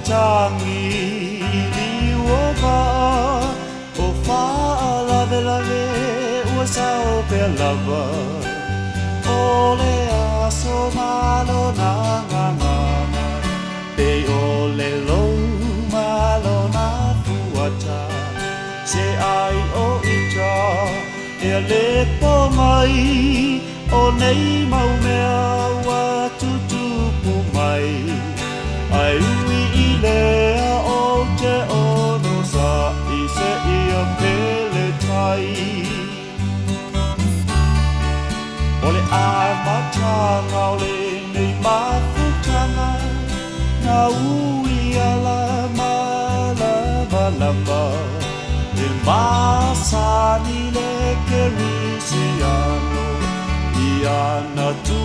tagi i liu o vaa o faalavelave ua sao pea lava o le aso ma lona gagana pei o le lou ma lona fuata se ai o ita ea le po mai o nei mau mea ua tutupu mai ai ui i lea ou te onosaʻi seia pele tai. O le amataga o lenei mafutaga na ui ala malamalama e masani le Kerisiano i ana tu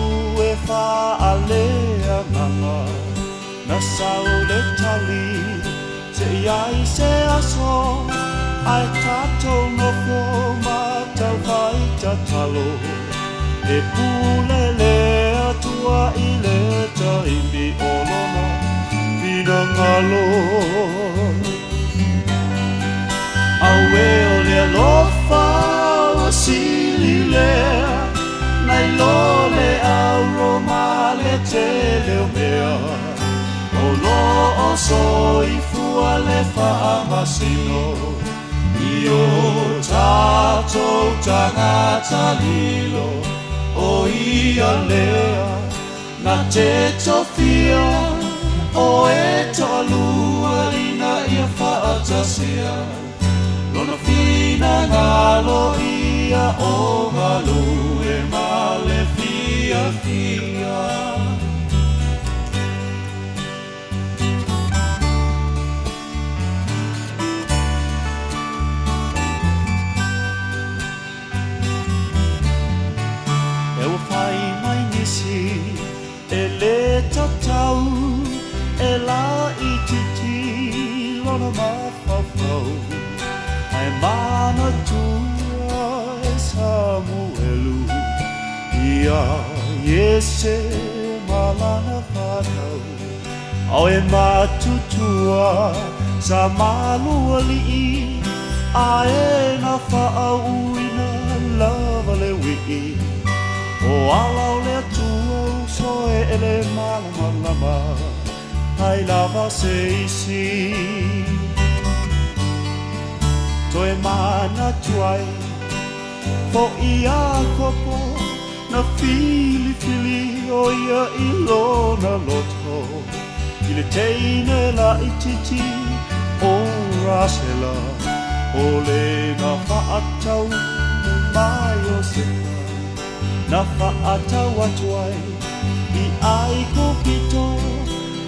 e faaleagaga na sau le tali se i ai se aso ae tatou nofo ma taufai tatalo e pule le Atua i le taimi o lona finagalo. Auē o le alofa ua sili lea nai lo le auro ma le tele o mea o lo o soifua le faamasino i o tatou tagata lilo o ia lea na te tofia o e toalua ina ia faatasia lona finagalo ia o galue ma le fiafia. E ua fai mai nisi e lē tatau e laitiiti lona mafaufau ae manatua e Samuelu ia Iese ma lana fanau ao e matutua sa malualii ae na faauuina lava le uii o ala o le Atua uso e ele malamalama ai lava se isi toe manatu ai foʻi Iakopo na filifili o ia i lona loto i le teine laitiiti o Rasela o le na faatau ma Iosefa na faatau atu ai i Aikupito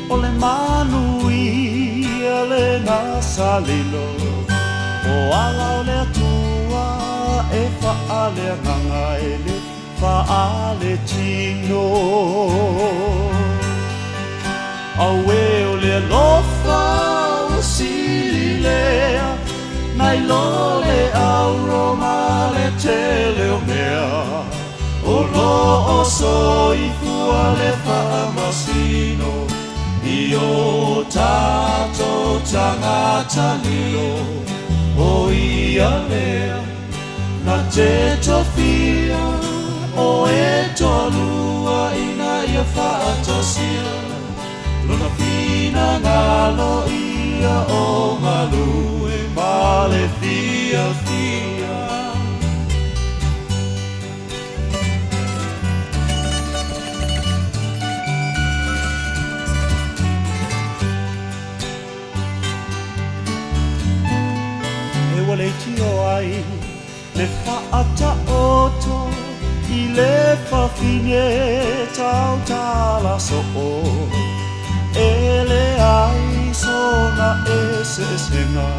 o le manuia lena sa lilo o ala o le Atua e faaleagaga e le faaletino. Auē o le alofa ua sili lea nai lo le auro ma le tele o mea o lo o soifua le faamasino i o tatou tagata lilo o ia lea na te tofia o e toalua ina ia faatasia lona finagalo ia o galue ma le fiafia. E ua leitio ai le faataoto i le fafine tautala soo e leai sona eseesega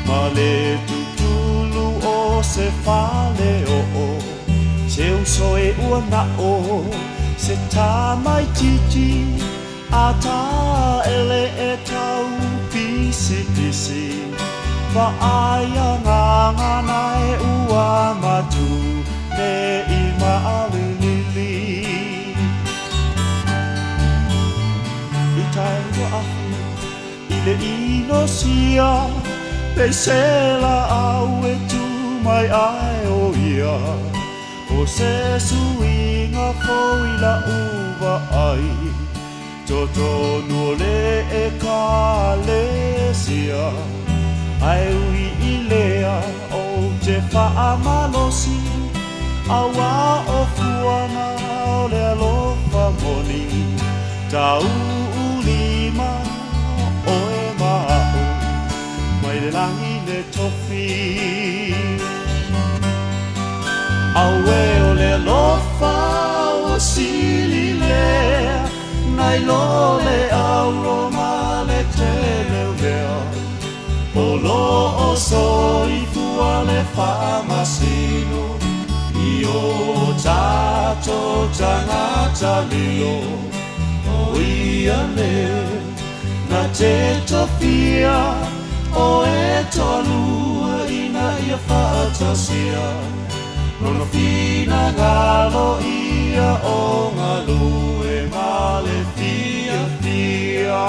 ma le tutulu o se faleoo se uso e ua nao se tamaitiiti a taele e tau pisipisi vaaia gagana e ua matu nei maalilili i tai ua afu. le inosia pei se laau e tu mai ae o ia o se suiga fou i la'u vaai totonu o le ekalesia ae ui i lea ou te faamalosi auā o fuaga o le alofa moni tauulima oe ma a'u mai le lagi le tofi auē o le alofa ua sili lea nai lo le auro ma le tele o mea o lo o soifua le faamasino i o tatou tagata lilo o ia lea na te tofia o e toalua ina ia faatasia lona finagalo ia o galue ma le fiafia.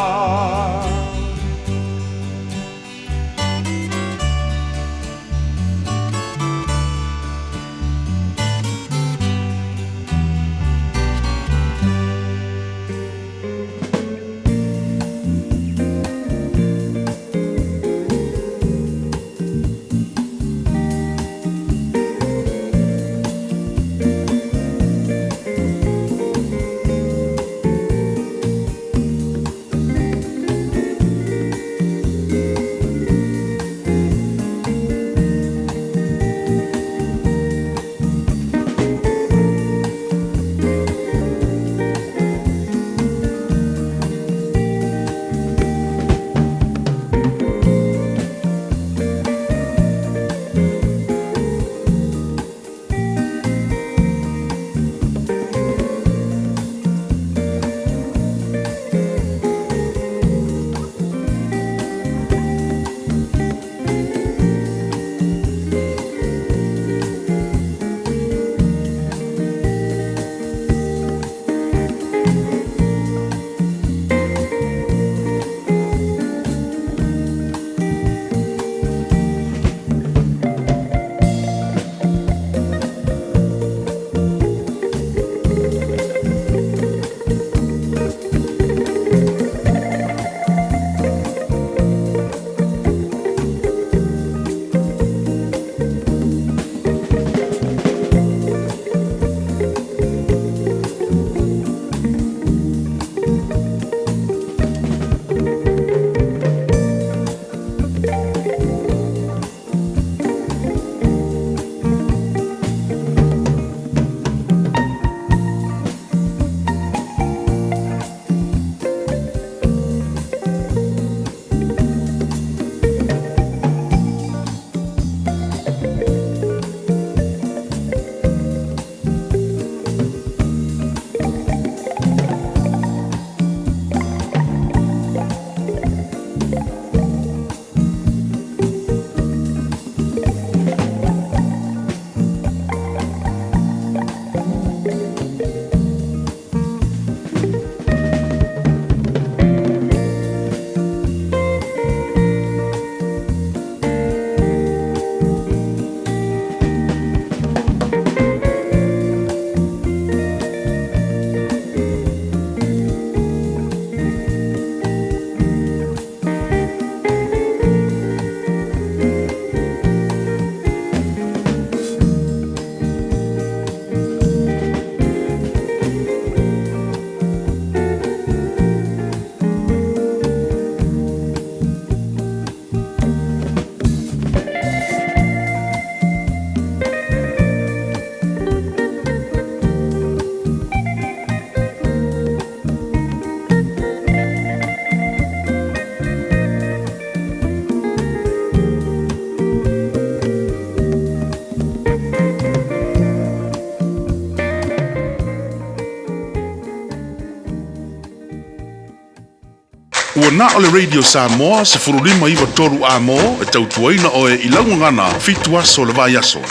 Ua na o le Radio Samoa 1593 amo e tautuaina oe i lau gagana 7 aso o le vaiaso.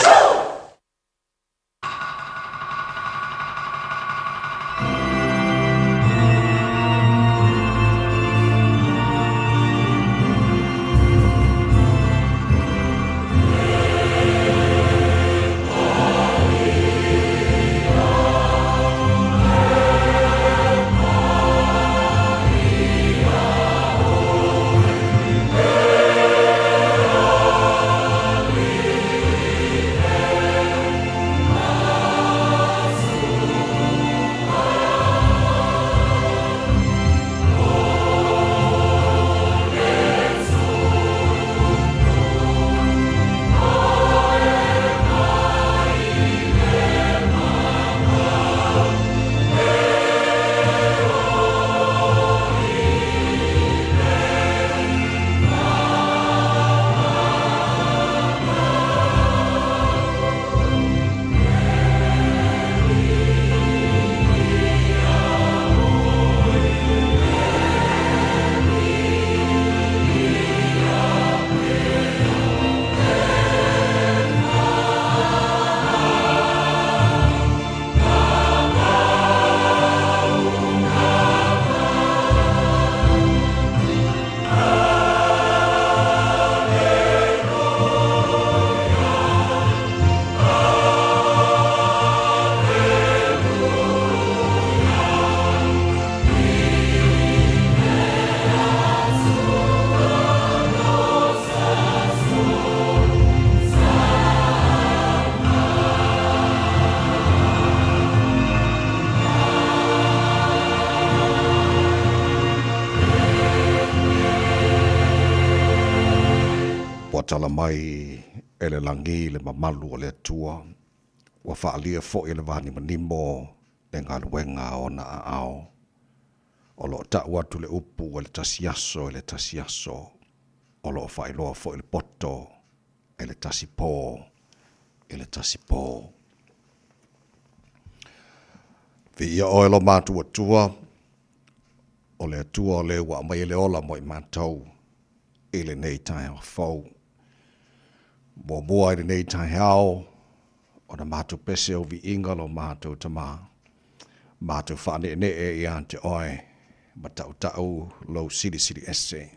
tala mai e le lagi le mamalu o le Atua, ua faaalia foi e le vanimonimo le galuega a ona aao. O lo o tau atu le upu e le tasi aso e le tasi aso, o lo o faailoa foi le poto e le tasi po i le tasi po. Viia oe lo matou Atua, o le Atua o le ua aumaia le ola mo i matou i lenei taeao fou. Muamua i lenei taeao, ona matou pese au viiga lo matou Tama, matou faaneenee ia te oe, ma tautau lou silisili ese.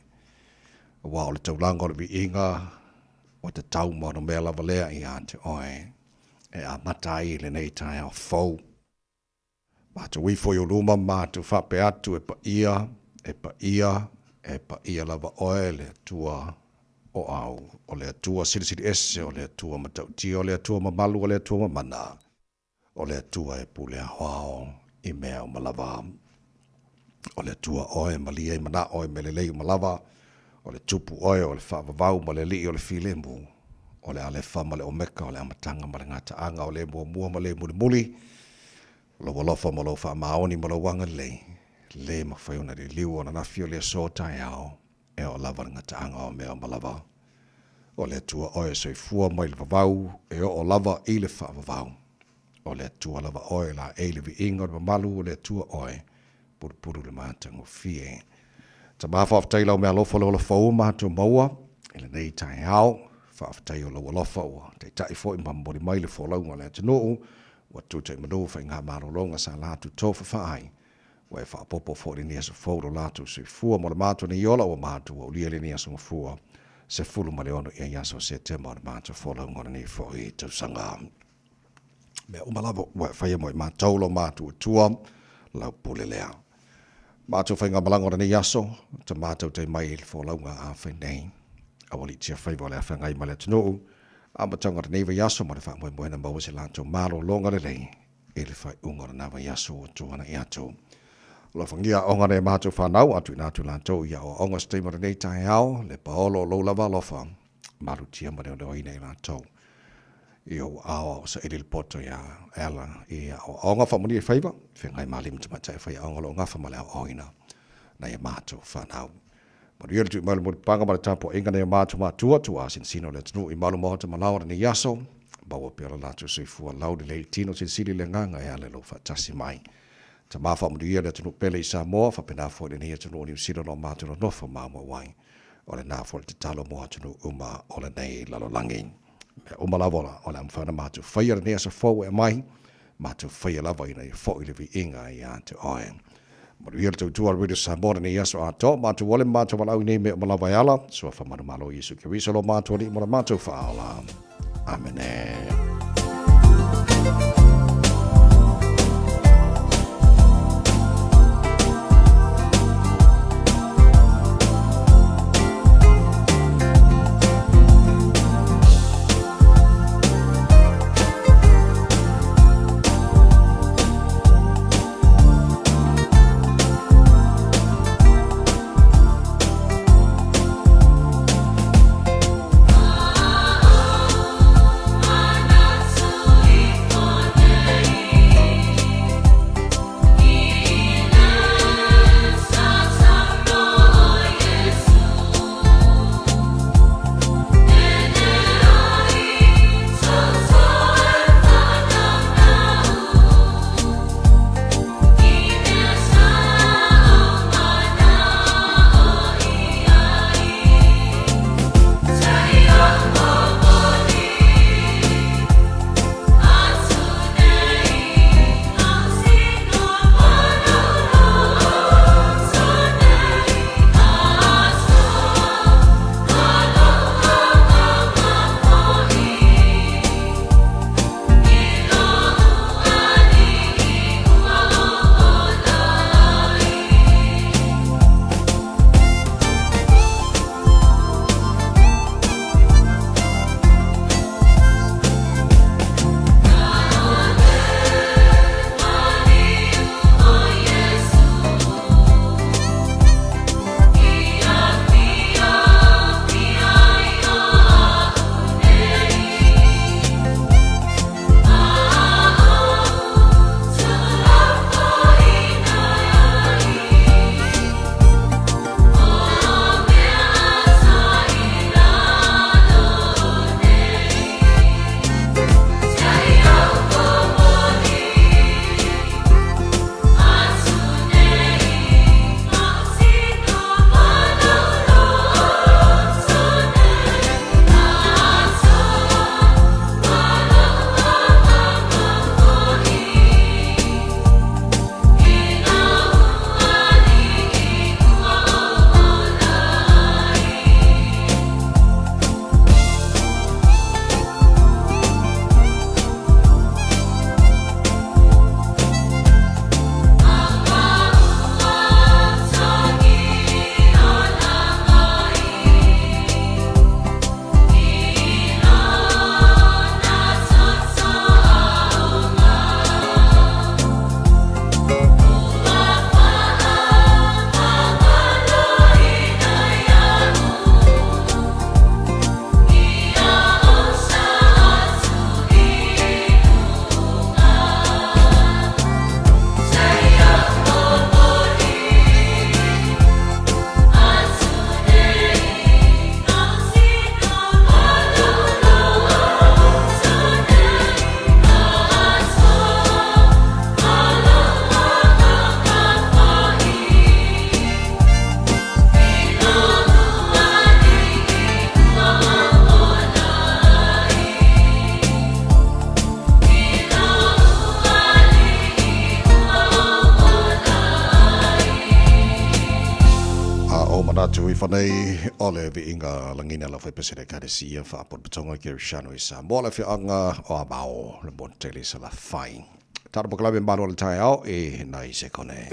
Aua o le taulaga o le viiga, ua tatau ma ona mea lava lea ia te oe, e amata ai lenei taeao fou. Matou ifo i ou luma ma matou faapea atu, E paia, e paia, e paia lava oe, le Atua o au, o le Atua Silisili Ese, o le Atua Matautia, o le Atua Mamalu, o le Atua Mamana, o le Atua e pule aoao i mea uma lava. O le Atua oe e malie ai manao i mea lelei uma lava, o le Tupu oe o le faavavau ma le Alii o le filemu, o le Alefa ma le Omeka, o le Amataga ma le Gataaga, o le Muamua ma le Mulimuli, o lou alofa ma lou faamaoni ma lou agalelei, le mafai ona liliu ona nafi o le aso taeao, e oo lava le gataaga o mea uma lava. O le Atua oe e soifua mai le vavau e oo lava i le faavavau. O le Atua lava oe laei le viiga o le mamalu o le Atua oe, pulupulu le matagofie. Tama faafetai i lau meaalofa le ola fou ua matou maua i lenei taeao. Faafetai o lou alofa ua taitai foi ma momoli mai le folauga o le atunuu ua tuta i manu faigamalologa sa latou tofafa ai. Ua e faaopoopo foi lenei aso fou lo latou soifua mo le matou nei ola ua matou aulia lenei aso gafua 16 i aso o Setema o le matou folauga o lenei foi tausaga. Mea uma lava ua e faia mo i matou lo matou Atua, lau pule lea. Matou faigamalaga o lenei aso, ta matou tai mai i le folauga a fai nei. Aualiitia faiva o le afeagai ma le atunuu, amataga o lenei vaiaso ma le faamoemoe na maua se latou malologa lelei i le faaiuga o lena vaiaso ua tuanai atu. Alofagia aoga a nai a matou fanau, a tuuina atu latou i aoaoga se taimi o lenei taeao, le paolo o lou lava alofa, malutia ma leoleoina i latou i ou aao a o saili le poto iā e ala i aoaoga faamanuia i faiva, feagai ma alii ma tamaitai fai aoga o lo o gafa ma le aoaoina nai a matou fanau. Manuia le tui mai o le mulipapaga ma le tapuaiga nai a matou matua, tuaa sinosino o le atunuu i malu maota ma lao o lenei aso, maua pea lo latou soifua lau lelei i tino silisili le agaga e ala i lou faatasi mai. Tama faamanuia le atunuu pele i Samoa, faapena foi lenei atunuu o Niu Sila o lo o matou nonofo maumau ai. O lena foi le tatalo mo atunuu uma o lenei lalolagi. Mea uma lava o le a mafai ona matou faia lenei aso fou e aumai, matou faia lava ina ia foi le viiga ia te oe. Manuia le tautua a le Radio Samoa lenei aso atoa, matou ole ma matou valaau i nei mea uma lava e ala, Suafa manumalo Iesu Keriso lo matou Alii ma lo matou Faaola. Amene. nei o le viiga lagina lau faipese le Ekalesia Faapotopotoga Kerisiano i Samoa le afioaga o Avao le motu tele i Salafai. Talo pokalawe malo o le taeao i nai sekone.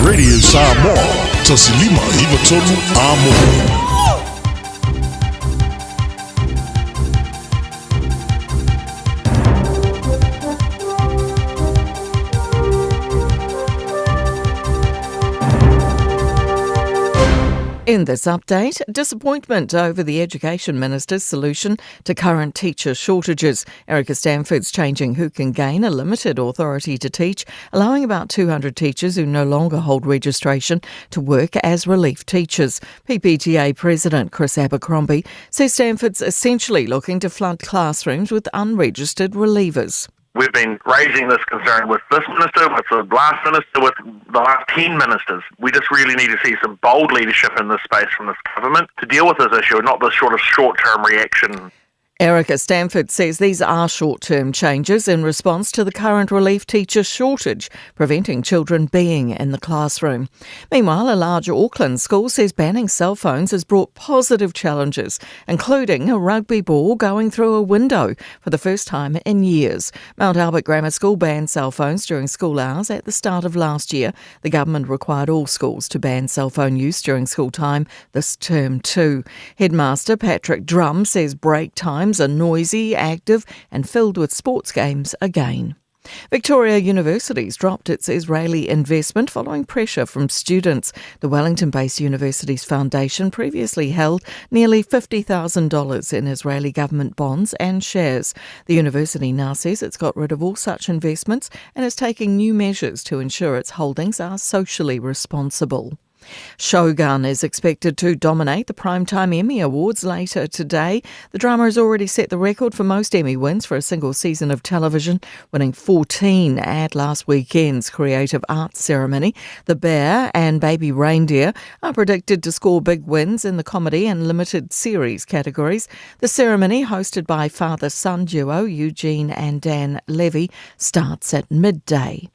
Radio Samoa, 1593 Amo. In this update, disappointment over the Education Minister's solution to current teacher shortages. Erica Stanford's changing who can gain a limited authority to teach, allowing about 200 teachers who no longer hold registration to work as relief teachers. PPTA President Chris Abercrombie says Stanford's essentially looking to flood classrooms with unregistered relievers. We've been raising this concern with this minister, with the last minister, with the last 10 ministers. We just really need to see some bold leadership in this space from this government to deal with this issue and not this sort of short-term reaction. Erica Stanford says these are short term changes in response to the current relief teacher shortage, preventing children being in the classroom. Meanwhile, a large Auckland school says banning cell phones has brought positive challenges, including a rugby ball going through a window for the first time in years. Mount Albert Grammar School banned cell phones during school hours at the start of last year. The government required all schools to ban cell phone use during school time this term too. Headmaster Patrick Drum says break times are noisy, active and filled with sports games again. Victoria University's dropped its Israeli investment following pressure from students. The Wellington based university's foundation previously held nearly $50,000 in Israeli government bonds and shares. The university now says it's got rid of all such investments and is taking new measures to ensure its holdings are socially responsible. Shogun is expected to dominate the Primetime Emmy Awards later today. The drama has already set the record for most Emmy wins for a single season of television, winning 14 at last weekend's Creative Arts Ceremony. The Bear and Baby Reindeer are predicted to score big wins in the comedy and limited series categories. The ceremony, hosted by father son duo Eugene and Dan Levy, starts at midday.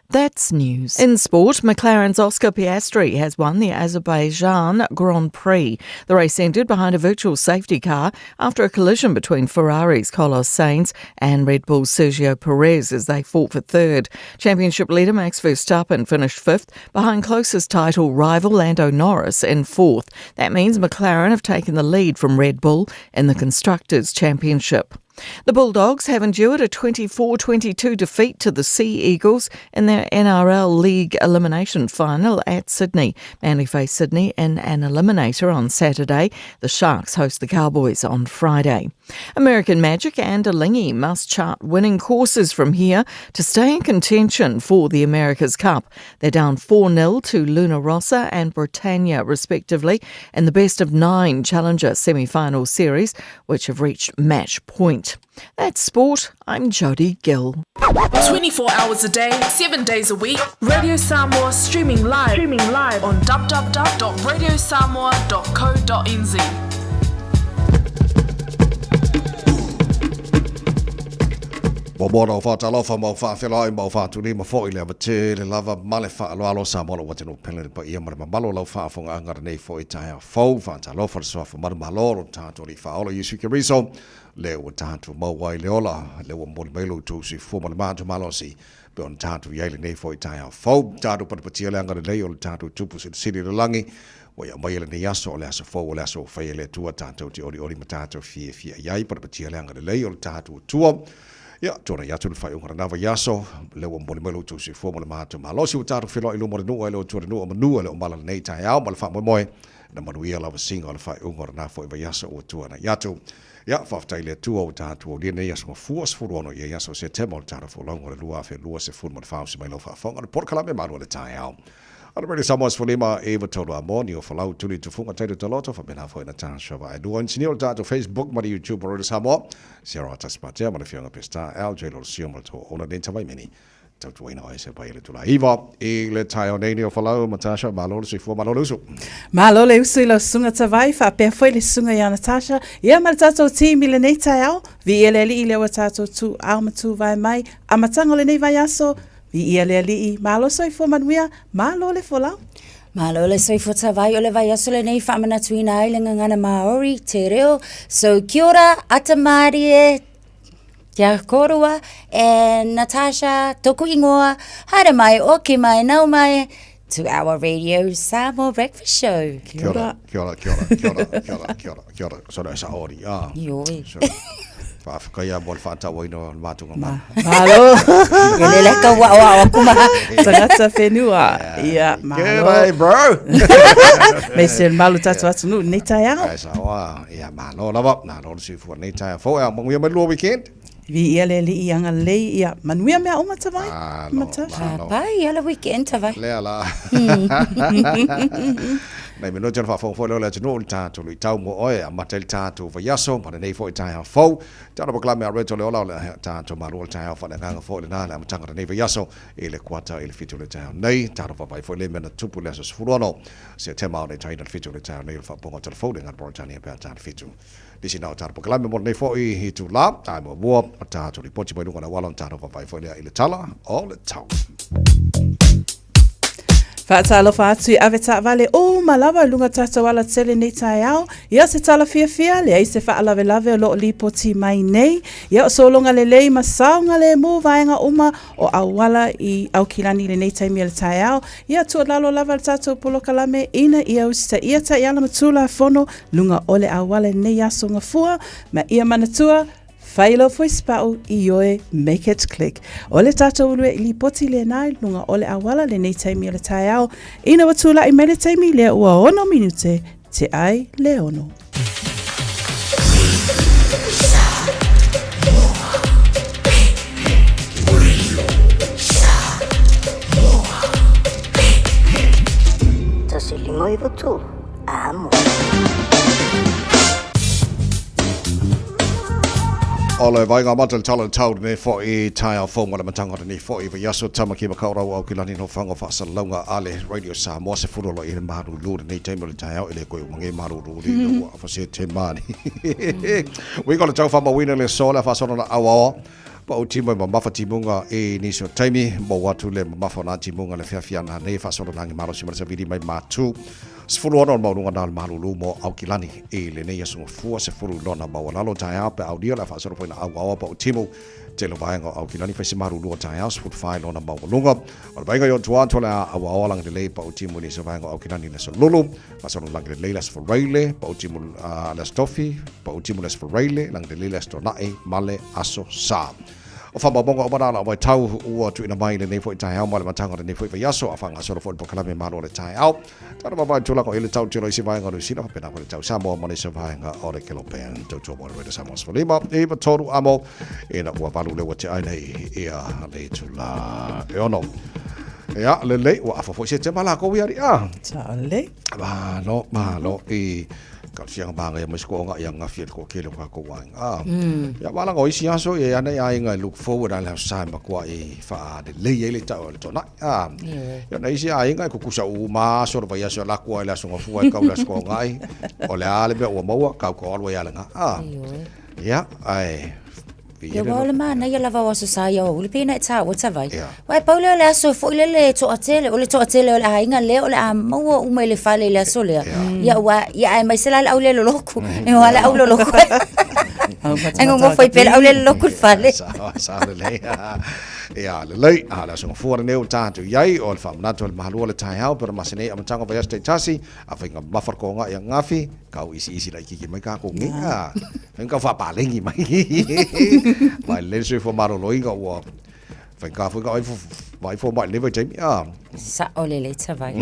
That's news. In sport, McLaren's Oscar Piastri has won the Azerbaijan Grand Prix. The race ended behind a virtual safety car after a collision between Ferrari's Carlos Sainz and Red Bull's Sergio Perez as they fought for third. Championship leader Max Verstappen finished fifth behind closest title rival Lando Norris in fourth. That means McLaren have taken the lead from Red Bull in the Constructors' Championship. The Bulldogs have endured a 24 22 defeat to the Sea Eagles in their NRL League elimination final at Sydney. Manly face Sydney in an eliminator on Saturday. The Sharks host the Cowboys on Friday. American Magic and Alinghi must chart winning courses from here to stay in contention for the America's Cup. They're down 4 0 to Luna Rossa and Britannia, respectively, in the best of nine Challenger semi final series, which have reached match point. That's sport. I'm Jodie Gill. 24 hours a day, 7 days a week. Radio Samoa streaming live, streaming live on www.radiosamoa.co.nz. Muamua ona ou faatalofa ma ou faafeiloai ma ou faatulima foi i le ava tele lava ma le faaaloalo Samoa lou atunuu pele le paia ma le mamalu o lau faafogaaga lenei foi taeao fou. Faatalofa le Suafa Manumalo lo tatou Alii Faaola Iesu Keriso le ua tatou maua ai le ola le ua momoli mai lo outou soifua ma le matou malosi pe ona tatou i ai lenei foi taeao fou. Tatou patipatia le agalelei o le tatou Tupu Silisili i le lagi ua ia maia lenei aso o le aso fou o le aso ua faia e le Atua tatou te olioli ma tatou fiafia i ai. Patipatia le agalelei o le tatou Atua. Ia, tuanai atu le faaiuga o lena vaiaso, lea ua momoli mai lo outou soifua ma le matou malosi ua tatou feiloai i luma o le nuu ae le o tua le nuu o manu e le o mala lenei taeao ma le faamoemoe na manuia lava siga o le faaiuga o lena foi vaiaso ua tuanai atu. Ia, faafetai i le Atua ua tatou aulia lenei aso Gafua 16 ia aso o Setema o le tatou folauga o le 2024 usi mai lau faafofoga o le polokalame malu o le taeao. O le Radio Samoa 15 e tolu a mo ni o falau tuli tufunga taito taloto faapena foi Natasha Vaelua inisinia o le tatou Facebook ma le YouTube o Radio Samoa Sarah Tasipatea ma le afioga Peseta LJ Lolosio ma le tou auauna Denta Vaimini tautuaina oe se pai le tula iva i le taeao nei ni o falau Natasha malo le soifua malo le usu. Malo le usu i lau susuga Tavai, faapea foi le susuga ia Natasha, ia ma le tatou team i lenei taeao. Viia le Alii lea ua tatou tu ao ma tu vae mai, amataga o lenei vaiaso, Viia le Alii, malo soifua manuia, malo le folau. Malo le soifua Tavai o le vaiaso lenei faamanatuina ai le gagana Māori, te reo. So kia ora, ata mārie, kia kōrua, and Natasha, toku ingoa, haere mai, oki mai, nau mai, to our Radio Samoa Breakfast Show. Kia ora. Kia ora, kia ora, kia ora, kia ora, kia ora, kia ora. Sore sa ori, ah. Ioi. Faafetai lava mo le faatauaina o le matou gagana. Malo. Ia le le kau ao ao aku maha. Tagata whenua. Ia, malo. G'day, bro. Me se malu tatou atunuu nei taeao. Ai sa oa, ia malo lava, malo le soifua nei taeao fou. Ea, manuia mai le lua weekend. Viia le Alii agalelei, ia manuia mea uma Tavai. Malo, malo. Pai ia le weekend Tavai. Lea la. Nei me note ona faafofoga foi lea o le atunuu i le tatou luitau mo oe, amata ai le tatou vaiaso ma lenei foi taeao fou. Tala polokalame a Reto le Ola o le tatou malu o le taeao faaleagaga foi lena le amataga o lenei vaiaso i le kuata i le 7 o le taeao nei. Talo vaavaai foi lea mea na tupu i le aso 16 Setema o le taina le 7 o le taeao nei o le faapopoga o telefoni le gagana Peretania pe a ta le 7. Nisi na o tatou polokalame mo lenei foi itulā, ae muamua o tatou lipoti mai luga o le auala ona tatou vaavaai foi lea i le tala o le tau. Faatalofa atu i ave taavale uma lava i luga tatou alatele nei taeao. Ia se tala fiafia, leai se faalavelave o lo o lipoti mai nei. Ia o sologa lelei ma saogalemu vaega uma o auala i Aukilani i lenei taimi o le taeao. Ia tuualalo lava le tatou polokalame ina ia usitaia taiala ma tulafono luga o le auala i lenei aso Gafua ma ia manatua Fai lau voice pa'u ioe make it click. O le tatou uluai lipoti lena i luga o le auala lenei taimi o le taeao. Ina ua tula'i mai le taimi lea ua ono minute te ai le ono. Tasi lima iwa tolu. Amo. O le vaega amata le tala tau lenei fo'i taeao fou ma le amataga o lenei fo'i vaiaso Tamaki Makaurau Aukilani Nofoaga Faasalalauga a le Radio Samoa se fulu o lo i le malulu lenei taimi o le taeao e le koe uma nge malulu li mm. ua afa se te mani. Uiga o le tau whamawina le so le whaasona na auaoa pa o timo i mamafa timunga e nisi o taimi mo atu le mamafa o nā timunga le whiawhia nā nei whaasona nangi malosi ma le savili mai mātū. 16 o le maualuga na o le malulu mo Aukilani i lenei aso gafua 10 lona maualalo taeao pe aulia o le a faasolo foi na auaoa pa o timu tele o vaega o Aukilani fai se malulu o taeao 14 lona maualuga o le vaega i otua atu o le a auaoa langelelei pa o timu i nisi o vaega o Aukilani le aso Lulu faasolo langelelei le aso Faraile pa o timu le aso Tofi pa o timu le aso Faraile langelelei le aso Tona'i ma le aso Sa. O faamaumauga uma na la waitau ua tuuina mai i lenei foi taeao ma le amataga o lenei foi vaiaso a faagasolo foi le polokalame malo o le taeao. Tala vavae tulaga o i le tau tilo i se vaega o Niu Sila faapena foi le tau Samoa ma le se vaega o le Kelopean. Tautua mo le Radio Samoa 15 i tolu amo ina ua valu le ua te ai nei ia le itula e ono. Ia, lelei, ua afa foi se tema la kou ia ri a. Sa lelei. Malo, malo i ka sianga manga ia mai sko nga ia ngafia ko kele ko ko wa nga. Ia wala ngo isi aso ia ana ia inga look forward ala sa ma kwa i fa de le ia le tau le tona. Ah. Ia na isi aiga e kukusa uma aso le vaiaso la kua i le aso gafua e kau le aso koagai. O le a le mea ua maua, kau ka alu ai a le ga. Ah. Ia, ae Ia ua o le manaia lava o aso sa ia o uli pena e tāua tavai. Wai pau lea o le aso foi lele e toatele, o le toatele o le aiga lea o le a maua uma i le fale i le aso lea. Ia ua, ia aemaise la le au le loloku. E hoa le au loloku. Ai ngongo foi pe le au le loloku i le fale. Sa, sa lelei. Ia, lelei, a le aso gafua lenei ua tatou i ai, o le faamanatu a le Mahalua o le taeao, pe ona masina nei amataga o vaiaso taitasi, a faiga mamafa le koga ia gafi, kau isiisi laitiiti mai tatou nei, a, faiga kau faapaleni mai. Vaai lelei le soifua maloloina ua faigata foi ona vaai fomai i lenei vaitaimi, a. Sa'o lelei Tavai.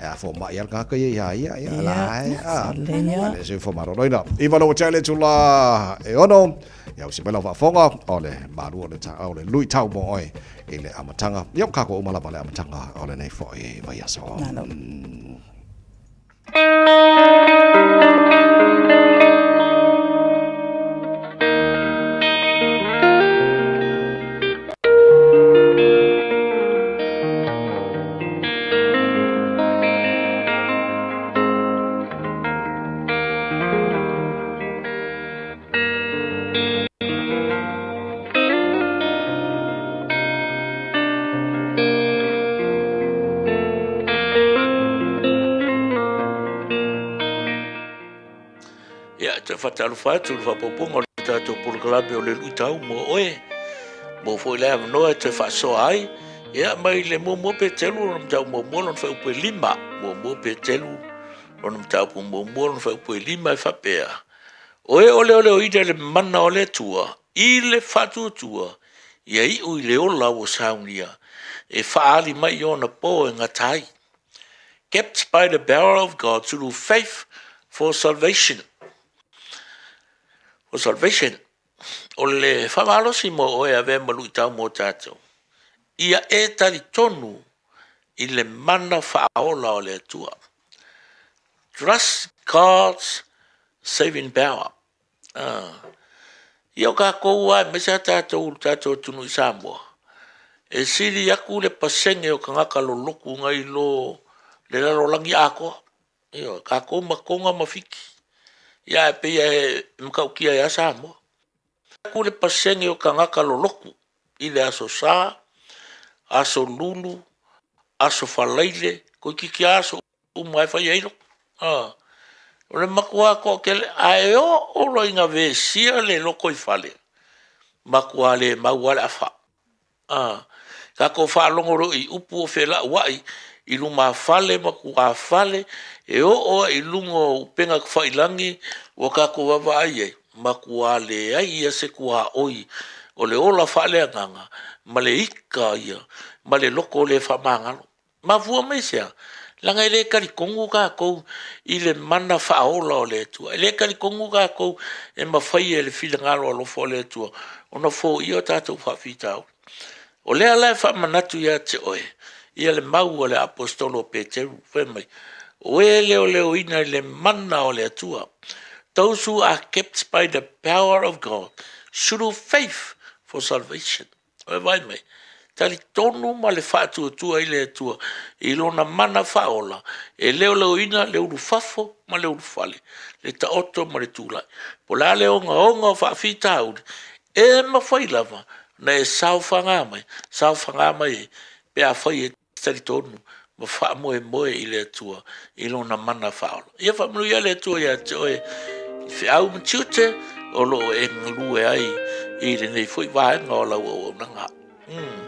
A fomai lava le tagata ia ia ia, ia, la e, a. Vaai lelei le soifua maloloina. 9 ua tea le itula e 6. Ia usi mai lau faafofoga, o le malu o le ta, o le luitau mo oe i le amataga. Ia o kākou uma lava le amataga o lenei foi vaiaso. Malo. Ia, e toe faatalofa atu i le faaopoopoga o le tatou polokalame o le luitau mo oe, mo foi le avanoa e toe faasoa ai. Ia, mai le muamua Peteru, lona mataupu muamua, lona fuaiupu e 5. Muamua Peteru, lona mataupu muamua, lona fuaiupu e 5 e faapea, O e oleoleoina i le mana o le Atua i le faatuatua, ia iu i le ola ua saunia, e faaali mai i ona po e gata ai. Kept by the power of God through faith for salvation. For salvation. O le faamalosi mo oe e avea ma luitau mo tatou. Ia e talitonu i le mana faaola o le Atua. Trust God's saving power. Ia o tatou lava, aemaise lava tatou i le tatou atunuu i Samoa, e sili atu le pasene o tagata lolotu nai lo le lalolagi atoa. Ioe, tatou ma Toga ma Fiti. Ia ae pei e matautia ai lava Samoa. Atu le pasene o tagata lolotu i le Aso Sa, Aso Lulu, Aso Faraile, toeitiiti lava aso uma e fai ai lotu. O le matua toatele, ae oo loa ina vesia le lotoifale, matua le mau lava le afa. Tatou faalogo loa i upu o felauai i lumafale ma tuafale, e oo lava i luga o upega tafailagi ua tatou vaavaai ai, matua leai ia se tuaoi o le ola faaleagaga ma le ika ia ma le loto le faamagalo. Mafua mai i se a? Leaga e le talitonu tatou i le mana faaola o le Atua. E le talitonu tatou e mafai e le finagalo alofa o le Atua ona foia o tatou faafitauli. O lea la e faamanatu ia te oe ia le mau a le Aposetolo o Peteru, fai mai, O e leoleoina i le mana o le Atua, those who are kept by the power of God through faith for salvation. Ua vaai mai, talitonu ma le faatuatua i le Atua i Lona mana faaola e leoleoina le ulufafo ma le ulufale, le taoto ma le tulai. Po o le a le ogaoga o faafitauli, e mafai lava ona e saofaga mai, saofaga mai ai pe afai e talitonu ma faamoemoe i le Atua i Lona mana faaola. Ia faamanuia le Atua ia te oe i feau ma tiute o lo o e galue ai i lenei foi vaega o lau auaunaga. Mm.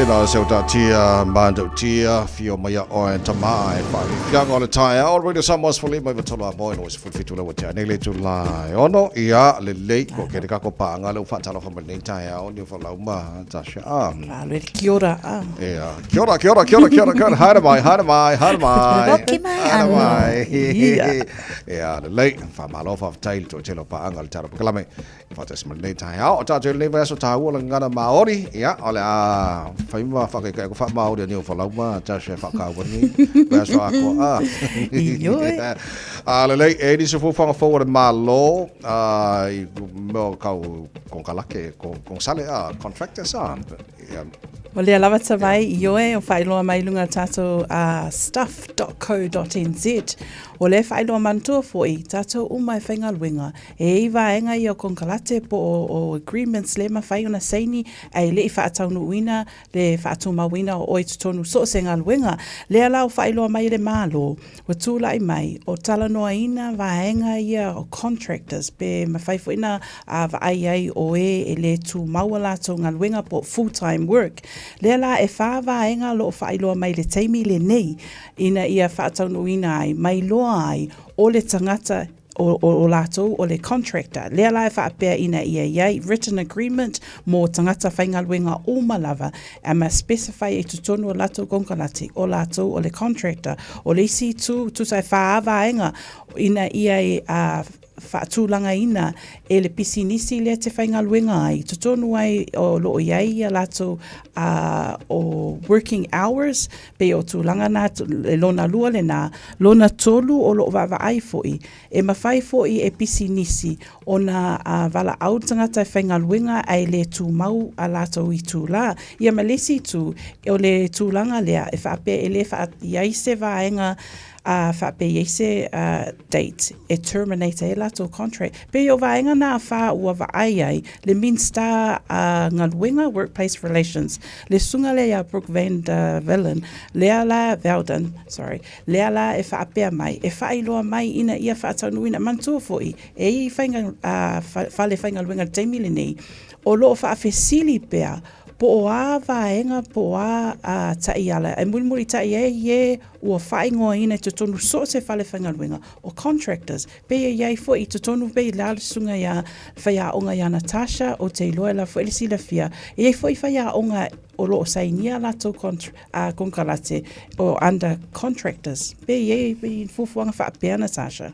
Na o se o taatia māntautia, whio mai a oe tamā e whaafiafiaga o le taeao. Radio Samoa sefulu lima iva tolu a moe no 17 le ua tea nei le itula e ono. Ia, lelei, ko kere kako pāanga le u whaatalofa mai lenei taeao ni o whalauma, Tasha. Ah. Malo e kia ora. Ah. Ia, kia ora, kia ora, kia ora, kia ora, kia ora, haere mai, haere mai, haere mai. Hoki mai Haere anō. mai. Ia. Ia, lelei, whamalo, whawhatai, le toatele o pāanga le tara pakalame. Whātasi mai lenei taeao, o tātou i lenei vaiaso tāua o le ngana Māori, ia, o le a whaima whakaikae ko wha Māori ani o whalauma, Tasha e whakaaua nei, vaiaso akoa, a. Ioe. A lelei, e ni se fuafuaga fou a le Malo, a, i mea o kau konkalake, konsale, a, contractors, a, ia. O lea lava tavai, ioe, o whailoa mai lunga tātou a stuff.co.nz. O lea whailoa manatua foi, tātou uma e whaingaluenga, E i vaega ia o konokalate po o, o agreements le mafai ona saini ae le i faataunuuina le faatumauina o oe totonu so o se galuega. Lea la o faailoa mai e le Malo, ua tulai mai o talanoaina vaega ia o contractors pe mafai foi na vaai ai o e e le tumau a latou galuega po o full time work. Lea la e fa vaega o lo o faailoa mai i le taimi lenei ina ia faataunuuina ai, mailoa ai o le tagata o, o, o latou o le contractor. Lea la e faapea ina ia iai written agreement mo tagata faigaluega uma lava a must specify i totonu o latou konokalate o latou o le contractor. O le isi itu, tusa e wha vaega ina ia e uh, faatulagaina e le pisinisi lea te faigaluega ai. Totonu ai o loo iai ia latou uh, o working hours Pei o tulaga na, e lona lua lena, lona tolu o loo vaavaai foi, e mafai foi e pisinisi ona valaau tagata e faigaluega ae le tumau a latou itula. Ia ma le isi itu, o le tulaga lea e faapea e le i ai se vaega a faapea i ai se date e terminate ai latou contract. Pei o vaega na a wha ua vaai ai le Minsta a Galuega, Workplace Relations, le susuga lea ia Brooke van der Velden, lea la, Velden, sorry, lea la e faapea mai, e faailoa mai ina ia faataunuuina, manatua foi, e i ai whainga, whale whaingaluega i le taimi lenei, o loo faafesili pea po o a vaega, po o a taiala e mulimulitai ai e ua faaigoaina i totonu so o se fale faigaluega o contractors. Pei e i ai foi i totonu pei la le susuga ia faiaoga ia Natasha o te iloa e la foi le silafia, e i ai foi faiaoga o lo o sainia latou konokalate o under contractors. Pei e i ai fuafuaga faapea Natasha.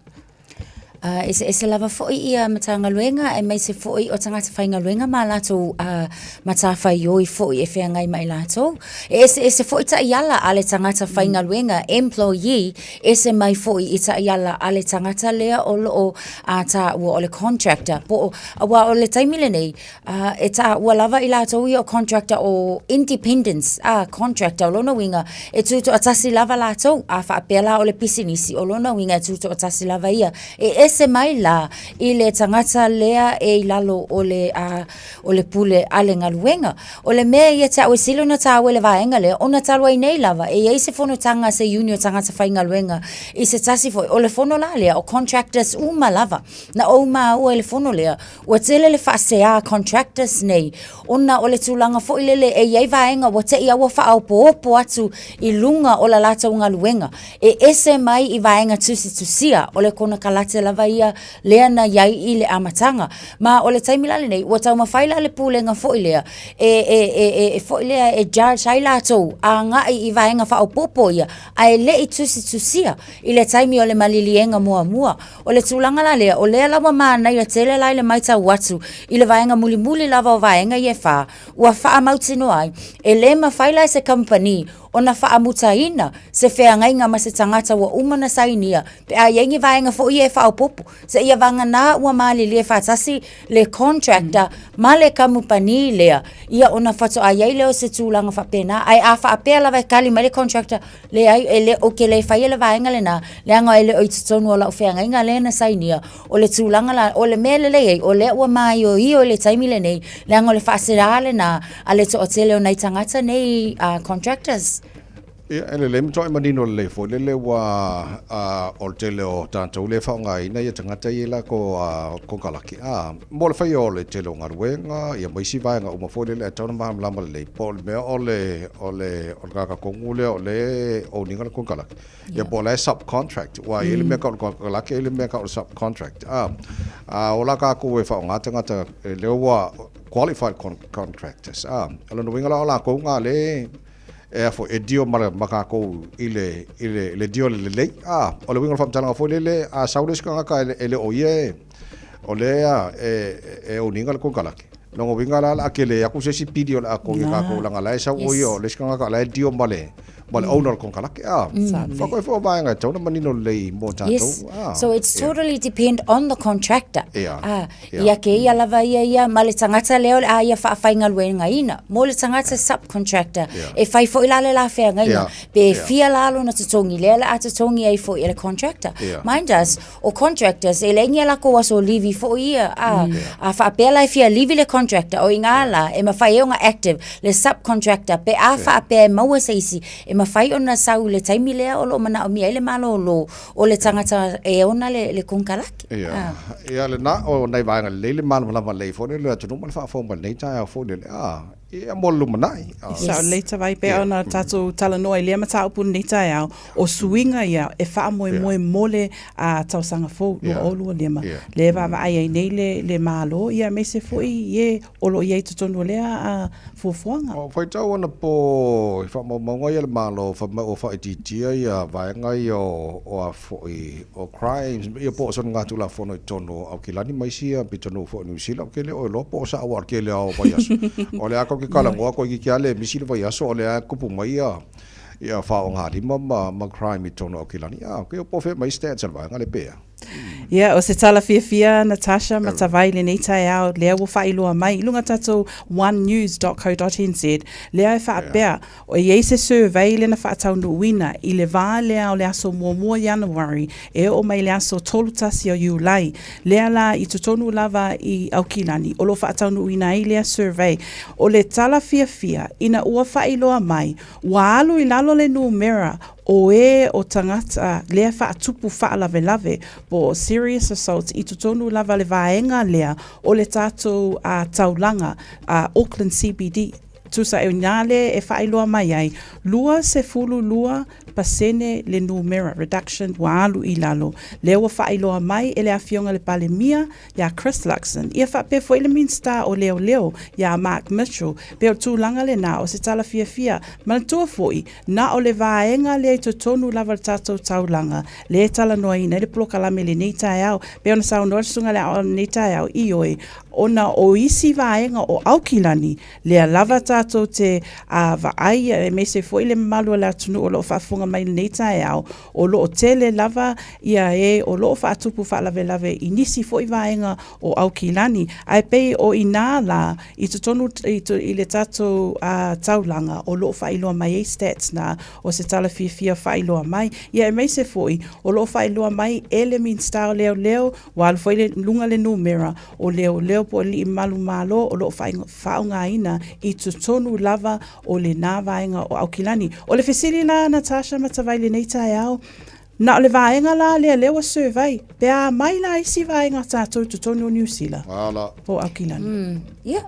Uh, eseese lava foi ia Matagaluega aemaise foi o tagata faigaluega ma latou uh, matafaioi foi e feagai ma i latou. E eseese foi taiala a le tagata faigaluega, employee, ese mai foi i taiala a le tagata lea o loo uh, taua o le contractor. Po o, aua o le taimi lenei, uh, e taua lava i latou ia o contractor o independence, uh, contractor, o lona uiga, e tutoatasi lava latou, a faapea la o le pisinisi, o lona uiga e tutoatasi lava ia. E ese mai la i le tagata lea e i lalo o le, uh, o le pule a le galuega. O le mea ia te au e sili ona taua i le vaega lea, ona talu ai nei lava, e i ai se fonotaga a se union o tagata faigaluega i se tasi foi, o le fono la lea, o contractors uma lava. Na ou maua i le fono lea, Ua tele le faasea a contractors nei ona o le tulaga foi lele e i ai vaega ua te i a ua faaopoopo atu i luga o la latou galuega e ese mai i vaega tusitusia o le konokalate lava ia lea na i ai i le amataga. Ma o le taimi la lenei ua taumafai la le pulega foi lea e, e, e, e, e foi lea e judge ai latou agai i vaega faaopoopo ia ae le i tusitusia i le taimi o le maliliega muamua. O le tulaga la lea, o lea la ua manaia tele la i le matau atu i le vaega mulimuli lava o vaega ia e fa, ua faamautinoa ai, e le mafai la e se kamupani ona faamutaina se feagaiga ma se tagata ua uma ona sainia pe a i ai ni vaega foi ia e faaopoopo, seia vagana ua malilie faatasi le contractor ma le kamupani lea, ia ona faatoa i ai lea o se tulaga faapena. Ae a faapea lava e kali mai le contractor, Leai, e le, ou te le faia le vaega lena, leaga e le o i totonu o lau feagaiga lea na sainia. O le tulaga la, o le mea lelei ai, o lea ua maioio i le taimi lenei, leaga o le faasea lena a le toatele o nai tagata nei uh, contractors. Ia, e lelei matuai manino lelei foi lele ua o le tele o tatou lea e faaaogaina ia tagata ia i latou konekarate a mo le faia o le tele o galuega ia ma isi vaega uma foi lele ae tatau ona malamalama lelei po o le mea o le o le o le tagata tonu lea o lea e own ina le konekarate ia po o la e subcontract aua e i ai le mea e tau o le konekarate e i ai le mea e tau o le subcontract a a ola tatou e faaaoga tagata lea ua qualified contractors a o lona uiga la o latou na lea e a foi, e deal ma, ma tatou i le, i le, le deal lelei. A, o le uiga o le faamatalaga foi lele, a sau le isi tagata e, e le o ia e, o lea e, e, e own ina le konekarate. Lona uiga la, o le a tele atu se isi pili o le a totogi e tatou, leaga o la e sau o ia, o le isi tagata o la e deal ma le, ma le owner o le konekarate. A, faatoa foi o vaega e tatau ona manino lelei mo tatou. Yes. So it's totally depend on the contractor. Yeah. Ia kēia lava ia ia ma le tagata lea o le a ia faafaigaluegaina mo le tagata subcontractor e fai foi la le la feagaiga pe fia la lona totogi lea le a totogi ai foi e le contractor. Mind us, o contractors e leai ni a lakou aso livi foi ia a, a faapea la e fia livi le contractor o i ina la e mafai ai ona active le subcontractor pe a faapea e maua se isi e mafai ona sau i le taimi lea o lo o manaomia ai le malōlō o le tagata e ona le, le konekarate. Ia, ah. Ia lena, o nai vaega lelei le malamalama lelei foi lele o le atunuu ma le faafofoga mai lenei taeao foi lele. Ah, ia mo le lumanai. Ah. Yes. Sao lelei Tavai, pei ona tatou talanoa i lea mataupu i lenei taeao, o suiga ia e faamoemoe mo le tausaga fou 2025. Lea e vaavaai ai nei le, le Malo, ia aemaise foi e o lo o i ai i totonu o lea fuafuaga. O faitau anapo i faamaumauga ia a le Malo fai mai ua faaitiitia ia vaega ia o a foi o crimes ia po o soligatulafono i totonu o Aukilani ma isi pitonuu foi o Niu Sila. Ou te le o iloa po o sao aua o le tele lava o vaiaso o lea tatou te talanoa toeitiiti lava le misi le vaiaso o lea e tupu mai ia faaaogalima ma crime i totonu o Aukilani. A, ou te iloa po o fea mai stats a le vaega lea pe a. Ia, o se tala fiafia Natasha Matavai i lenei taeao, lea ua faailoa mai i luga tatou onenews.co.nz, lea e faapea, o i ai se survey lea na faataunuuina i le va lea o le aso muamua Ianuari e oo mai i le aso 31 o Iulai, lea la i totonu lava i Aukilani o lo o faataunuuina ai lea survey. O le tala fiafia, ina ua faailoa mai, ua alu i lalo le numera o ē o tagata lea faatupu faalavelave po o serious assaults i totonu lava le vaega lea o le tatou taulaga Auckland CBD. Tusa e inā lea e faailoa mai ai, 22% le numera, reduction, ua alu i lalo. Lea ua faailoa mai e le Afioga i le Palemia iā Chris Luxon, ia faapea foi le Minisita o Leoleo iā Mark Mitchell, pei o le tulaga lenā o se tala fiafia. Manatua foi, Na o le vaega lea i totonu lava o le tatou taulaga, lea e talanoaina ai le polokalame i lenei taeao. Pei ona saunoa le Susuga i le Aoao i lenei taeao, ioe, ona o isi vaega o Aukilani, lea lava tatou te vaai, aemaise foi le mamalu o le atunuu o lo o faafofoga mai i lenei taeao, o lo o tele lava ia e o lo o faatupu faalavelave i nisi foi vaega o Aukilani. Ae pei o i ina la, i totonu i le tatou taulaga o lo o faailoa mai ai stats na o se tala fiafia faailoa mai. Ia aemaise foi o lo o faailoa mai e le Minisita o Leoleo, ua alu foi i luga le numera o leoleo po o alii malu malo o lo o faaaogaina i totonu lava o lena vaega o Aukilani. O le fesili la Natasha Matavai i lenei taeao, Na o le vaega la lea lea ua survey, pe a mai la isi vaega a tatou i totonu o Niu Sila, po o Aukilani. Ia.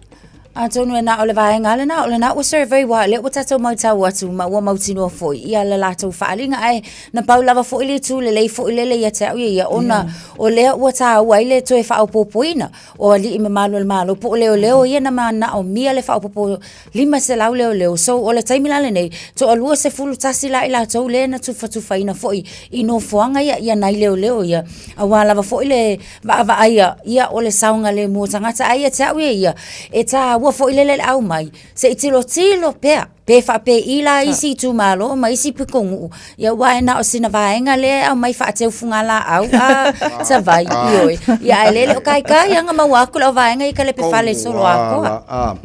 Atonu e na o le vaega lena, o lena ua survey wa lea ua tatou maitau atu ma ua mautinoa foi ia le latou faaaliga ae na pau lava foi le itu lelei foi lele ia te au ia ia ona o lea ua taua ai le toe faaopoopoina o alii mamalu o le Malo po o leoleo ia na manaomia le faaopoopo 500 leoleo. So, o le taimi la lenei, toalua 11 la i latou lea na tufatufaina foi i nofoaga ia, ia nai leoleo ia, aua lava foi le vaavaaia ia o le saogalemu o tagata. Ae ia te au ia ia, e taua foi lele le aumai, se i tilotilo pea, pe faapei la isi itumalo ma isi pitonuu, ia aua e na o sina vaega lea e aumai faateu fugalaau a Savaii, ioe. Ia ae lele o kaikai ia na maua atu lau vaega i Kalepefale soloatoa.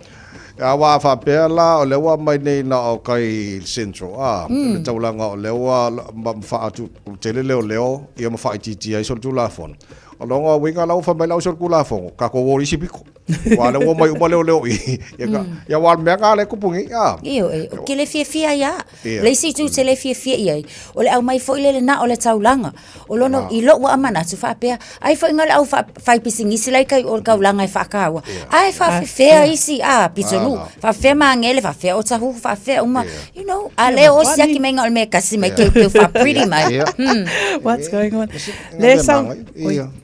Aua a faapea la o lea ua aumai nei na o kai i le Central a, le taulaga o lea ua faatu tele leoleo ia ma faaitiitia ai solitulafono. O lona uiga la ua fai mai la au solitulafono, tatou o i isi pito. Ua le ua mai uma leo leo i. Ia ka, ia wa mea ka le kupu ngi. Ah. Ioe, ou te le fiafia ai lava. O le isi itu ou te le fiafia i ai, o le aumai foi lea lena o le taulaga. O lona, i lou lava manatu faapea, ai foi na o le au faipisinisi la e i tai o le taulaga e faataua, ae faafefea isi a pitonuu, faafefea Magele, faafefea Otahuhu, faafefea uma, you know, a lea o siaki mai na o le mea e tasi mai teuteu faa-pretty mai. What's going on? Le sau,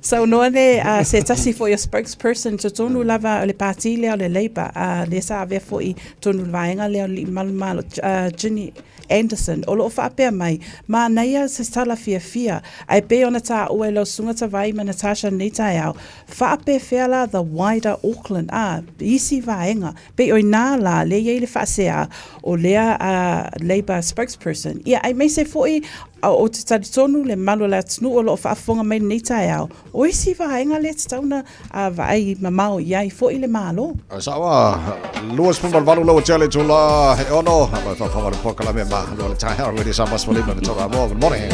saunoa le a se tasi foi o spokesperson i totonu lava o le pāti lea o le Labour, a lea sa avea foi tonu le vaega lea o le Alii Malomalo, a Ginny Anderson, o lo o faapea mai, manaia se tala fiafia, ae pei ona taua e lau Susuga Tavai ma Natasha i lenei taeao, faapefea la the wider Auckland, a, isi vaega, pei o ina la lea i ai le faasea o lea a Labour spokesperson, ia aemaise foi ou te talitonu le malu o le atunuu o lo o faafofoga mai i lenei taeao, o isi vaega lea e tatau ona vaai mamao i ai foi le Malo. Sao a, 28 lau tele itula he ono, a faafofoga le polokalame ma lua le taeao, Radio Samoa 15 me tolu amo. Good morning.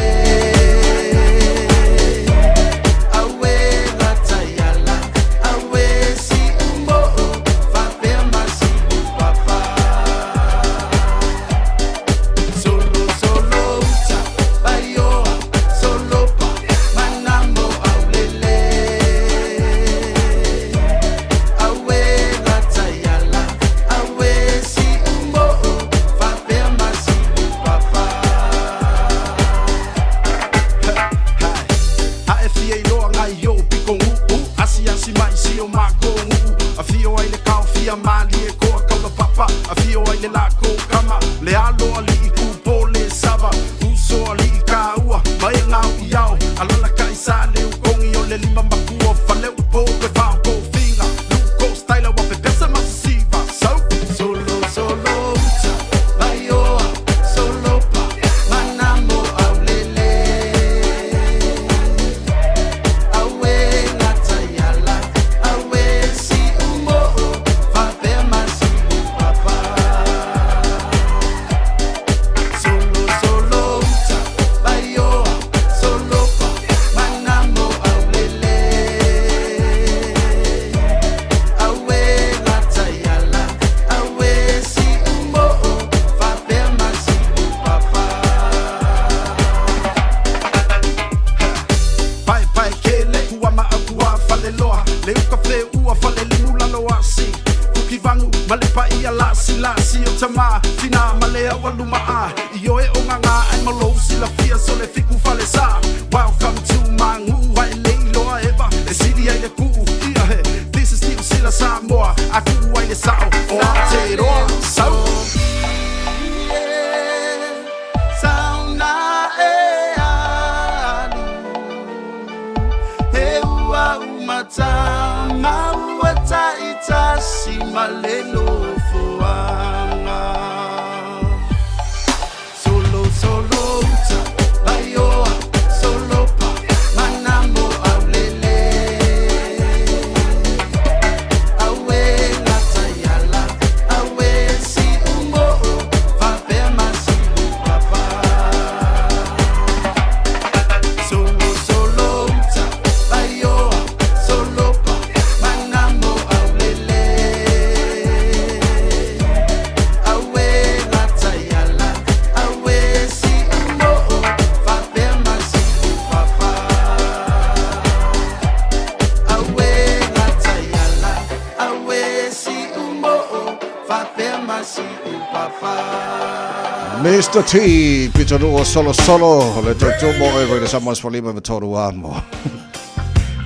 Mr T, Pitonuu Solo Solo, le tautumo e koe le Samoa 15 ma tolu amo.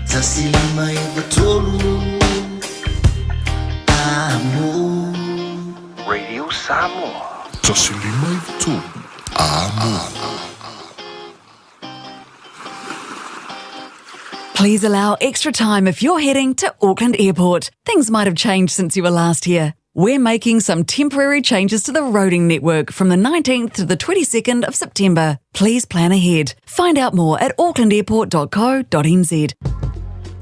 153 amo. Radio Samoa. 153 amo. Please allow extra time if you're heading to Auckland Airport. Things might have changed since you were last here. We're making some temporary changes to the roading network from the 19th to the 22nd of September. Please plan ahead. Find out more at aucklandairport.co.nz.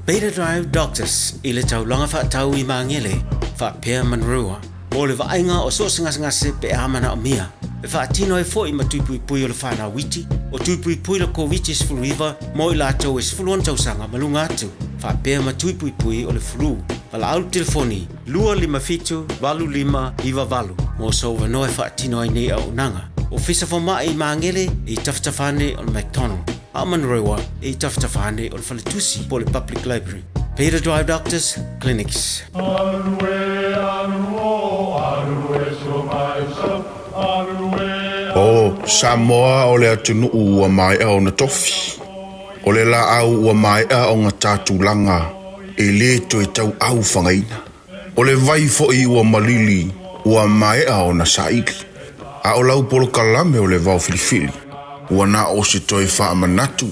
Beta Drive Doctors i le taulaga faatau i Magele faapea Manurewa mo le vaaiga o so o se gasegase pe a manaomia. E faatino ai foi ma tui puipui o le whanau iti, o tui puipui le Koviti-19 mo i latou e 16 tausaga ma luga atu, faapea ma tui puipui o le flu. Valaau le telefoni 257 8598 mo sou avanoa e faatino ai nei auaunaga. Ofisa Fomai i Magele e i tafatafa ane o le McDonald, a o Manurewa e i tafatafa ane o le Faletusi po o le Public Library. Peter Drive Doctors Clinics. O Samoa o le atunuu ua maea ona tofi. O le laau ua maea ona ta tulaga e le toe tauau fagaina. O le vai foi ua malili ua maea ona saili. A o lau polokalame o le vao filifili, ua na o se toe faamanatu,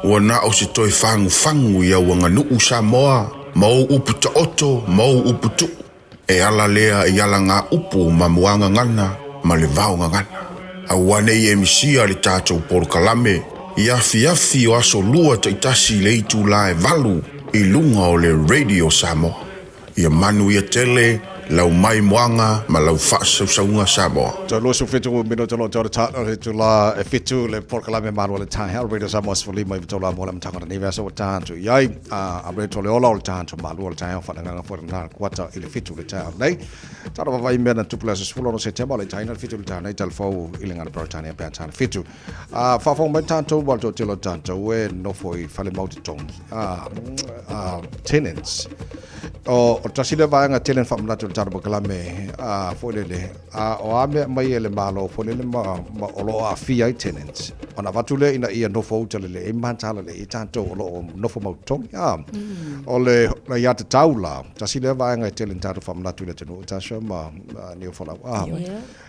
ua na o se toe fagufagu i au aganuu Samoa ma ou upu taoto ma ou upu tuu. E ala lea i alagaupu ma muagagana ma le vaogagana. Aua ne i e misia le tatou polokalame i afiafi o aso lua taitasi i le itula e valu i luga o le Radio Samoa. Ia manuia tele lau maimoaga ma lau faasausauga Samoa. Toe 27 minute o lo o toe ta o le itula e fitu le polokalame malu o le taeao Radio Samoa 15 i tolu mo le amataga o lenei vaiaso ua ta atu i ai. A Reto le ola o le tatou malua o le taeao faaleagaga foi lena kuata i le fitu le taeao nei. Talo vavai mea na tupu le aso 16 Setema o le taina le fitu le taeao nei talafou i le ngana Peretania pe a le fitu. A faafofoga mai tatou ua toatele o tatou e nofo i fale mau totogi. A, a tenants. O, o tasi lea vaega tele na faamanatu i le tatou polokalame a foi lele A o a mea mai e le Malo foi lele ma, ma o lo o aafia ai tenants, ona avatu lea ina ia nofo uta lelei ai ma tala lelei ai tatou o lo o nofo mau totogi. A, o le aiatatau la, tasi lea vaega e tele na tatou faamanatu i le atunuu, Tasha ma Niufolau, a,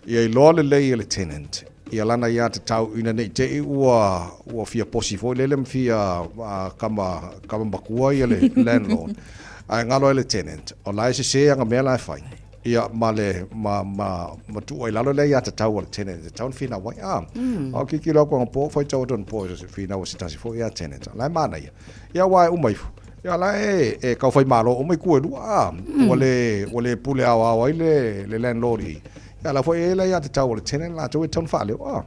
ia iloa lelei e le tenant ia lana aiatatau ina ne i te i ua, ua fia posi foi lele ma fia kama, kama makua ia le landlord, ae galo ai le tenant, o la e sese ana mea la e fai. Ia, ma le, ma, ma, ma tuu ai lalo le aiatatau a le tenant e tatau ona finau ai. A, mm. a kikilo aku anapo, faitau atu anapo, e finau a se tasi foi ia tenant. La e manaia. Ia, aua e uma ifo. Ia, la e, e kau whai malo, o mai kue lua, a, mm. ua le, ua le pule ao ao ai le, le landlord i. Ia, la foi e le aiatatau a le tenant, la tau e tau na whaaleo, a.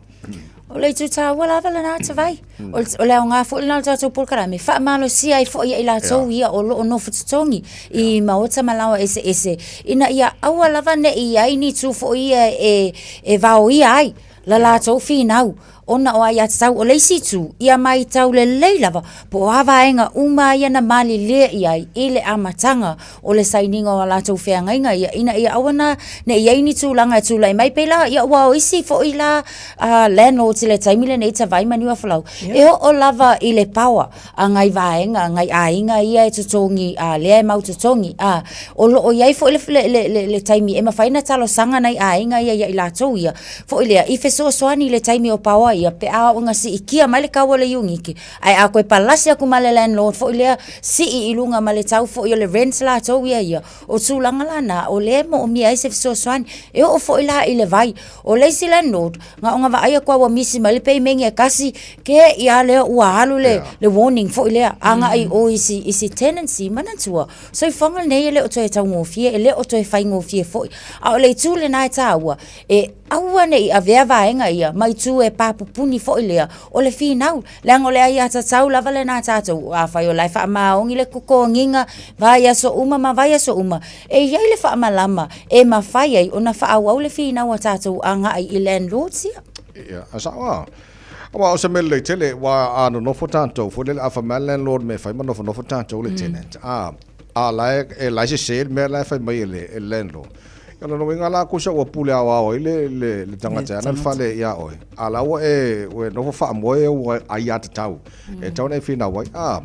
O le itu tāua lava lena Tavai. O le, o le aoga foi lena o le tatou polokalame, faamalosia ai foi ia i latou ia o lo o nofo totogi i maota ma laoa eseese, ina ia aua lava ne i i ai ni itu foi ia e, e vaoia ai la latou finau ona o aiatatau. O le isi itu, ia matau lelei lava po o a vaega uma ia na malilie i ai i le amataga o le sainiga o a latou feagaiga ia, ina ia aua na ne i ai ni tulaga e tulai mai pēlā, ia ua o isi foi la uh, landlords i le taimi lenei Tavai ma Niuafolau, yeah. e oo lava i le paoa a ngai vaega, ngai aiga ia e totogi, a lea e mau totogi, a o loo i ai foi le, le, le, le, le taimi e mafai na talosaga nai aiga ia ia i latou ia, foi lea, i fesoasoani i le taimi o paoa ia, pe a oo ina siitia mai le kau o le iuniki, Ae a toe palasi aku ma le landlord foi lea, sii i luga ma le tau foi o le rent latou ia ia, o tulaga la na, o lea e moomia ai se fesoasoani. E oo foi la i le vai. O le isi landlord, na ona vaai atu lava ua misi mai le payment e tasi, ke ia lea ua alu le, le warning foi lea, agai i o i si, i si tenancy. Manatua, soifuaga lenei e le o toe taugofie, e le o toe faigofie foi. A o le itu lena e taua, e aua ne i avea vaega ia ma itu e papupuni foi lea o le finau, leaga o le aiatatau lava lena a tatou, afai o la e faamaoni le totogiga vaiaso uma ma vaiaso uma, e i ai le faamalama e mafai ai ona faaauau le finau a tatou agai i landlords ia. Ia, a sao a. Aua o se mea lelei tele, aua a nonofo tatou foi lele, a fai mai le landlord me fai ma nofonofo tatou le tenant, a, a la e, e la e sese le mea la e fai mai e le, e le landlord. Ia lona uiga la kusa ua pule aoao ai le, le, le tagata e ana le fale iā oe. A la ua e, ua e nofo faamoe au aiatatau. E tatau ona e finau ai. A,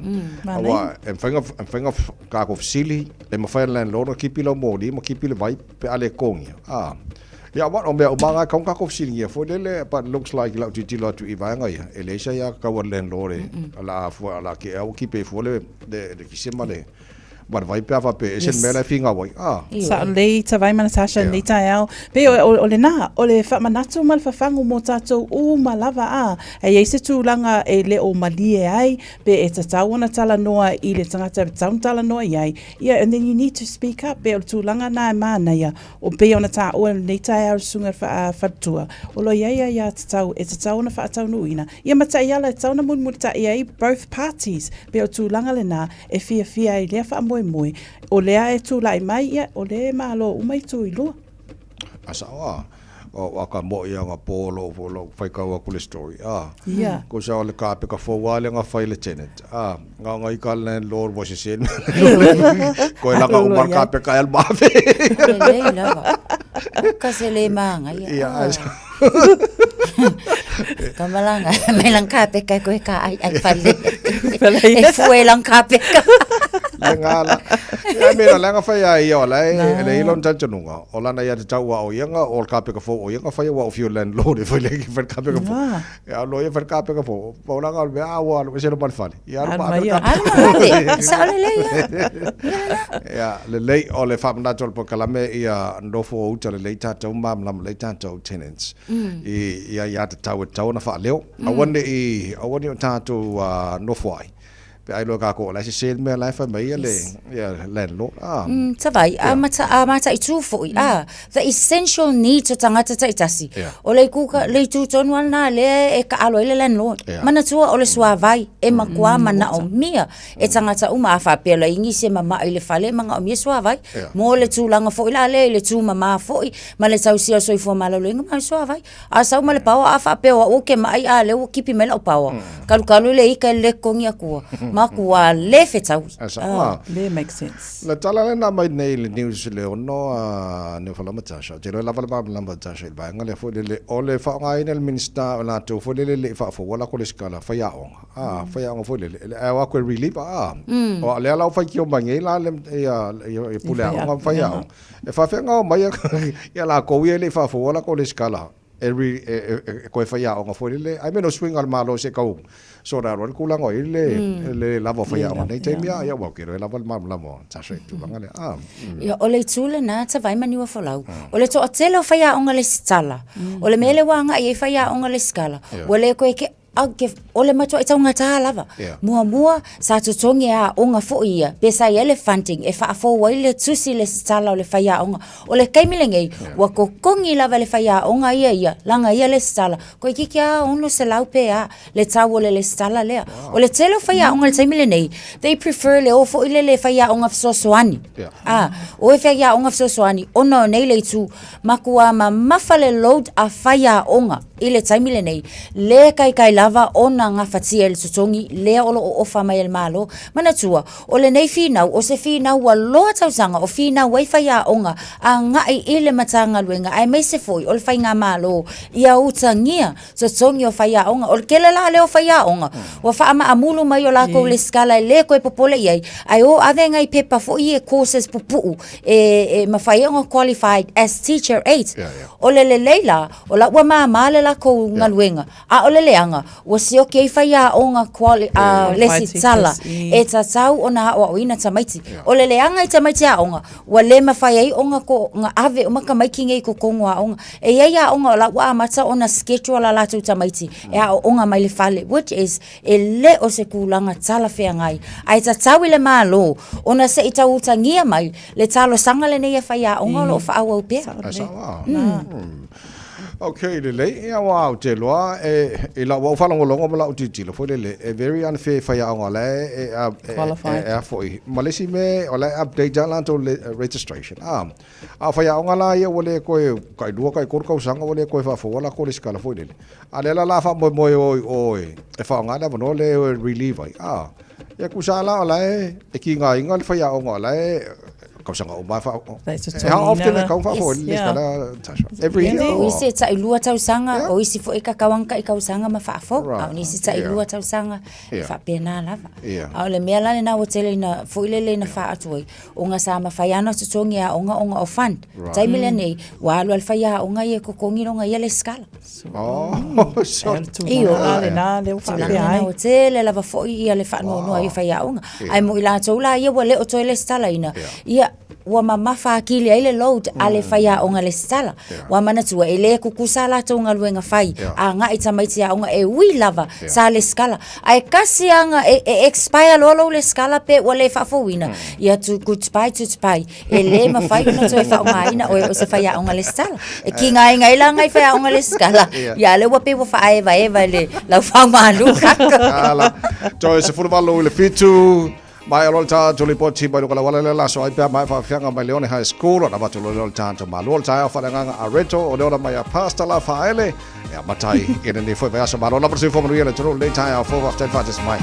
aua e mafai ona, e mafai ona tatou fesili, e mafai e le landlord ona kipi lau moli ma kipi le vai pe a le totogia. A, ia aua o mea uma na e tatau ona tatou fesiligia foi lele, but looks like i lau tilotilo atu i vaega ia, e leai se aiatatau a le landlord e, o le a fua, o le a te i lava ua kipi ai fua le, le, le kise ma le, Ma le vai pe a faapea e ese le mea la e finau ai. Ah. Sao lelei Tavai ma Natasha i lenei taeao. Pei o, o, o lena, o le faamanatu ma le fafagu mō tātou uma lava a. E i ai se tulaga e le o malie ai, pe e tatau ona talanoa i le tagata e tatau ona talanoa i ai, ia, and then you need to speak up, pei o le tulaga na e manaia, o pei ona taua i lenei taeao le susuga i le faletua, o lo o i ai aiatatau e tatau ona faataunuuina, ia ma taiala e tatau ona mulimulitai ai both parties, pei o le tulaga lena, e fiafia ai i lea faamoemoe. faamoemoe, o lea e tulai mai, ia, o lea e malo uma itu e lua. A sao a, o a ka moʻi anga po lo lo faitau aku le story a. Ia. Ko sa o le kapeka fou a le nga fai le tenant a. Nga nga i ka landlord wa se sen. Ko e langa umar kapeka el mafe. Lelei lava. Ka se le manga ia. Ia. Ka malanga mai lang kapeka koe ka ai ai fale. E fue lang kapeka. Le ngala. Ia me la nga fai ai ia la e le ilo ntantanunga. O lana ia te tau a o ia nga o le kapeka fou o ia nga fai wa o fio landlord e fai le ki fai kapeka fou. Ia lo ia fai kapeka fou. Pa o langa o le mea a ua alu ese ma le fale. Ia alu ma ave le kapeka fou. Sao lelei ia. Ia lelei o le faamanatu o le polokalame ia nofo o uta lelei tatou malamalama lelei tatou tenants i ia ia te tau e tatau ona faaleo. Aua ne i aua ne i o tatou nofo ai. Pe ai loa kākou o la e sese le mea la e fai mai ia le ia landlord. Ah. Savai, a mata a mataitu foi. Ah, the essential needs o tagata taitasi. Yeah. O le itu ka le itu tonu lava lena lea e kaalo ai le landlord. Yeah. Manatua o le suavai e matua manaomia e tagata uma a faapea loa i nisi e mama'i i le fale e manaomia suavai. Yeah. Mo le tulaga foi la lea i le tumama foi ma le tausia o le soifua maloloina ma le suavai. A sau ma le paoa a faapea o au ou te maʻi a lea ua kipi mai lau paoa. Kalukalu le ika e le totogi atua. Matua le fetaui. A sao a. Le make sense. Le tala lena mai nei le news le ono a Niufa lama Tasha. Te loe lava le malamalama o Tasha i le vaega lea foi lele o le faaaogaina e le Minista o latou foi lele le i faafoua lako lesitala faiaoga. A, faiaoga foi lele. E o atu e relieve a. O lea la ua faitio mai nei la le ia ia pule aoga ma faiaoga. E faafefea ona omai ia lakou ia e le i faafoua lakou lesitala e e toe faiaoga foi lele, ae mea o suiga o le Malo se i tau sort out ai le tulaga o i ai le le lava o faiaoga i lenei taimi, ia aua ou te iloa e lava le malamalama o Tasha i le tulaga lea. Ah. Ia, o le itu lena Tavai ma Niuafolau, o le toatele o faiaoga lesitala, o le mea lea ua agai ai faiaoga lesitala, ua le toe Au ke, o le matuai taugata lava. Yeah. Muamua, sa totogi e aoga foi ia, pe sa i ai le funding e faafou ai le tusi lesitala o le faiaoga. O le taimi lenei, yeah. ua totogi lava e le faiaoga ia ia, laga ia lesitala. Toeitiiti lava 600 pe a, le tau o le lesitala lea. Wow. O le tele o faiaoga i le taimi lenei, they prefer le o foi lele e faiaoga fesoasoani. Yeah. Ah, o e faiaoga fesoasoani, ona o nei le itu, Matua mamafa le load a faiaoga i le taimi lenei, le kaikai lava ona gafatia e le totogi lea o lo o ofa mai e le Malo. Manatua, o lenei finau, o se finau ua loa tausaga o finau ai faiaoga agai i le Matagaluega aemaise foi o le Faigamalo ia utagia totogi o faiaoga. O le tele la lea o faiaoga ua faamaamulu mai o latou lesitala e le toe popole i ai, ae o ave nai pepa foi ia courses pupuu e, e mafai ai ona qualified as teacher aides. Yeah, yeah. O le lelei la, o la ua māmā le lakou yeah. galuega, a o le leaga, ua sioki ai faiaoga quali, uh, lesitala e tatau ona aoaoina tamaiti. Yeah. O le leaga i tamaiti aoga, ua le mafai ai ona ko, nga ave uma tamaiti nei i totonu o aoga. E i ai aoga o la ua amata ona schedule a latou tamaiti e aooga mai le fale, which is e le o se tulaga talafeagai, ae tatau i le Malo ona se i tau utagia mai le talosaga lenei a faiaoga o lo o faaauau pea. Ae sao a. Ok, lelei, ia aua ou te iloa e, i lau au faalogologo ma lau tilotilo foi lele, e very unfair i faiaoga o la e, e, e, Qualified. e, e a foi, ma le isi mea o la e update lava latou le registration, a. A o faiaoga la ia ua le toe tailua taitolu tausaga ua le toe faafoua latou lesitala foi lele. A o lea la o le a faamoemoe o i o e faaaoga le avanoa lea e relieve ai, a. Ia tusa lava la o la e tigaina le faiaoga o la e tausaga uma lava e faa... How often e tatau ona faafoua ai le lesitala, Tasha? Every year O or? isi e tailua tausaga, o isi foi e tatau lava ona tai tausaga ma faafou. A o nisi tailua tausaga, e faapena lava. A o le mea la lena ua tele ina foi lele ina faa atu ai, Ona sa mafai lava ona totogi e aoga ona o fund. Right. Taimi lenei, ua alu a le faiaoga ia e totogi lona ia lesitala. Oh, so... Io. Tulaga lena ua tele lava foi ia le faanoanoa i faiaoga. Ae mo i latou la ia ua le o toe lesitalaina, ia ua mamafa atili ai le load a le faiaoga lesitala. Ua manatua e le tutusa a latou galuega fai agai tamaiti aoga e ui lava sa lesitala. Ae kasi lava e, e expire loa lou lesitala pe ua le faafouina, ia tu goodbye goodbye. E le mafai ona toe faaaogaina oe o se faiaoga lesitala. E kigaina ai la nai faiaoga lesitala, ia lea ua pei ua faaevaeva i le laufaumalu. Ala. Toe 18 i le 7. Maea loa le tatou lipoti mai luga o le auala lea le aso ai pea maea faafiaga mai Leone High School ona avatu loa lea o le tatou malo o le taeao faaleagaga a Reto o le ola mai a Pastor Lafaele e amata ai i lenei foi vaiaso. Malo lava le soifua manuia le atunuu lenei taeao fou. Faafetai le faatasi mai.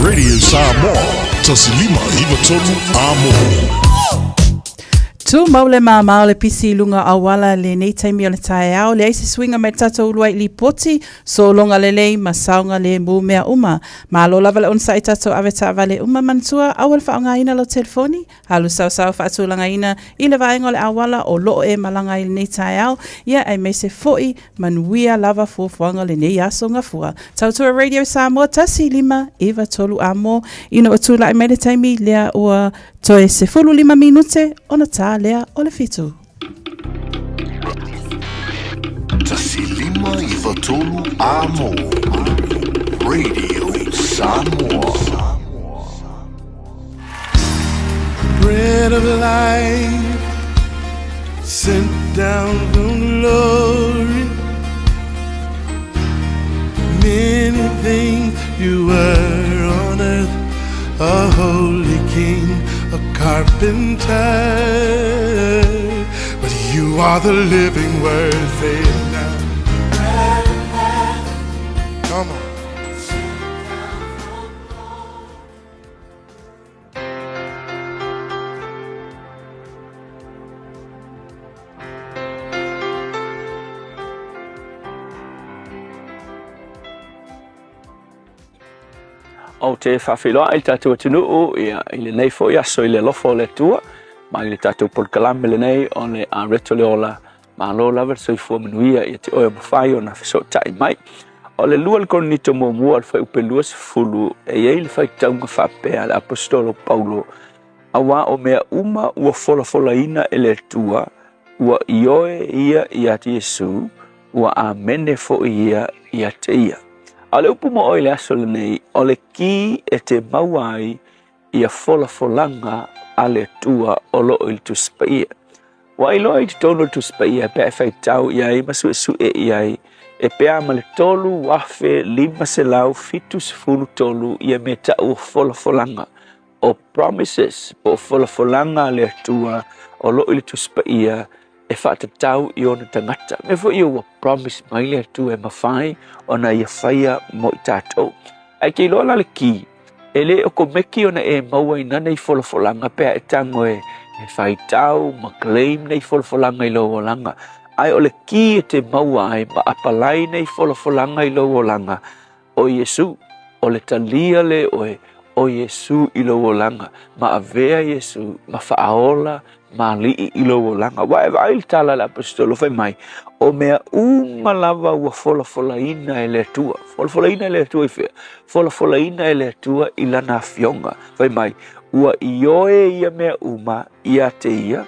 Radio Samoa, 1593 Amo. Tumau le māmā o le pisi i luga auala lenei taimi o le taeao, leai se suiga mai le tatou uluai lipoti, sologa lelei ma saogalemu mea uma. Malo lava le onosai tatou ave taavale uma manatua, aua le faaaogaina lau telefoni, Alu saosao faatulagaina i le vaega o le auala o loo e malaga ai lenei taeao, ia aemaise foi manuia lava fuafuaga o lenei aso gafua. Tautua Radio Samoa 1593 Amo ina ua tulai mai le taimi lea ua toe 15 minute ona tā lea o le fitu. 1593 Amo Radio Samoa. Bread of life sent down from glory. Many things you were on earth, a holy king, a carpenter. But you are the living word, say it now. Come on. Ou te faafeiloai i le tatou atunuu ia, i lenei foi aso i le alofa o le Atua, mai le tatou polokalame lenei o le Areto le Ola. Malo lava le soifua manuia ia te oe o mafai ona fesootai mai. O le lua le Korinito muamua o le fuaiupu 20, e i ai le faitauga faapea a le Aposetolo Paulo, Auā o mea uma ua folafolaina e le Atua, ua ioe ia ia Iesu, ua amene foi ia ia te ia. A o le upu mo oe i le aso lenei, o le ki e te maua ai ia folafolaga a le Atua o lo o i le Tusi Paia. Ua iloa i totonu o le Tusi Paia pe a e faitau i ai ma suesue i ai, e pea ma le 3,573 ia mea tau o folafolaga, o promises po o folafolaga a le Atua o lo o i le Tusi Paia e faatatau i ona tagata. Mea foi ia ua promise mai le Atua e mafai ona ia faia mo i tatou. Ae ke iloa la le ki, e le o komeki ona e maua i nana i folafolaga pe a e tago e faitau ma claim nei folafolaga i lou olaga. Ae o le ki e te maua ai ma apalai nei folafolaga i lou olaga, o Iesu, o le talia lea oe o Iesu i lou olaga, ma avea Iesu ma faaola ma alii i lou olaga. Ua e vaai i le tala a le Aposetolo fai mai, o mea uma lava ua folafolaina e le Atua. Folafolaina e le Atua i fea? Folafolaina e le Atua i lana afioga. Fai mai, ua ioe ia mea uma ia te ia,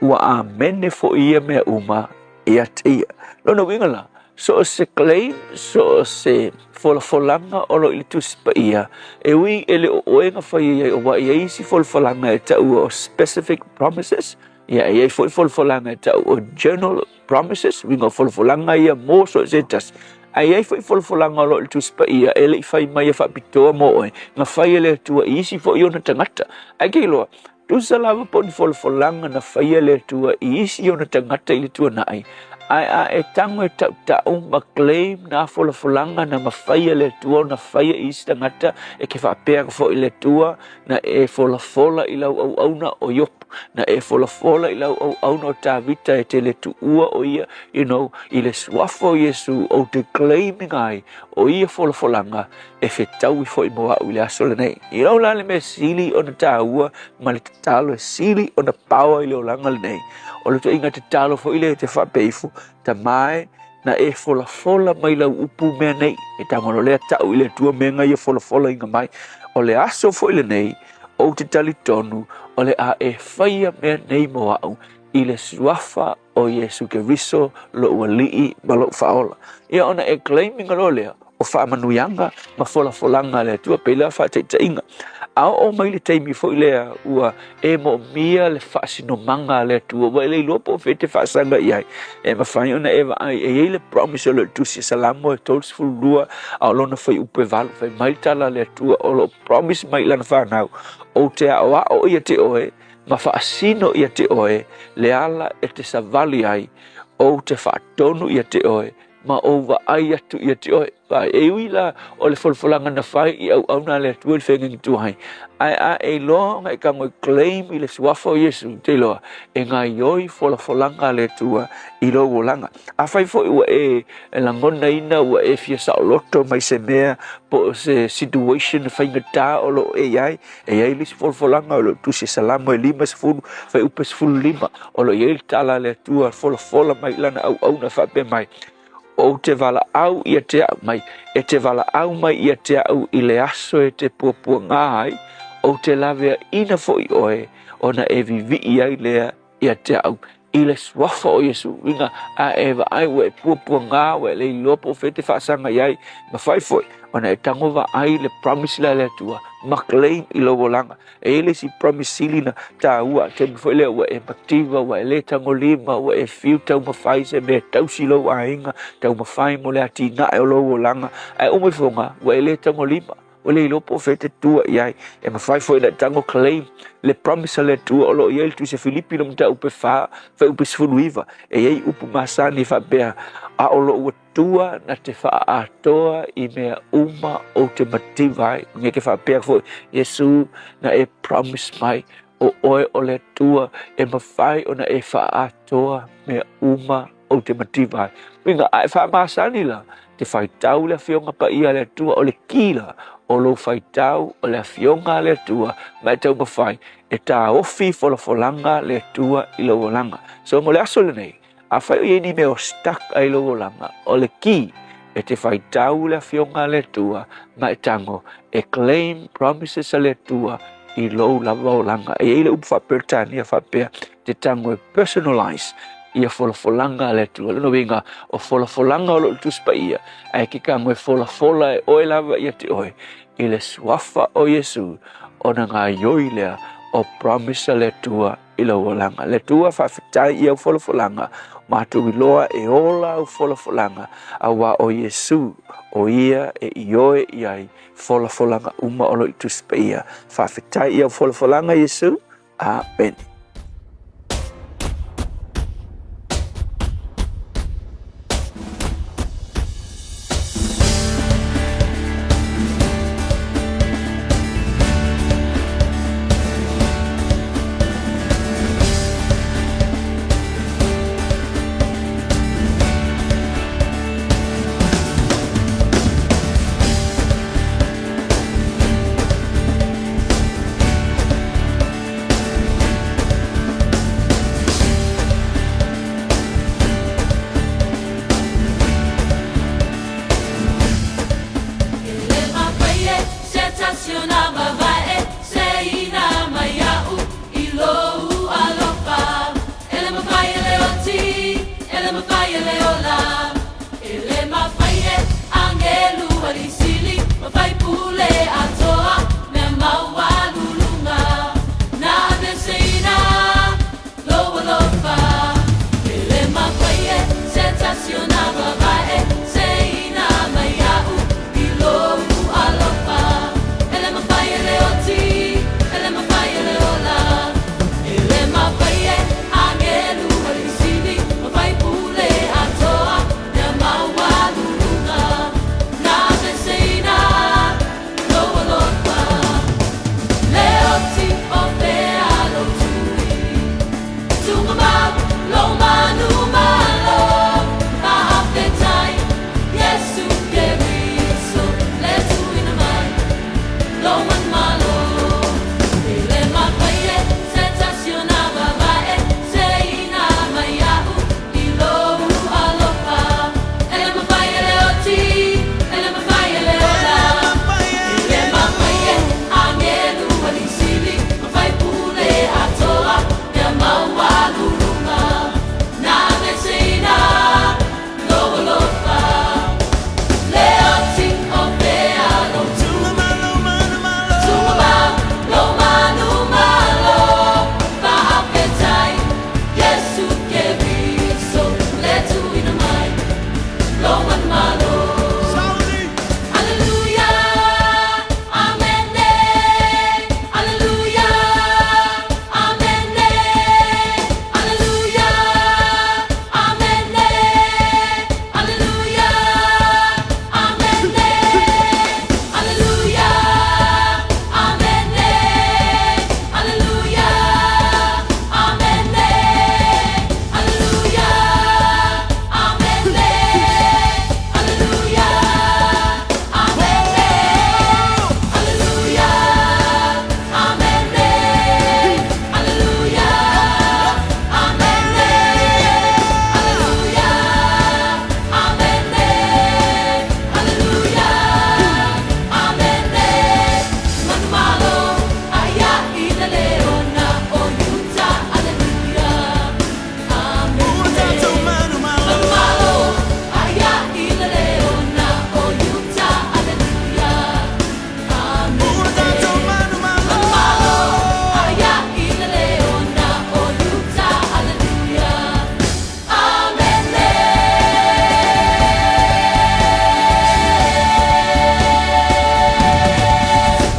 ua amene foi ia mea uma ia te ia. Lona uiga la, So o se claim, so o se folafolaga o lo o i le Tusi Paia, e ui e le o oe na fai ai, aua e i ai isi folafolaga e taua o specific promises, ia e i ai foi folafolaga e tau o general promises, uiga o folafolaga ia mo so o se tasi. Ae i ai foi folafolaga o lo o i le Tusi Paia e le i fai mai e faapitoa mo oe, na fai e le Atua i isi foi ona tagata. Ae ke iloa, Tusa lava po o ni folafolaga na faia e le Atua i isi ona tagata i le tuanai, ae a e tago e tautau ma claim nā folafolaga na mafai e le Atua ona faia i isi tagata, e ke faapea atu foi le Atua, na e folafola i lau auauna o Iopu, na e folafola i lau auauna o Tavita e te le tuua o ia, you know, i le suafa o Iesu, ou te claim ina ai o ia folafolaga e fetaui foi mo au i le aso lenei. I lau la le mea sili ona tāua ma le tatalo e sili ona paoa i le olaga lenei, o le toʻiga tatalo foi lea e te faapea ifo, Tama e, na e folafola mai lau upu mea nei, e tagono lea tau i le Atua mea nga ia folafolaina mai. O le aso foi lenei, ou te talitonu o le a e faia mea nei mo au i le suafa o Iesu Keriso lou Alii ma lou Faaola. Ia ona e claim ina loa lea o faamanuiaga ma folafolaga a le Atua, pei la faataitaiga. A oo mai le taimi foi lea ua e moomia le faasinomaga a le Atua, ua e le iloa po o fea e te faasaga i ai, e mafai ona e vaai, e i ai le promise o lo o tusi e Salamo e 32 a o lona fuaiupu e 8, fai mai le tala a le Atua o lo o promise mai i lana fanau, Ou te aoao ia te oe ma faasino ia te oe le ala e te savali ai, ou te faatonu ia te oe ma ou vaai atu ia te oe. Vaai, e ui la o le folafolaga na fai i auauna a le Atua i le feagaiga tuai, ae a e iloa ona e tago e claim i le suafa o Iesu, te iloa, e gaioi folafolaga a le Atua i lou olaga. Afai foi ua e lagonaina ua e fia saoloto mai se mea po o se situation faigata o lo o e i ai, e i ai le isi folafolaga o lo o tusi e Salamo e 50, fuaiupu e 15, o lo o i ai le tala a le Atua folafola mai i lana auauna e faapea mai, Ou te valaau ia te au mai, e te valaau mai ia te au i le aso e te puapuagā ai, ou te laveaina foi oe, ona e vivii ai lea ia te au i le suafa o Iesu. Uiga, a e vaai ua e puapuagā, ua e le iloa po o fea e te faasaga i ai, mafai foi ona e tago vaai le promise lea a le Atua ma claim i lou olaga. E i ai le isi promise sili na tāua, taimi foi lea ua e mativa, ua e le tagolima, ua e fiu taumafai se mea e tausi lou aiga, taumafai mo le atinae o lou olaga, ae uma ifoga ua e le tagolima, ua le iloa po o fea e te tua i ai. E mafai foi ona e tago claim le promise a le Atua o lo o i ai le Tusi a Filipi le mataupu e 4, fuaiupu e 19, e i ai upu masani e faapea, A o lou Atua na te faaatoa i mea uma ou te mativa ai. Nge ke faapea foi, Iesu na e promise mai, o oe o le Atua e mafai ona e faaatoa mea uma ou te mativa ai. Uiga, a e faamasani la, te faitau le Afioga Paia a le Atua, o le ki la o lou faitau o le Afioga a le Atua, ma e taumafai e taofi folafolaga le Atua i lou olaga. So mo le aso lenei, Afai o i ai ni mea o stuck ai lou olaga, o le ki e te faitau le Afioga a le Atua ma e tago e claim promises a le Atua i lou lava olaga. E i ai le upu faa-Peretania faapea, te tago e personalize. ia folafolaga a le Atua. Lona uiga, o folafolaga o lo o i le Tusi Paia, ae ke tago e folafola e oe lava ia te oe i le suafa o Iesu, ona gaioi lea o promise a le Atua i lou olaga. Le Atua, faafetai i au folafolaga, matou iloa e ola au folafolaga, auā o Iesu, o ia e ioe i ai folafolaga uma o lo o i Tusi Paia. Faafetai i au folafolaga Iesu. Amene.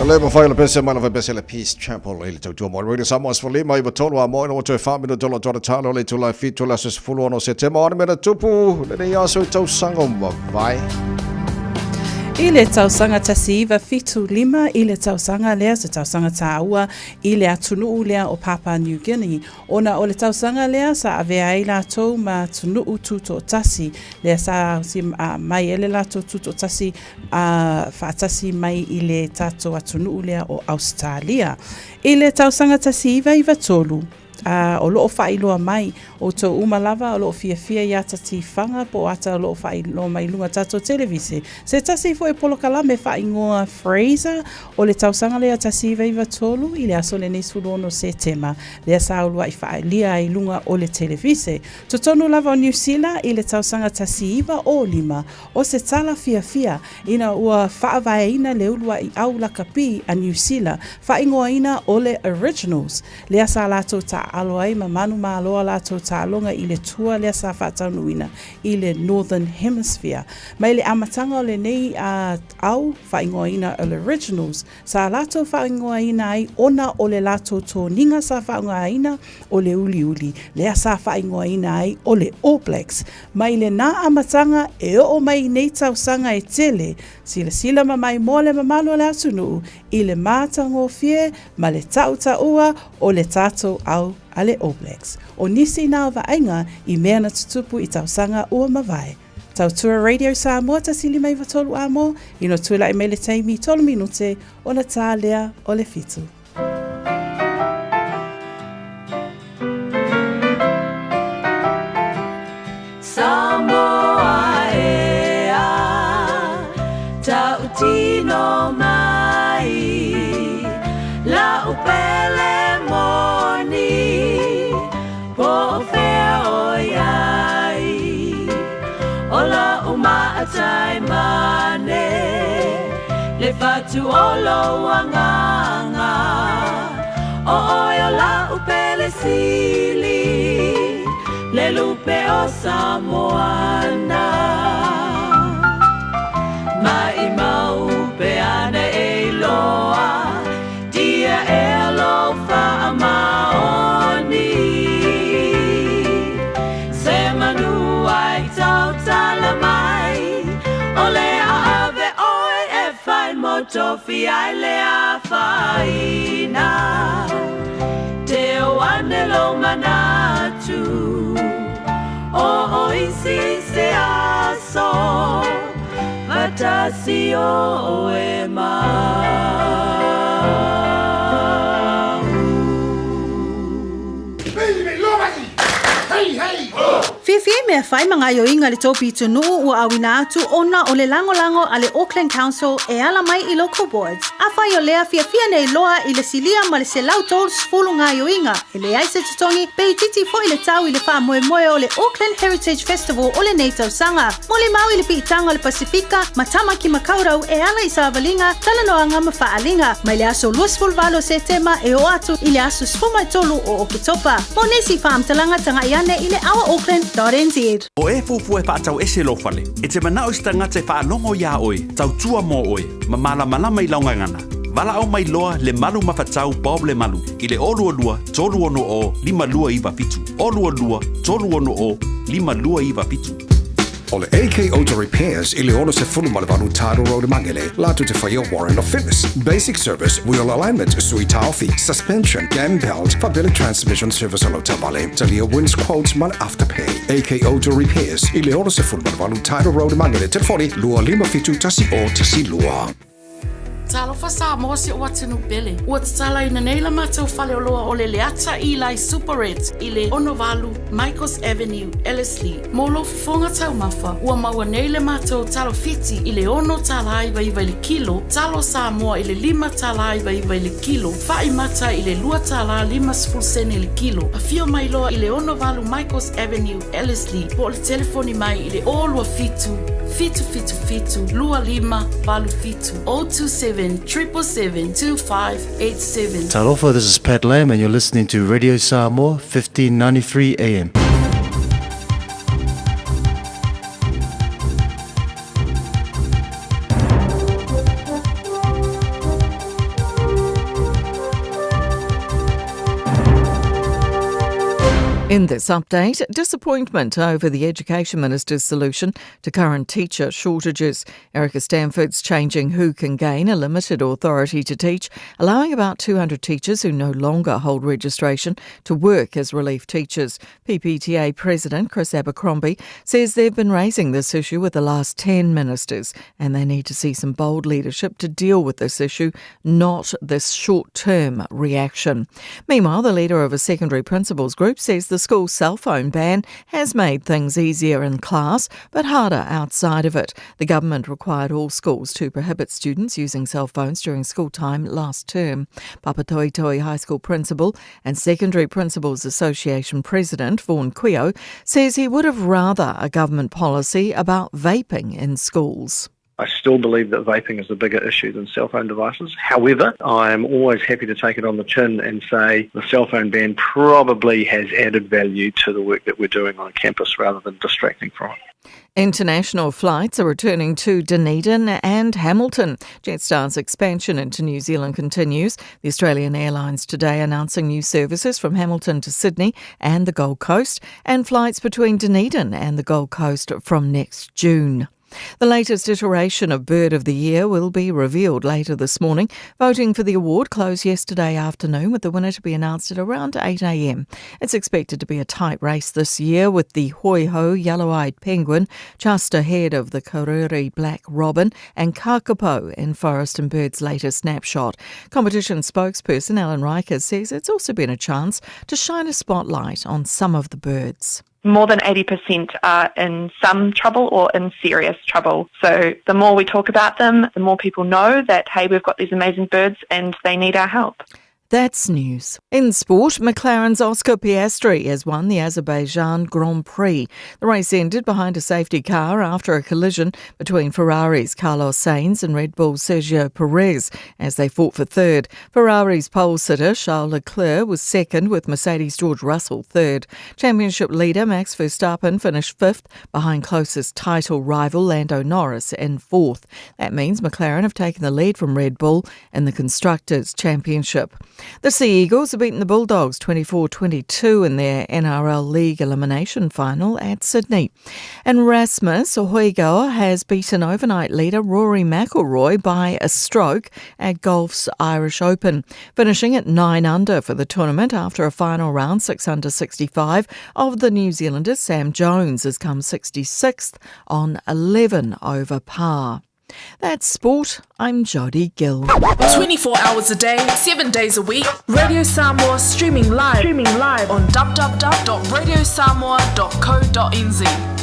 Le mawhai o le pese mai lava pese le Peace Chapel i le tautua mo Radio Samoa 15 i tolu a moe no toe wha minu tolo tolo talo le tula fitu le aso 16 Setema o mena tupu lenei aso i tausaga o mavae. I le tausaga 1975 i le tausaga lea se tausaga tāua i le atunuu lea o Papua New Guinea Ona o le tausaga lea sa avea ai latou ma atunuu tutoatasi, lea sa mai ai le latou tutoatasi faatasi mai i le tatou atunuu lea o Ausetalia. I le tausaga 1993. o lo o faailoa mai. Outou uma lava o lo o fiafia i ata tifaga po o ata o lo o faailoa mai i luga o tatou televise. Se tasi foi o polokalame faaigoa Fraser o le tausaga lea 1993 i le aso lenei 16 o Setema, lea sa uluai faaalia ai i luga o le televise. Totonu lava o Niu Sila i le tausaga 1905, o se tala fiafia ina ua faavaeina le uluai au lakapi a Niu Sila, faaigoaina o le Originals, lea sa latou taaalo ai ma manumalo a latou taaloga i le tour lea sa faataunuuina i le Northern Hemisphere. Mai le amataga o lenei au faaigoaina o le Originals, sa latou faaigoaina ai ona o le latou toniga sa faaaogaina o le uliuli, lea sa faaigoaina ai o le All Blacks. Mai lena amataga e oo mai i nei tausaga e tele, silasila ma maimoa le mamalu o le atunuu i le matagofie ma le tautaua o le tatou au a le All Blacks. O nisi na o vaaiga i mea na tutupu i tausaga ua mavae. Tautua Radio Samoa 153 Amo, ina tula'i mai le taimi tolu minute ona tā lea o le fitu. Samoa e a tautino mai La'u pele moni po o fea o iai O la'u maatai mane Le fatu o lou agaga O oe o la'u pele sili Le lupe o Samoana Maimau pe ana e iloa Tia ea lou faamaoni Se manu ai tautala mai O le a ave oe e fai mo tofi ai le afaina Te o ane lou manatu O o isi se aso Fatasi oe ma Fiafia i mea fai ma gaioiga a le tou pitonuu ua auina atu ona o le lagolago a le Auckland Council e ala mai i Local Boards. Afai o lea fiafia nei loa i le silia ma le 130 gaioiga, e leai se totogi, pe itiiti foi le tau i le faamoemoe o le Auckland Heritage Festival o lenei tausaga. Molimau i le piitaga o le Pasifika ma Tamaki Makaurau e ala i savaliga, talanoaga ma faaaliga, mai le aso 28 o Setema e oo atu i le aso 13 o Oketopa. Mo nisi faamatalaga taga'i ane i le ourauckland.nz. O e fuafua e faatau ese lou fale, e te manao i se tagata e faalogo iā oe, tautua mo oe, ma malamalama i lau gagana. Valaau mai loa Lemalu Mafatau Bob Lemalu i le 022 360 5297, 022 360 5297. O le AK Auto Repairs i le 68 Tidal Road i Magele, latou te faia Warrant of Fitness, Basic Service, Wheel Alignment, Sui Taofi, Suspension, Cam Belt, faapea le Transmission Service o lau taavale, talia Wins Quotes ma le Afterpay. AK Auto Repairs i le 68 Tidal Road i Magele, telefoni 257 1012. Talofa Samoa si ou atunuu pele. Ua tatalaina nei la matou faleoloa o le Leata Eli Superette i le 68 Michaels Avenue, Ellerslie. Mo lou fofoga taumafa, ua maua nei le matou talo Fiti i le $6.99 i le kilo, talo Samoa i le $5.99 i le kilo, fa'i mata i le $2.50 i le kilo. Afio mai loa i le 68 Michaels Avenue, Ellerslie, po o le telefoni mai i le 027 777 2587 027 777 2587. Talofa, this is Pat Lam and you're listening to Radio Samoa 1593 AM. In this update, disappointment over the Education Minister's solution to current teacher shortages. Erica Stanford's changing who can gain a limited authority to teach, allowing about 200 teachers who no longer hold registration to work as relief teachers. PPTA President Chris Abercrombie says they've been raising this issue with the last 10 ministers and they need to see some bold leadership to deal with this issue, not this short term reaction. Meanwhile, the leader of a secondary principals group says the school cell phone ban has made things easier in class but harder outside of it. The government required all schools to prohibit students using cell phones during school time last term. Papatoetoe High School principal and Secondary Principals Association president Vaughan Quio says he would have rather a government policy about vaping in schools. I still believe that vaping is a bigger issue than cell phone devices. However, I'm always happy to take it on the chin and say the cell phone ban probably has added value to the work that we're doing on campus rather than distracting from it. International flights are returning to Dunedin and Hamilton. Jetstar's expansion into New Zealand continues. The Australian Airlines today announcing new services from Hamilton to Sydney and the Gold Coast and flights between Dunedin and the Gold Coast from next June. The latest iteration of Bird of the Year will be revealed later this morning. Voting for the award closed yesterday afternoon, with the winner to be announced at around 8am. It's expected to be a tight race this year, with the Hoiho yellow eyed penguin just ahead of the Karuri black robin and Kakapo in Forest and Bird's latest snapshot. Competition spokesperson Alan Riker says it's also been a chance to shine a spotlight on some of the birds more than 80% are in some trouble or in serious trouble. So the more we talk about them, the more people know that, hey, we've got these amazing birds and they need our help. That's news. In sport, McLaren's Oscar Piastri has won the Azerbaijan Grand Prix. The race ended behind a safety car after a collision between Ferrari's Carlos Sainz and Red Bull's Sergio Perez as they fought for third. Ferrari's pole sitter Charles Leclerc was second with Mercedes George Russell third. Championship leader Max Verstappen finished fifth behind closest title rival Lando Norris in fourth. That means McLaren have taken the lead from Red Bull in the Constructors' Championship. The Sea Eagles have beaten the Bulldogs 24 22 in their NRL League elimination final at Sydney. And Rasmus Højgaard has beaten overnight leader Rory McIlroy by a stroke at golf's Irish Open, finishing at 9 under for the tournament after a final round 6 under 65 of the New Zealander Sam Jones has come 66th on 11 over par. That's sport. I'm Jodie Gill. 24 hours a day, 7 days a week. Radio Samoa streaming live, streaming live on www.radiosamoa.co.nz.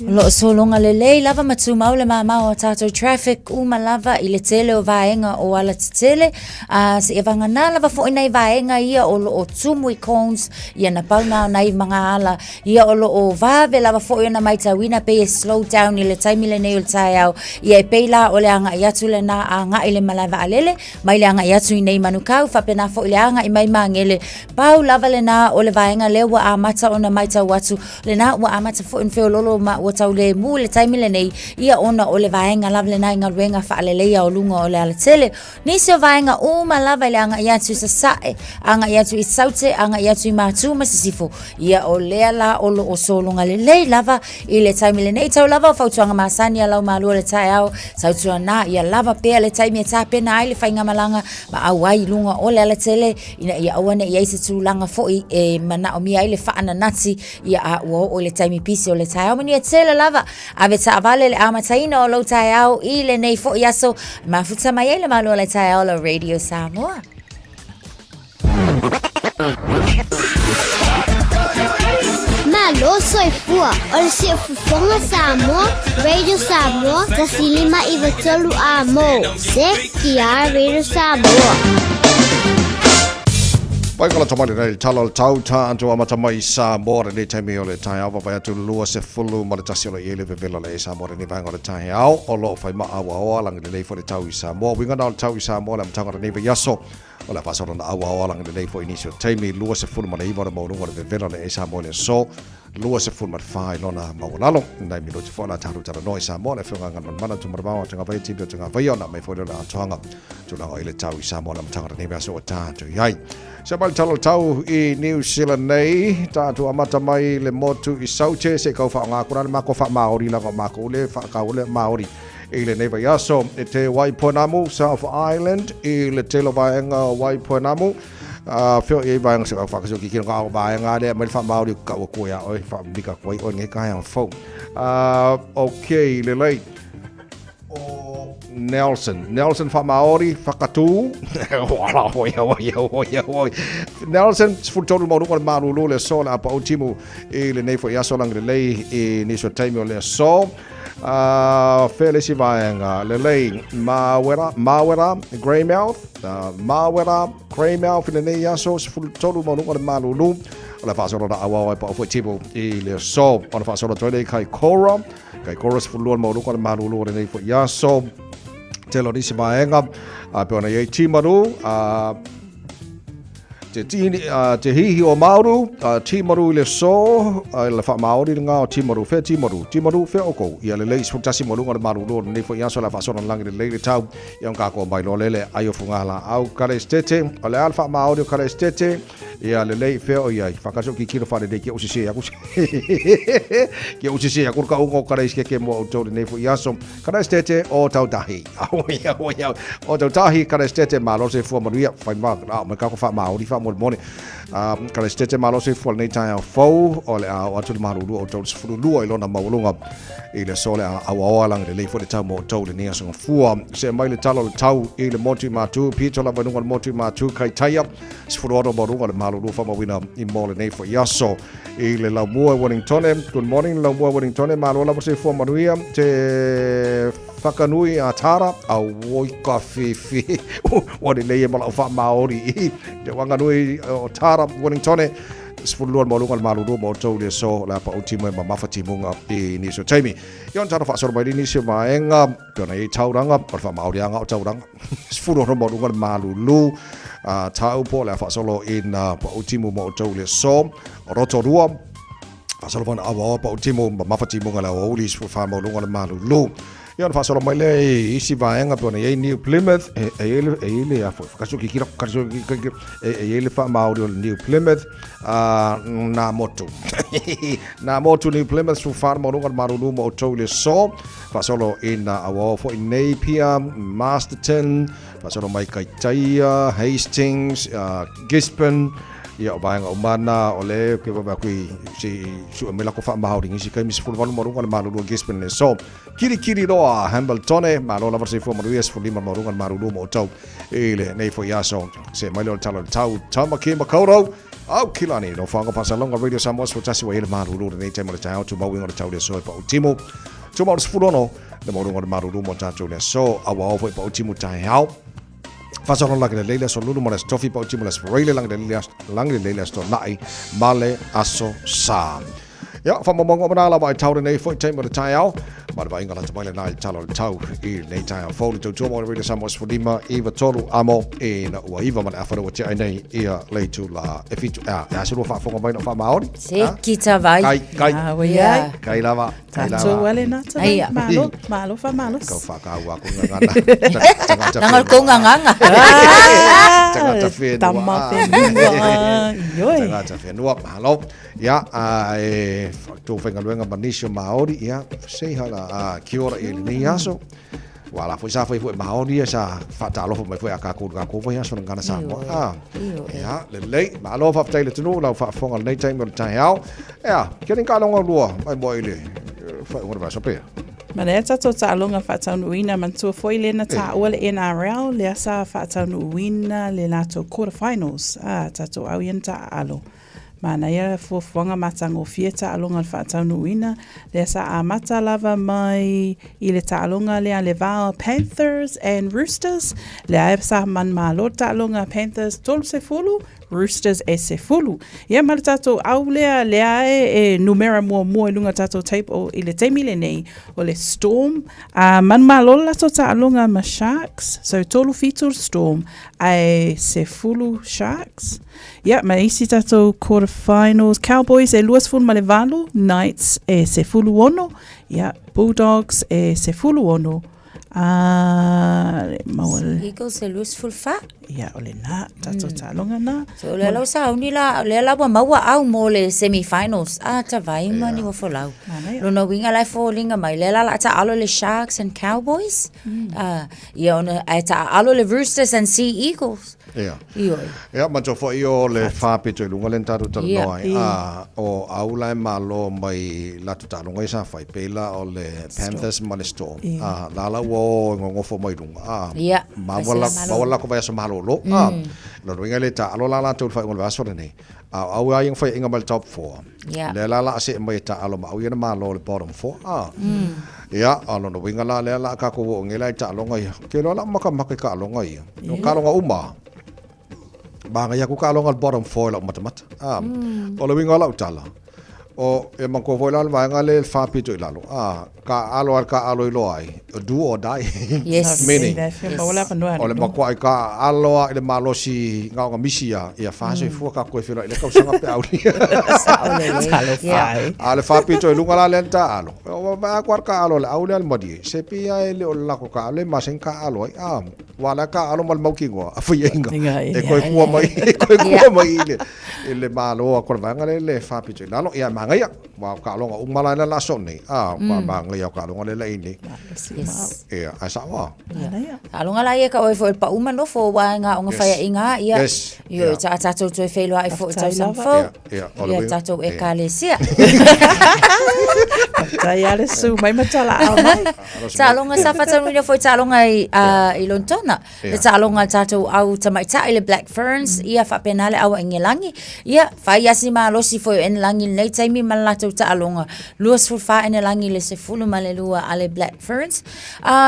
O lo o sologa lelei lava ma tumau le mamao o tatou traffic uma lava i le tele o vaega o alatetele a seia vagana lava foi nai vaega ia o lo o tumu i cones ia na pau na o nai magaala Ia o lo o vave lava foi ona maitauina pei e slow down i le taimi lenei o le taeao. Ia e pei la o le agai atu lena a agai i le malae vaalele, mai le agai atu i nei Manukau, faapena foi le agai mai Magele. Pau lava lena o le vaega lea ua amata ona maitau atu, lena ua amata foi ona feololo ma ua tau lemu i le taimi lenei, ia ona o le vaega lava lena i galuega faaleleia o luga o le alatele. Nisi o vaega uma lava i le agai atu i Sasae, agai atu i Saute, agai atu i Matu ma Sisifo. Ia o lea la o lo o sologa lelei lava i le taimi lenei. Tau lava o fautuaga masani a lau malua le taeao, tautuana ia lava pea le taimi e tapena ai le faigamalaga ma auai i luga o le alatele ina ia aua ne i ai se tulaga foi e manaomia ai le faananati ia a ua oo i le taimi pisi o le taeao. Manuia tele lava Ave taavale le amataina o lou taeao i lenei foi aso. Mafuta mai ai le malo o le taeao la Radio Samoa. Malo soifua o le siufofoga Samoa, Radio Samoa, 153 a mo. Se ki Radio Samoa. Pai kala tamai nei tala o le tau tā antu amata mai i Samoa lenei taimi o le taeao vaavaai atu 21 o le iele vevela le e Samoa lenei vaega o le taeao o lo o whai maa aua langi lelei fo le tau i Samoa winga na o le tau i Samoa le amataga o lenei vaiaso o le a faasolo na aua langi lelei fo i nisi o taimi 29 o le maualuga o le vevela le e Samoa le aso. 24 i lona maualalo. Nai minute foi la tatou talanoa i Samoa, le afioga Galumalemana Tumaravao o Tagavaia TV o Tagavaia ona mai foi lea o le atoaga tulaga i le tau i Samoa le amataga o lenei vaiaso ua tatou i ai. Se mai le tala o le tau i New Zealand nei, tatou amata mai le motu i Saute, se i kau whaonga aku rā le mako wha-Māori langa o mākou le whakau le Māori i lenei vaiaso. E te Waipounamu, South Island, i le tele o vaega o Waipounamu, A feo i vaega se whakasio ki kino ka vaega lea mai le wha-Māori o kau koe a oe, wha-mika koe oe nge kai ang fau. Okay, le lei. O Nelson. Nelson wha-Māori, whakatū. Wala, hoi, hoi, hoi, hoi. Nelson, sefulu mauruga le malulu le aso le apa o timu i lenei foi aso langi lelei i nisi o taimi o le aso. Fea le isi vaega, lelei, Mawera, Mawera, Greymouth, Mawera, Greymouth i lenei aso, 13 mauruga le malulu. O le faasolo na auau ai pa o foi timu i le aso. O le faasolo atu ai le Kaikoura, Kaikoura 12 mauruga le malulu o lenei foi aso. Tele o nisi vaega, a pe ona i ai Timaru, a Te, tini, te hihi o Mauru, Timaru i le so, le wha-Maori le ngā o Timaru, whea Timaru, Timaru, whea o kou, ia le lei sefulu ma lunga le maru loa lenei foi aso le whaasona langi le lei le tau, ia nga ko mai loa lele ai o funga la au kare stete, o le al wha-Maori o kare stete, ia le lei whea o ia, whakaso ki kino whare nei ki usisi aku, ki usisi aku ka ungo kare iskeke mo au tau lenei foi aso, Kare stete o Tautahi. Aoi, aoi, aoi. O Tautahi, kare stete malo se fua manuia. Whai mā, rā, mai kako wha Māori wha mone mone. Kare stete malo se fua lenei tae au fau, o le ao atu le maruru o tau sefulu lua i lona maualunga. I le so le a au aoa langi le lei fo le tau mo tau le nia songa fua. Se mai le talo le tau i le motu i mātū, pito la vainunga le motu i mātū, kai taia, sefulu ono maualunga le maruru wha mawina i mo le nei fo i aso. I le Laumua Wellingtone. Good morning, Laumua Wellingtone. Malo lava se fua manuia. Te whakanui a Tara. A woi ka whiwhi. Ua le lei e mala o wha Māori. Te wanganui o Tara Wellingtone. Sefulu lua le maualuga le malulu mo outou le aso le apa o timu e mamafa timuga i nisi o taimi. Ia ona tala faasolo mai nisi o vaega pe ona i ai tauranga o le faamaoriaga o tauranga. 16 maualuga le malulu a taupo le a faasolo ina pa o timu mo outou le aso. Rotorua faasolo fana awaoa pa o timu mamafa timuga le aoauli 14 maualuga le malulu. Ia ona faasolo mai lea i isi vaega pe ona i ai New Plymouth, e, e, e, e i le afo, whakaso ki kira, whakaso ki kira, e, e i le whaamaori o le New Plymouth, nā motu. Nā motu New Plymouth, su whāra maurunga le maruru mo outou le so, whaasolo i nā awao foi Napier, Masterton, whaasolo mai Kaitaia, Hastings, Gisborne, ia o vaega uma na o le ke wawe aku i si sue mai lako whaamaori ngisi kai misi fulu walu maurunga le maruru Gisborne le so. Kirikiriroa, Hamiltone, malo lava se fua manuia 15 mauruga le marulu mo outou i lenei foi aso. Se mai lea o le tala o le tau, Tamaki Makaurau, au kilani, no whanga whasalonga Radio Samoa 11 wa i le marulu lenei taimi o le taeao, tumau ingo le tau le aso e pau timu. Tumau le 16 le mauruga le marulu mo tatou le aso, auao foi pau timu taeao. Whasalo langi le leile aso lulu ma le aso tofi pau timu le aso reile langi le leile langi le leile aso tonai ma le aso sa. Ia, whamamonga o mana lava i tau nei foi taimi o le taeao. Ma le vainga lata mai le nai tala o le tau i nei taeao fou le tautua mo le Radio Samoa 15 iwa tolu amo e na ua iwa ma le awhara ua tia ai nei ia leitu la e fitu a e asilua whaafonga mai no wha Māori. Se kita vai. Kai, kai. Ah, yeah. Kai lava. Kai lava. Tātou wale nā tala. Malo, malo wha malos. Kau whakaua ko ngangana. Nanga ko nganganga. Tangata whenua. Tama whenua. Ioi. Tangata whenua. Malo. Ia, a, e tō whaingaluenga ma nisi o Māori, ia, sei hala, a, kia ora i lenei aso. Wa la foi sa foi foi Māori ia sa whaatalofa mai foi a kākou kākou foi aso ngana Samoa. A, ia, lelei, malo whawhitai le tunu, lau whaafonga lenei taimi o le taeao. Ia, kia ni kālonga lua, mai mua i le, whai ungana vaso pea. Mana e tātou taaloga faataunuuina manatua foi lena taua le NRL lea sa faataunuuina le latou quarter finals a tātou au ia na taaalo. Manaia fuafuaga matagofie taaloga o le faataunuuina lea sa amata lava mai i le taaloga lea le va o Panthers and Roosters, lea e sa manumalo le taaloga a Panthers 30. Roosters e 10. Ia ma le tatou au lea lea e e numera muamua i luga o tatou table i le taimi lenei o le Storm. A manumalo le latou taaloga ma Sharks. So 3-7 le Storm ae 10 Sharks. Ia ma isi tatou quarter finals Cowboys e 28, Knights e 16, ia Bulldogs e 16. A le maua le. Eagles e 24. Ia, o lena, tatou taaloga na. So, o lea la ua sauni la, o lea la ua maua au mo le semi-finals. A, tavai ma ni wafolau. Lona uiga la e foliga mai, lea la o le a taaalo le Sharks and Cowboys. Ah, ia ona, ae taaalo le Roosters and Sea Eagles. Ia. Ioe. Ia, manatua foi o le fa pito i luga lea na tatou talanoa ai, a, o au la e malo mai latou taaloga ia sa fai, pei la o le Panthers ma le Storm, a, la la ua o e gogofo mai luga, a, maua la, maua le latou vaiaso malolo, a, lona uiga e le taalo la latou i le faaiuga o le vaiaso lenei, a o au lava ia na faiaina mai le top four, lea la o le a see mai e taalo ma au ia na malo i le bottom four, a. Ia, a o lona uiga la lea o le a tatou oo nei la i taaloga ia. Ou te iloa o le a matamata i taaloga ia. O taaloga uma lava, manaia atu taaloga o le bottom four i lau matamata. A, o le uiga o lau tala, o, e manatua foi la le vaega lea e fa pito i lalo, a, taaalo lava i le taaalo i loa ai, do or die. Yes. Meaning, Yes. o le matuai taaalo lava i le malosi na ona misi lava, ia fa soifua tatou toe feiloai i lea tausaga pe a aulia. Sao lelei. Yeah. A o le fa pito i luga la lea na taaalo, Ua vaai atu lava le taaalo a le au lea le malie, se pei lava e le o le latou taaalo e masani taaalo ai. A, aua o la e taaalo ma le mautinoa a faiaina e toe kua mai, e toe kua mai i le, i le malo atu o le vaega lea i le faapito i lalo. Ia, e manaia, aua o taaloga uma la lea o le a sosoo nei, a, ua manaia o taaloga lea la i nei. Yes. Ia, ae sao lava. Manaia. Taaloga la ia ka oe foi i le pau ma nofo, aua e gao na faiaina a, ia. Yes. Ioe, ta tatou toe feiloai foi i tausaga fou. Ia, o le Ia uiga. tatou ekalesia. Faafetai lava le su mai ma talaau mai. Taaloga sa faataunuuina foi taaloga i, i Lonetona. Le taaloga a le tatou au tamaitai le Black Ferns, ia faapena le au a Ingelagi. Ia, fai lava si malosi foi o Inelagi i lenei taimi ma le latou taaloga. 24 Inelagi i le 12 a le Black Ferns.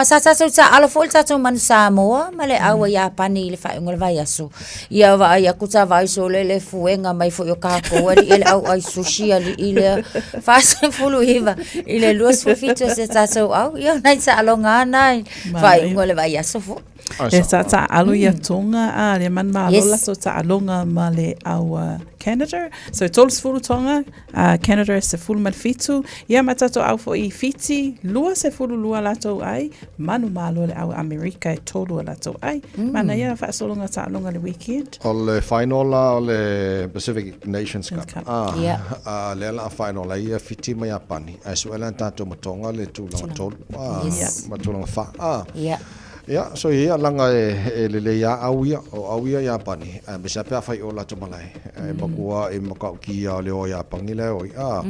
Sa tatou taaalo foi le tatou manu Samoa ma le au a Iapani i le faaiuga o le vaiaso. Ia vaai aku ta vaai sole le fuega mai foi o kākou aliʻi le au ʻai sushi aliʻi lea 49 i le 27 o se tatou au. Ia o nai taaloga lava na i faaiuga o le vaiaso foi. E sa taaalo ia Tonga a le manumalo Yes. latou taaloga ma le au a Canada. So 30 Tonga, a Canada e 17, ia ma tatou au foi i Fiti, 22 latou ai, manumalo le au Amerika e tolu a latou ai. Manaia faasologa taaloga le weekend. O le final la o le Pacific Nations Cup. Cup. Ah, Yeah. ah, lea la final ai ia Fiti ma Iapani. Ae sue la tatou ma Tonga le tulaga tolu. Ah, Yes. ma tulaga fa. Ah. Yeah. Ia, so ia laga e lelei lava au ia, o au ia Iapani, aemaise lava pe afai o latou malae, e matua i matautia o le o Iapani la e oi, a,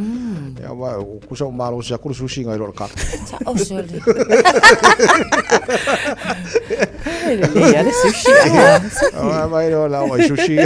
ia, aua o kusa ua malosi atu le sushi nai lo le kata. Ta'o sole. E lelei lava le sushi. Aua mai lo la o sushi.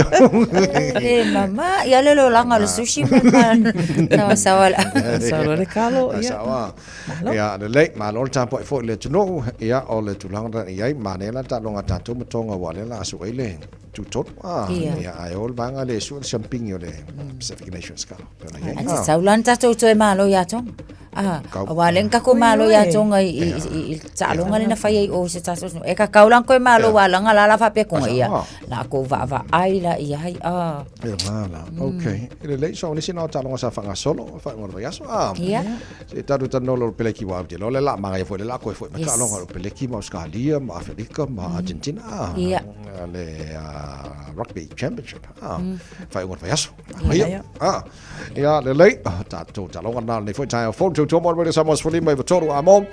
E mama, ia le lo laga o le sushi ma ma sawasawa la. Sawa le kalo, ia. Sawa. Malo. Ia, lelei, malo le tapuai foi i le atunuu, ia, o le tulaga lena i ai, manaia la le taaloga a tatou ma Tonga aua o lea o le a sue ai le tutolu, a, Ia. ia, ae o le vaega lea e sue le siamupini o le Pacific Nations Cup, pei ona i ai. Ae tatau la ona tatou toe malo iā Tonga. A, Kau. aua lea na tatou malo iā Tonga i, i, i, i le taaloga lea na fai ai i o i se tatou atunuu. E kakau la ona toe malo aua leaga la la faapea konga ia, na kou vaavaai la i ai, a. E la la, okay. E lelei, so o nisi na o taaloga sa faagasolo, faaiuga o le vaiaso, a. Ia. Se tatou talanoa loa i le peleki aua ou te iloa o le la manaia foi le la koe foi ma Yes. taaloga o le peleki ma Ausetalia ma Aferika ma Argentina a Ia. le rugby championship a faaiuga o le vaiaso. Ia. Ia. A. Ia lelei, tatou taaloga na lenei foi taeao fou tautua mo le Radio Samoa 13 a mo.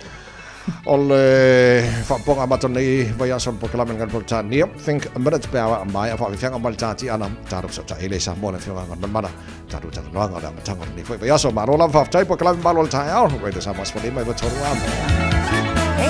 O le faapopoga amata o lenei vaiaso o le polokalame le Peretania, Think a Minute pe a maea faafeafeaga mai le tatiana, tatou fesootai ai lea i Samoa le Afioga Galumalemana, tatou talanoaga o le amataga o lenei foi vaiaso. Malo lava faafetai polokalame malo o le taeao, Radio Samoa 15 93 a mo.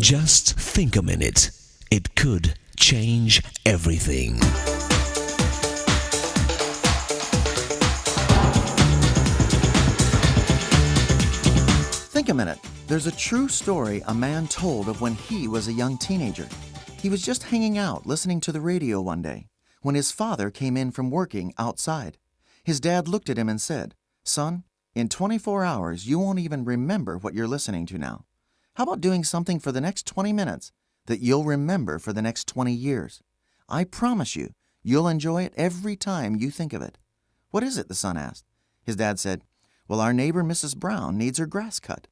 Just think a minute. It could change everything. Think a minute. There's a true story a man told of when he was a young teenager. He was just hanging out listening to the radio one day when his father came in from working outside. His dad looked at him and said, Son, in 24 hours you won't even remember what you're listening to now. How about doing something for the next 20 minutes that you'll remember for the next 20 years? I promise you, you'll enjoy it every time you think of it. What is it? the son asked. His dad said, Well, our neighbor Mrs. Brown needs her grass cut.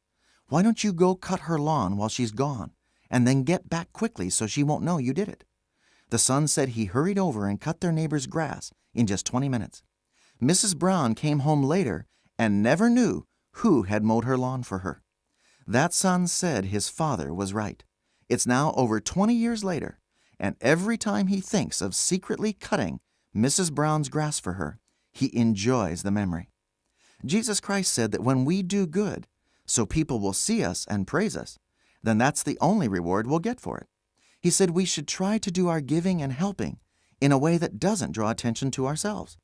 Why don't you go cut her lawn while she's gone, and then get back quickly so she won't know you did it? The son said he hurried over and cut their neighbor's grass in just 20 minutes. Mrs. Brown came home later and never knew who had mowed her lawn for her. That son said his father was right. It's now over 20 years later, and every time he thinks of secretly cutting Mrs. Brown's grass for her, he enjoys the memory. Jesus Christ said that when we do good, so people will see us and praise us, then that's the only reward we'll get for it. He said we should try to do our giving and helping in a way that doesn't draw attention to ourselves,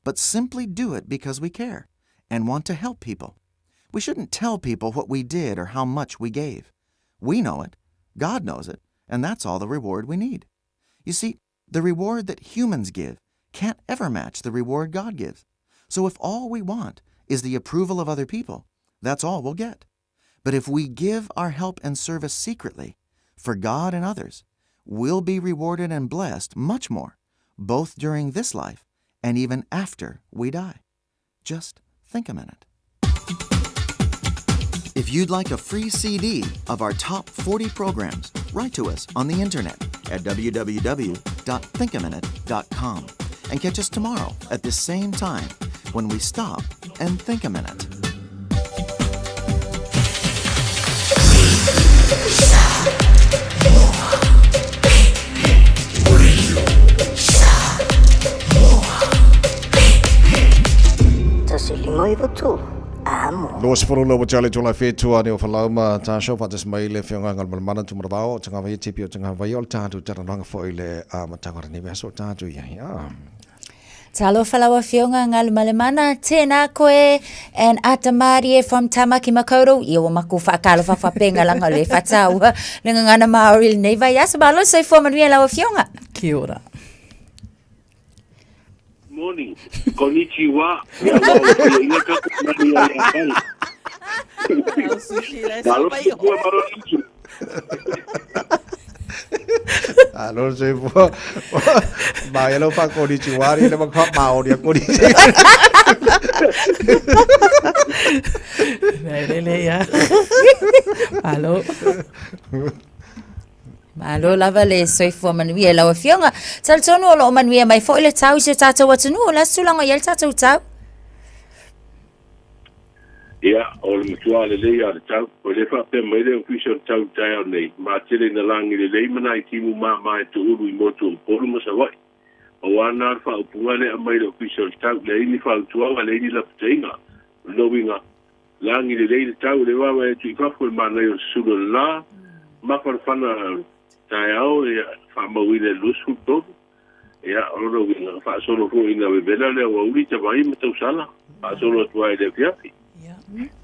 but simply do it because we care and want to help people. We shouldn't tell people what we did or how much we gave. We know it, God knows it, and that's all the reward we need. You see, the reward that humans give can't ever match the reward God gives. So if all we want is the approval of other people, that's all we'll get. But if we give our help and service secretly for God and others, we'll be rewarded and blessed much more, both during this life and even after we die. Just think a minute. If you'd like a free CD of our top 40 programs, write to us on the internet at www.thinkaminute.com and catch us tomorrow at this same time when we stop and think a minute. 93 Amo. 22 ua tale tula whetua ane o whalau ma tāsau whaatas mai le whionga ngal malamana tu maravao o tanga vai tipi o tanga vai o le tātu taranoanga fo i le a matanga rani mea so tātu ia ia. Talofa lau afioga Galumalemana, tēnā koe and ata mārie from Tamaki Makaurau. Ia ua makou faatalofa faapegalagā o le faataua le gagana Māori lenei vaiaso. Malo le soifua manuia lau afioga. Kia ora. Morning. Konnichiwa. Ia ua o fia ina ka ku mani ai a kai. Malo le soifua malo le usu. Alo se fua. Ma ia lau wha konnichiwa ri le maka Māori a konnichiwa. Nei lele ia. Malo. Malo lava le soifua manuia i lau afioga. Talitonu o lo o manuia mai foi le tau i si o tatou atunuu. O le a se tulaga o i ai le tatou tau? Ia, o le matua lelei a le tau. O le faapea mai le Ofisa o le Tau i taeao nei, ma tele ina lagi lelei ma nai timu māmā e toulu i motu o Upolu ma Savaii. Pau a na le faaupuga lea aumai le Ofisa o le Tau, leai ni fautuaga, leai ni lapataiga. O lona uiga, lagi lelei le tau, le vaavaai atu i fafo i le manaia o le susulu o le la, mafanafana taeao, ia, faamauina i le 23. Ia, o lona uiga, faasolo foi ina vevela le aoauli, tavai ma tausala, faasolo atu ai i le afiafi.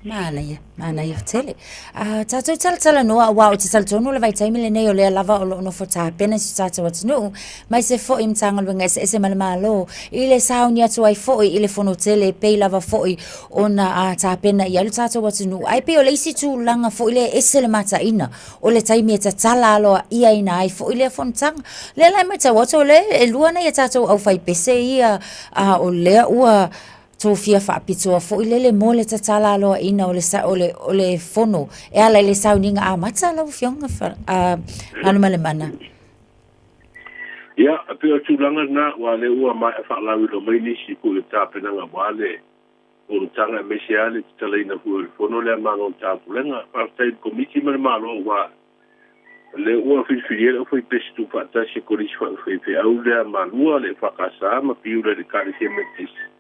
Manaia, manaia tele. Uh, tātou talatalanoa, auā o te talitonu le vaitaimi lenei o lea lava o loo nofo tapena si tātou atunuu, mai se foi Matagaluega eseese ma le Malo, i le sauni atu ai foi i le fono tele, pei lava foi ona uh, tapena i ai le tātou atunuu. Ai pei o le isi tulaga foi lea e ese le mataina o le taimi e tatala aloa'iaina ai fo'i lea fonotaga. Lea la e matau atu o lea e lua nai a tatou aufaipese ia a o lea ua tofia faapitoa fo'i lele mo le tatala aloa'iina o le o le o le fono e ala i le sauniga amata lau Afioga a Galumalemana. Ia, e pei o le tulaga lena, aua o lea ua maea faalauiloa mai nisi foi o tapenaga aua le Fonotaga aemaise lava le tatalaina foi o le fono lea a Malo o le Taupulega. Faafetai i le Komiti ma le Malo aua o lea ua filifilia le aufaipese tuufaatasi e Kolisi Faafaifeau lea a Malua, le EFKS ma Piula i le Ekalesia Metotisi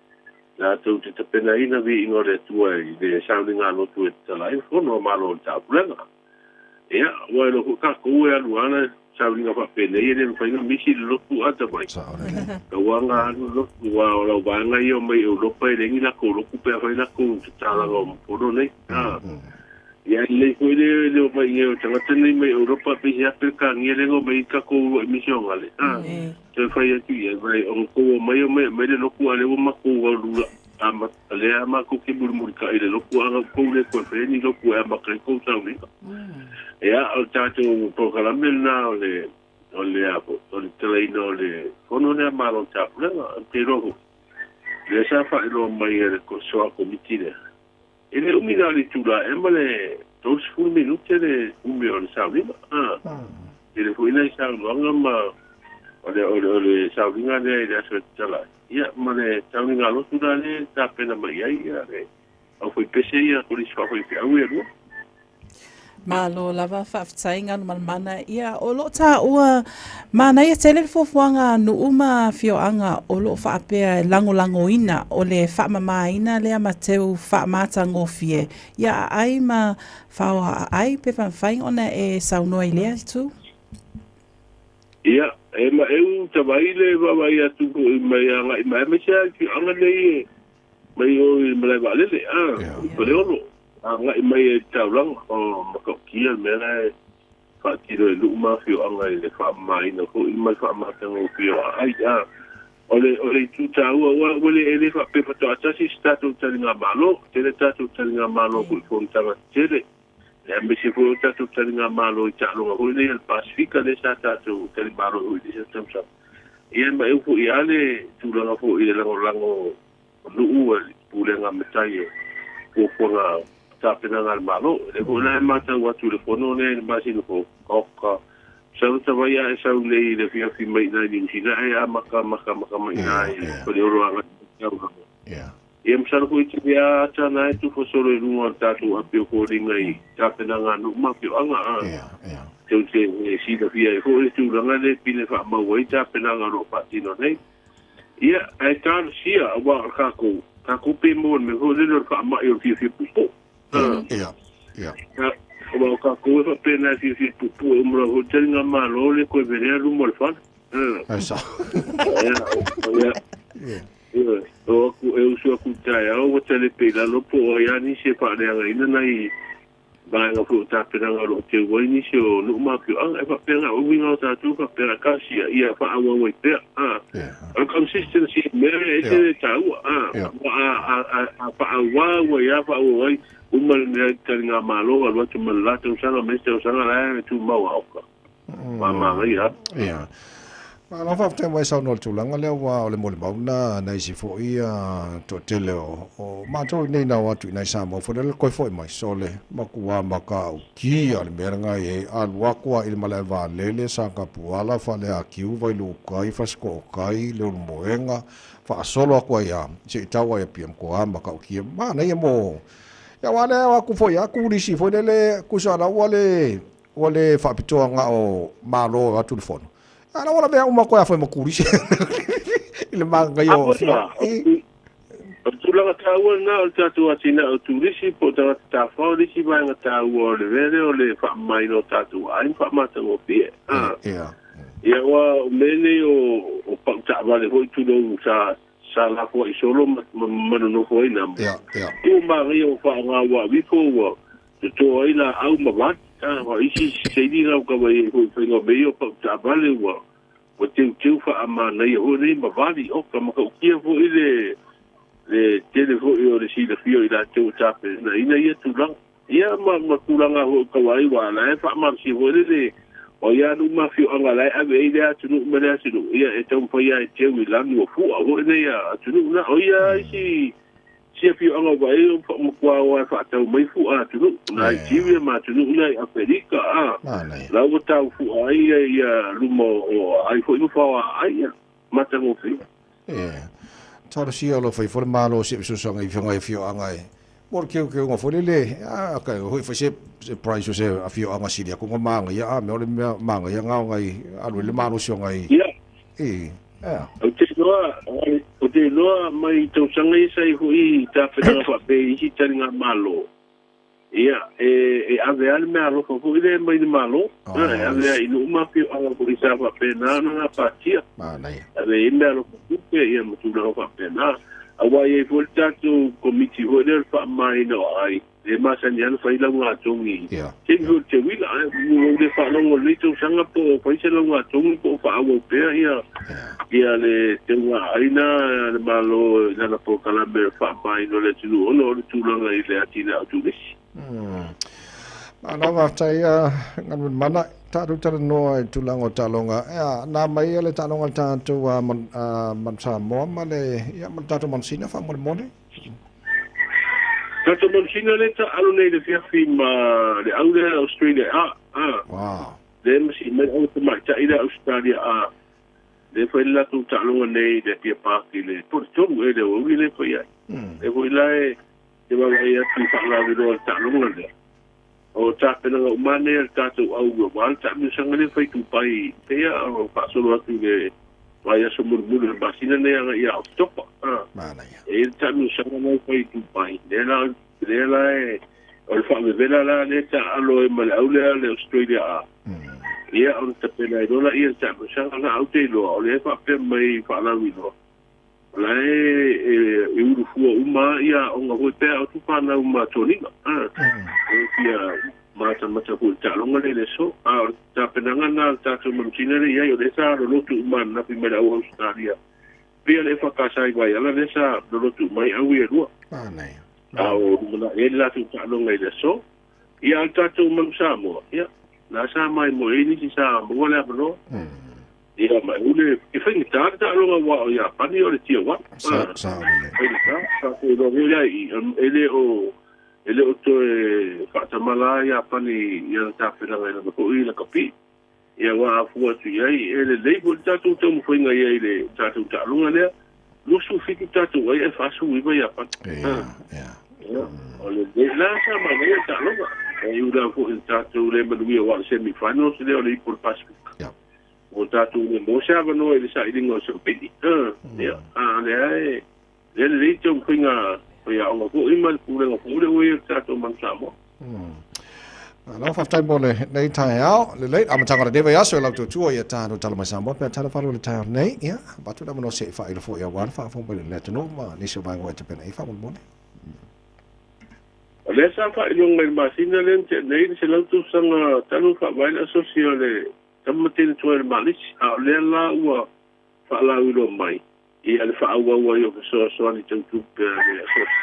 latou te tapenaina viiga o le Atua i le sauniga lotu e tatala ai le fono a Malo o le Taupulega. Ia, ua iloa foi tatou e alu lava le sauniga faapenei e le mafai ona misi le lotu ata mai. Tauaga alu le lotu, aua o lau vaega ia o mai Europa e leai ni latou lotu pe afai latou tatalaga o fono nei. A, ia e lelei foi le le omai i o tagata nei mai Europa pei se a Peretania lea na omai ai tatou uluai misionale. A, toe fai atu i ai, vai o tou omai omai aumai le lotu a o lea ua matou alu amata lea a matou te mulimulitai i le lotu a na tou le toe faia ni lotu e amata ai tou sauniga. Ia, o le tatou polokalame lena o le o le a foi, o le talaina o le fono lea Malo o Tapulega. Ou te iloa foi, lea sa faailoa mai e le soa komiti lea, e le umi na o le itula ea ma le 30 minute le umi o le sauniga. A, tele foi nai saunoaga ma o le, o le, o le sauniga lea i le aso e tatala ai. Ia, ma le tauniga lotu la lea e tapena mai ai ia le aufaipese ia Kolisi Faafaifeau e lua. Malo lava faafetai Galumalemana ia o loo taua manaia tele le fuafuaga a nuu ma afioaga o loo faapea e lagolagoina o le faamamaina lea ma teu faamatagofie ia aai ma faoa aai pe mafai ona e saunoa i lea itu. Ia, e maʻeu tavai le vaavaai atu foi mai agai mai aemaise lava i afioaga nei e mai o i le malae vaalele, a, i Faleolo, agai mai ai i le taulaga. O matautia le mea la e faatino e nuu ma afioaga i le faamamaina foi ma le faamatagofie o aai, a. O le, o le itu taua, ua, ua le, e le faapea faatoa tasi se tatou taligamalo, tele tatou taligamalo foi i fonotaga tetele. Aemaise foi o tatou taligamalo i taaloga foi nei a le Pasefika lea sa tatou talimalo ai foi i le isi tausaga. Ia ma eu foi lava le tulaga foi i le lagolago o nuu a le Pulega a Matai e fuafuaga tapenaga a le Malo. O lea foi la e matau atu i le fono lea i le masina fou, oka, masalo tavai a e sau nei i le afiafi mai i ina i Niu Sila e amata matamata mai i ina i Faleolo agai i le taulaga. Ia masalo foi te mea ata na e tufa solo i luga o le tatou api o foliga i tapenaga a nuu ma afioaga a. Tou te silafia ai foi le tulaga lea e pine faamau ai tapenaga o lo o faatino nei. Ia, ae talosia aua o tatou Tatou pe maua i le mea foi lele o le faamai o le fiafia puupuu. Ia, ia. Aua o tatou e faapena e fiafia puupuu e uma loa foi le taligamalo le toe velea luma o le fale. Ai sao. Ia, ia. O atu e usu atu i le taeao ua talepe i lalo po o ai lava nisi e faaleagaina nai vaega foi o tapenaga o lo o teu ai nisi o nuu ma afioaga. E faapena, o uiga o tatou e faapena, tasi ia faaauau ai pea. O le consistency o mea e ese le taua. A faaauau ai lava faaauau ai, uma le mea taligamalo alu atu ma le la tausaga ma isi tausaga la e tumau a oka. Manaia. Ia. Malo faafetai mai saunoa i le tulaga lea aua o le molimau lena na isi foi toatele o matou i inei na o atu i nai Samoa foi lele toe foi mai sole matua matautia le mea lena i ai alu atu lava i le malae vaalele Satapuala Faleatiu Vailuutai Fasitootai Leulumoega faasolo atu ai lava se i tau ai i Apia matua matautia manaia mo ia aua lea o atu foi lava turisi foi lele tusa la ua le Ua le faapitoa na o Malo e o atu i le fono, a la ua lavea uma atu ai foi ma turisi i le manaia o afioaga. O le tulaga taua lena o le tatou atinae o turisi po o tagata tafao le isi vaega taua o le mea lea o le faamamaina o tatou aiga faamatagofie. Ia aua o mea nei o pau taavale foi tulou sa sa lafoai solo ma nonofo ai nama. Ua manaia ua faaaoga ua avifo ua Toto ai laau ma vali. A isi saini lau ka vai ai foi faiga o mea ia o pau taavale ua ua teuteu faamanaia foi nei ma vali. Oka matautia foi le le tele foi o le silafia o i latou o tapenaina ia tulaga. Ia ma ma tulaga foi o ka vaai aua la e faamalosia foi lele o ia nuu ma afioaga la e ave ai lea atunuu ma lea atunuu ia e taumafai lava e teu i lanu o fua foi nei atunuu na. O ia isi Si afioaga o Vaai o matua o ae faatau mai fua atunuu, Nigeria ma atunuu na i Aferika a. La ua tau fua ai ia ia luma o ai foi ma faoa ai ia matagofie. E talosia o lo fai foi le malo se fesoasoani i afioga i afioaga e mo le keukeuga foi lele a ka hoi fai se se price o se afioaga sili atu nga manaia a mea o le mea manaia nga o ngai alu ai le malosi o ngai E, ea. Ou te iloa, ou te iloa mai tausaga ia sa i ai foi i tapenaga faapea i isi taligamalo, ia, e, e ave lava le meaalofa foi lea mai le Malo, oh, e ave lava i nuu ma afioaga foi sa faapena ona gapatia. Manaia. Ave i ai meaalofa tupe, ia, ma tulaga faapena. Aua e i ai foi le tatou komiti foi lea o le faamamaina o aai, E masani lava ona fai laugatogi i taimi foi o le teuila. Ae ua ou le faalogo i lenei tausaga po o fai se laugatogi po o faaauau pea ia le teuga-āina a le Malo i lana polokalame o le faamamaina o le atunuu ona o le tulaga i le atinae o turisi. Malo faafetai Galumalemana. Tatou talanoa i le tulaga o taaloga. Ea, na mai le taaloga a le tatou Manu Samoa ma le, ia, ma le tatou Manusina faamolemole. Tatou manusina lea taaalo nei i le afiafi ma le au lea Australia A. A. Wow. Lea ma sii mai le au tamaitai lea Australia A. Lea fai le latou taaloga nei i le Apia Park i le po le 3 ea i le aoauli lea fai ai. Lea foi la e te vaavaai atu i faalavelave o le taaloga lea. O tapenaga uma nei a le tatou au aua le taamilosaga lea fai Dubai pei o faasolo atu i le vaiaso mulimuli o le masina nei agai ia Oketopa. Manaia. E i ai le taamilosaga lea fai Dubai. Lea la lea la e o le faavevela la lea taaalo ai ma le au lea le Australia A. Ia ona tapena ai loa lea le taamilosaga la au te iloa o lea e faapea mai faalauiloa. O la e ulufua uma lava aoga foi pe a o fanau ma toniga. E fia matamata foi i le taaloga lea i le aso. A o le tapenaga lena a le tatou manusina lea i ai, o lea sa lolotu uma ananafi mai le au Ausetalia. Pei o le EFKS i Vaiala lea sa lolotu uma ai au ia e lua. A o lumanai ai le latou taaloga i le aso. Ia, a o le tatou Manu Samoa, ia, la sa maimoe ai nisi sa maua le avanoa. Ia, ma e ule, e faigata le taaloga aua o Iapani o le Tier 1. Sa, sa o le. Faigata, sa toe iloa foi lea i, e le o, e le o toe faatamala Iapani i ana tapenaga i lana foi lakapi. Ia, aua a fua atu i ai, e lelei foi le tatou taumafaiga i ai i le tatou taaloga lea, 27 tatou ai ae 49 Iapani. Ia, ia. Ia, o lelei la sa manaia le taaloga. E ula foi i le tatou le manuia aua o le semi-finals lea o le Ipu o le Pasefika. Ia. Ua tatou le maua se avanoa i le sailiga o se opini. Ia, a o lea e Lea lelei taumafaiga faiaoga foi ma le pulega foi lea ua i ai le tatou Manu Samoa. Malo faafetai mo lenei taeao. Lelei, amataga o lenei vaiaso e lau tautua ia tatou tala mai Samoa pe a tala falo le taeao nei. Ia, avatu le avanoa se i faailo foi aua le faafofoga mai le atunuu ma nisi o vaega ua e tapena i ai faamolemole. O lea sa faailoga i le masina lea na tea nei le 100 tausaga talu ona faavae le asosi o le Tama ma Teine Tuai o le Malisi, a o lea la ua faalauiloa mai ia le faaauau ai o fesoasoani tau tupe a le asosi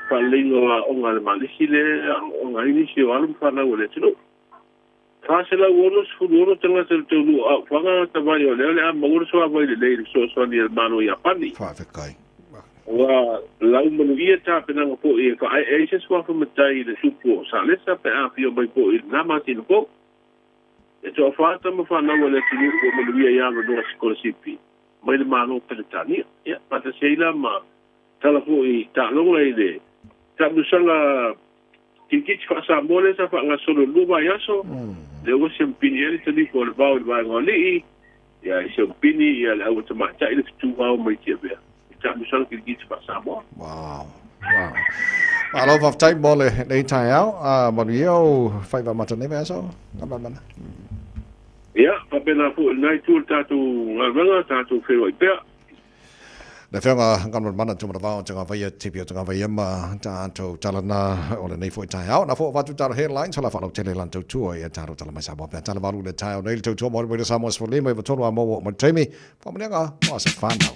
faaleleiga o aoga a le Malisi lea e aooga ai nisi o alo ma fanau a le atunuu. 466 tagata o le taunuu o Aufaga Tavai o lea o le a maua le suavai lelei i le fesoasoani a le Malo o Iapani. Faafetai. Ua laumanuia tapenaga foi e faaee ai se suafa matai i le tupu o Salesa pe a afio mai foi i lena masina fou. E toafa tama fanau a le atunuu ua manuia i avanoa sikolasipi mai le Malo o Peretania. Ia, faatasi ai la ma tala foi taaloga i le taamilosaga kirikiti faa-Samoa lea sa faagasolo i le lua vaiaso, lea ua siamupini ai le talifa o le vao i le vaega o alii, ia e siamupini ia le au tamaitai le fetu vao mai Tiavea i taamilosaga kirikiti faa-Samoa. Wow. Wow. Malo faafetai mo lenei taeao. Manuia ou faiva mata nei vaiaso. Ngā mana. Ia, faapena foi i lena itu o le tatou galuega, tatou feiloai pea. Le afioga Galumalemana Tumanavao Tagavaia Tipi o Tagavaia ma tatou tala na o lenei foi taeao. Na fo avatu talo headlines o la faalautele lan tautua ia tatou tala mai Samoa pea tala valu le taeao nei le tautua mo le Samoa 15 i tolu a mo mo taimi. Faamanuiaga mo aso whanau.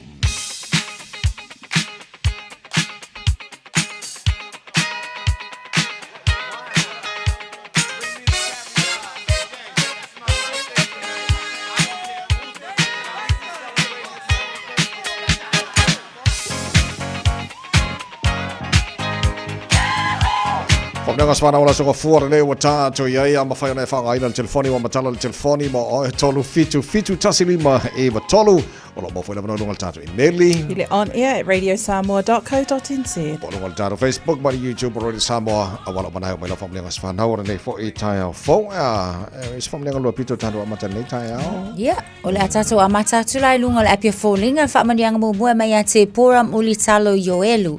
Whamnanga swana ola soka fua le ua tātou i ai a mawhai ona e whangaina le telefoni ua matala le telefoni mo oe tolu fitu fitu tasi lima e wa tolu. O lo mō whai lava lunga le tātou emaili. I le on air at radiosamoa.co.nz. O lunga le tātou Facebook ma le YouTube o Radio Samoa. A wala o manai o mai lau whamnanga swana ora nei fo i tai au fou. A, e se whamnanga lua pito tātou amata nei tai au. Ia, o le a tātou amata atu la i luga o le api o foliga, faamanuiaga muamua mai ia te Pora Mulitalo Ioelu.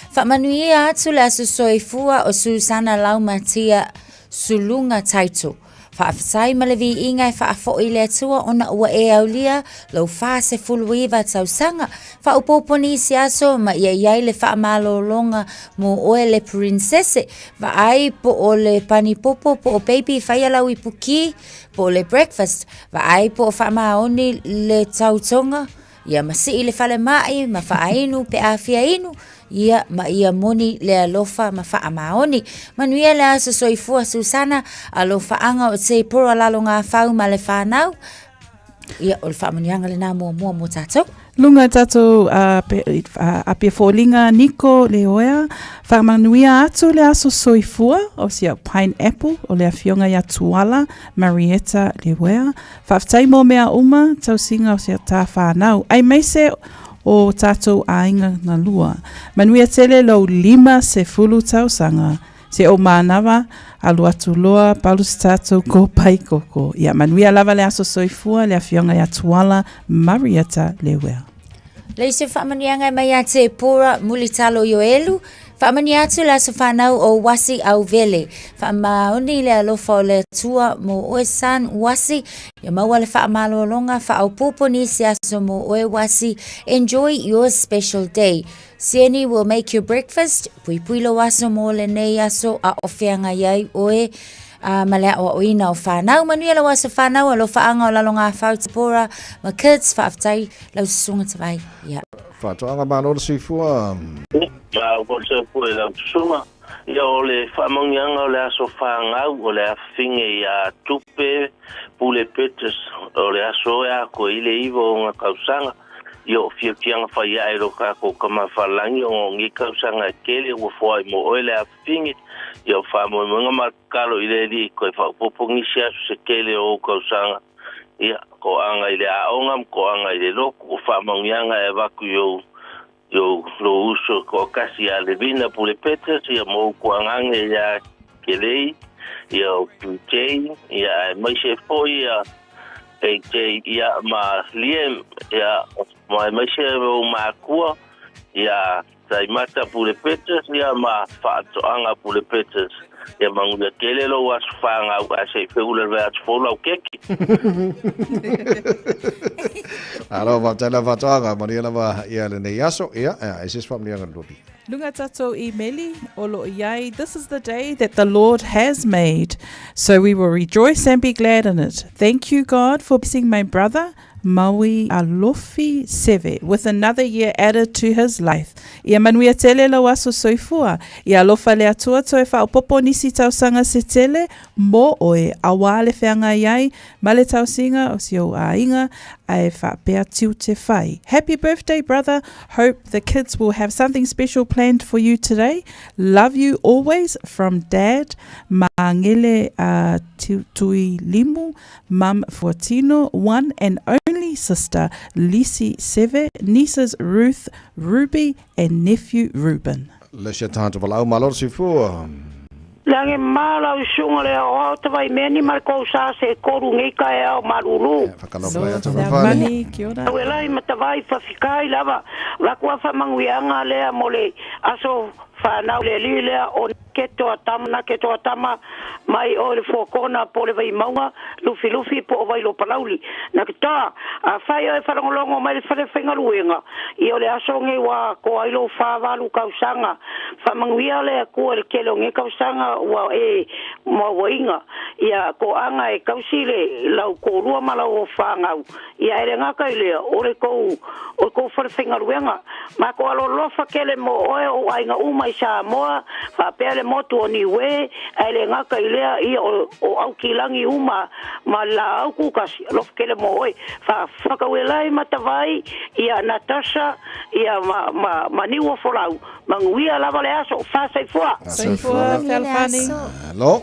Faamanuia atu le aso soifua o Susana Laumatia Suluga Taito. Faafetai ma le viiga e faafo'i i le Atua ona ua e aulia lou 49 tausaga. Faaopoopo nisi aso ma ia i ai le faamalologa mo oe le Purinsese. Vaai po o le panipopo po o baby faia lau ipuki po o le breakfast. Vaai po o faamaoni le tautoga. Ia ma sii le falemai ma faainu pe a fia inu. Ia ma ia moni le alofa ma faamaoni. Manuia le aso soifua Susana, alofaaga o te pora lalo ngā whau ma le whānau. Ia, o le faamanuiaga lenā muamua mo tātou. Lunga i tātou apia fōlinga Niko Leoea, whaamanuia atu le aso soifua o sia pineapple o le afioga ia Tuala Marietta Leoea. Faafetai mō mea uma, tausiga o sia tā whānau. Ai meise o tātou āinga ngalua. Manuia tele lou 50 tausaga. Se o mānawa, alu atu loa, palu se tātou kōpai koko. Ia manuia lava le aso soifua, le afioga ia Tuala Marietta Lewea. Le isi o faamanuiaga e mai ia te Pora Mulitalo Ioelu, faamanuia atu le aso whanau o Wasi Auvele. Faamaoni le alofa o le Atua mo oe son Wasi, ia maua le faamalologa faaopoopo nisi aso mo oe Wasi. Enjoy your special day. Sieni will make you breakfast, puipui lou aso mo lenei aso a o feagai ai oe ma le aoaoina o whanau. Manuia lau aso whanau, alofaaga o lalo ngā whau Tipora ma kids, faafetai lau susuga Tavai. Ia. Whatoanga malo le soifua. Ia, o soifua i lau susuga. Ia, o le faamanuiaga o le aso fanau o le afafine ia Tupe Pule Peters, o le aso e atoa i le 9 o ona tausaga. Ia o fiafiaga fai ae lo tatou Tama-falelagi ona o nei tausaga e tele ua foai mo oe le afafine. Ia o faamoemoega ma tatalo i le Alii toe faaopoopo nisi aso se tele o ou tausaga. Ia, toaga i le aoga ma toaga i le lotu, o faamanuiaga e avatu i ou i ou lou uso toatasi ia Levina Pule Peters, ia ma ou tuagage ia Kelei, ia o PJ, ia aemaise foi ia AJ, ia ma Liam, ia ma aemaise ou makua, Ia Taimata Pule Peters ia ma Faatoaga Pule Peters. Ia manuia tele lou aso fanau ae se i feula le vaiaso fou lau keki. Alo, faafetai lava Faatoaga, manuia lava ia lenei aso. Ia, e se isi faamanuiaga le Lopi. Luga tatou imeli o lo o iai This is the day that the Lord has made, so we will rejoice and be glad in it. Thank you God for blessing my brother Maui Alofi Seve with another year added to his life. Ia manuia tele lou aso soifua. Ia alofa le Atua toe faaopopo nisi tausaga se tele mo oe auā le feagai ai ma le tausiga o si ou aiga ae faapea tiute whai. Happy birthday brother, hope the kids will have something special planned for you today. Love you always from dad Mangele Tuilimu, mum Fuatino, one and only sister Lisi Seve, nieces Ruth, Ruby and nephew Ruben. Le sia tagata valaau malo le soifua. Lagi ma lau isuga le aoao tawai mea ni ma le kou sa se koru ngei ka e ao malulu. Tau elai ma tawai whawhikai lava, lakua whamanguianga lea mo le aso whanau le li lea o ke toa tama na ke toa tama mai o le fokona po le vai maunga lufi lufi po o vai lo palauli. Na ke toa, a whai o e wharangolongo mai le whare whaingaluenga. I o le aso ngei wa ko ai lo whāwalu kausanga. Whamanguia le kua le kele o nge kausanga ua e mauainga. Ia ko anga e kausile lau ko rua ma lau o whāngau. Ia ere ngaka i lea o le kou o kou whare whaingaluenga. Ma ko alo lofa kele mo oe o ainga uma i Samoa, whapea le motu o Niue, ele ngaka i lea ia o, o aukilangi uma ma la au kukasi, lofa kele mo oe. Wha whakawelai matawai ia Natasha ia ma, ma, ma niua folau. Manuia lava le aso, fa soifua. Soifua, fealofani. Alo,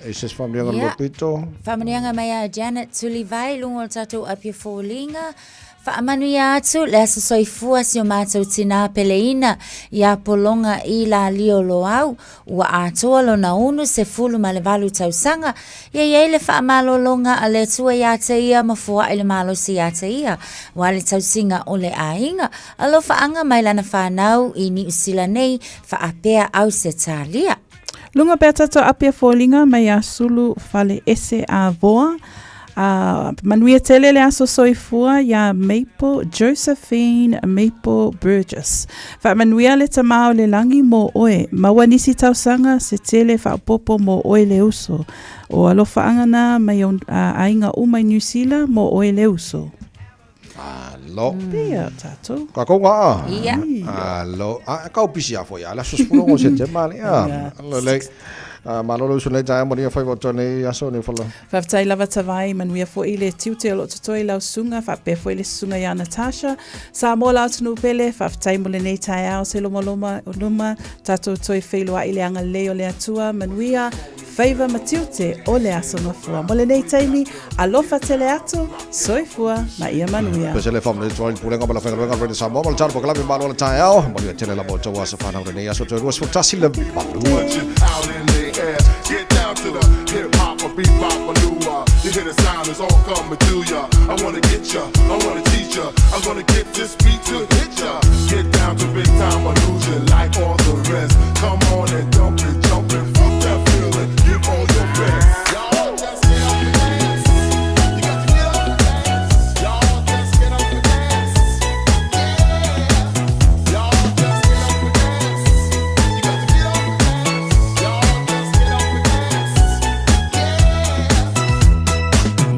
e se isi faamanuiaga le Lopito. Faamanuiaga mai a Janet Tulivai, luga o le tatou Apia Foliga. Faamanuia atu le aso soifua si o matou tinā peleina iā Pologa i Lalio Loau, ua atoa lona 68 tausaga, ia i ai le faamalologa a le Atua iā te ia ma foai le malosi iā te ia, aua le tausiga o le aiga. Alofaaga mai lana fanau i Niu Sila nei, faapea Ausetalia. Luga pea tatou Apia Foliga mai a Sulu Fale Ese a Voa. A manuia tele le aso soifua iā Maple Josephine Maple Burgess. Faamanuia le Tama o le Lagi mō oe. Maua nisi tausaga se tele faaopoopo mō oe le uso. O alofaaga nā mai o aiga uma i Niu Sila mō oe le uso. Alo. Pea tatou. Ka kou ngā a. Ia. Alo. A kau pisi a foi a la sus pulo ngo se te mali a. Alo le. A malo le usu nei tae mo ni fai voto nei aso ni fala. Faafetai lava Tavai, manuia foi le tiute o loo totoe lau susuga, faapea foi le susuga ia Natasha. Samoa la atunuu pele, faafetai mo lenei taeao se lomaloma o luma, tatou toe feiloai le agalelei o le Atua, manuia, faiva ma tiute o le aso mafua. Mo lenei taimi, alofa tele atu, soifua ma ia manuia. Pese le whamne toi pulenga ma la whengaluenga Rene Samoa ma le taro pokalame malo le taeao. Manuia tele lava o tau asa whanau lenei aso toe 21 le valu. Out in the air, get down to the hip hop or bebop or lua. You hear the sound, it's all coming to ya. I wanna get ya, I wanna teach ya. I'm gonna get this beat to hit ya. Get down to big time illusion like all the rest. Come on and dump it, jump it, fuck that feeling. Give all your best. Y'all just get up and dance. You got to get up and dance. Y'all just get up and dance. Yeah. Y'all just get up and dance. You got to get up and dance. Y'all just get up and dance.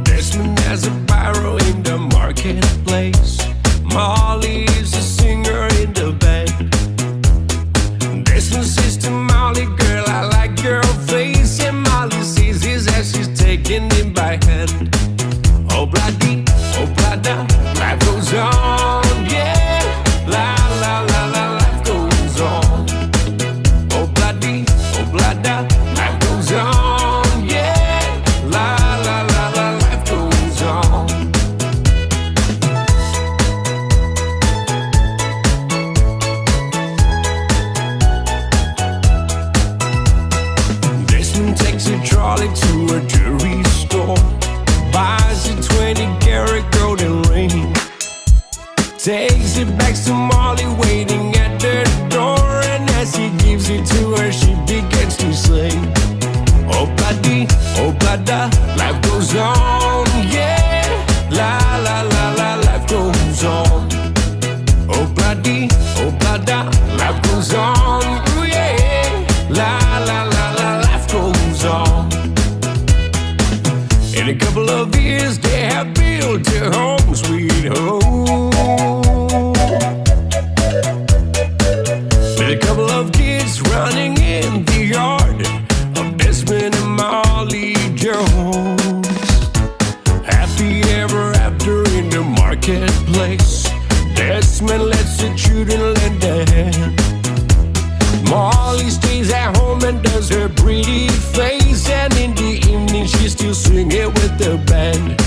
Desmond has a barrow in the marketplace. Molly is a singer in the band. Desmond says to Molly, girl, I like your face. And Molly sees his as she's taking him by hand. Oh, bloody, oh, blada, life goes on, yeah. La, la, la, la, life goes on. Oh, bloody, oh, blada, life goes on, yeah. La, la, la, la, life goes on. Desmond takes a trolley to a jewelry store, buys a 20 karat golden ring, takes it back to Molly waiting. it to her, she begins to sing. Oh, bloody, oh, blada, life goes on, yeah. La la la la, life goes on. Oh, bloody, oh, blada, life goes on, ooh, yeah. La la la la, life goes on. In a couple of years, they have built a home, sweet home. With a couple of kids running in the yard of Desmond and Molly Jones. Happy ever after in the marketplace. Desmond lets the children lend a hand. Molly stays at home and does her pretty face. And in the evening, she's still singing with the band.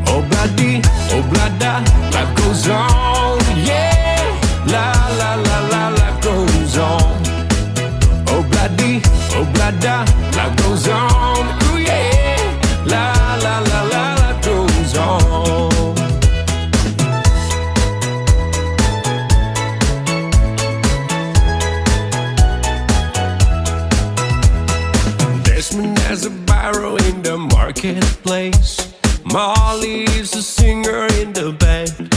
Oh, bloody, oh, blada, life goes on, yeah. La la la la, life goes on. Oh, bloody, oh, blada, life goes on, ooh, yeah. La la la la, life goes on. Desmond has a barrow in the marketplace. Molly is a singer in the band.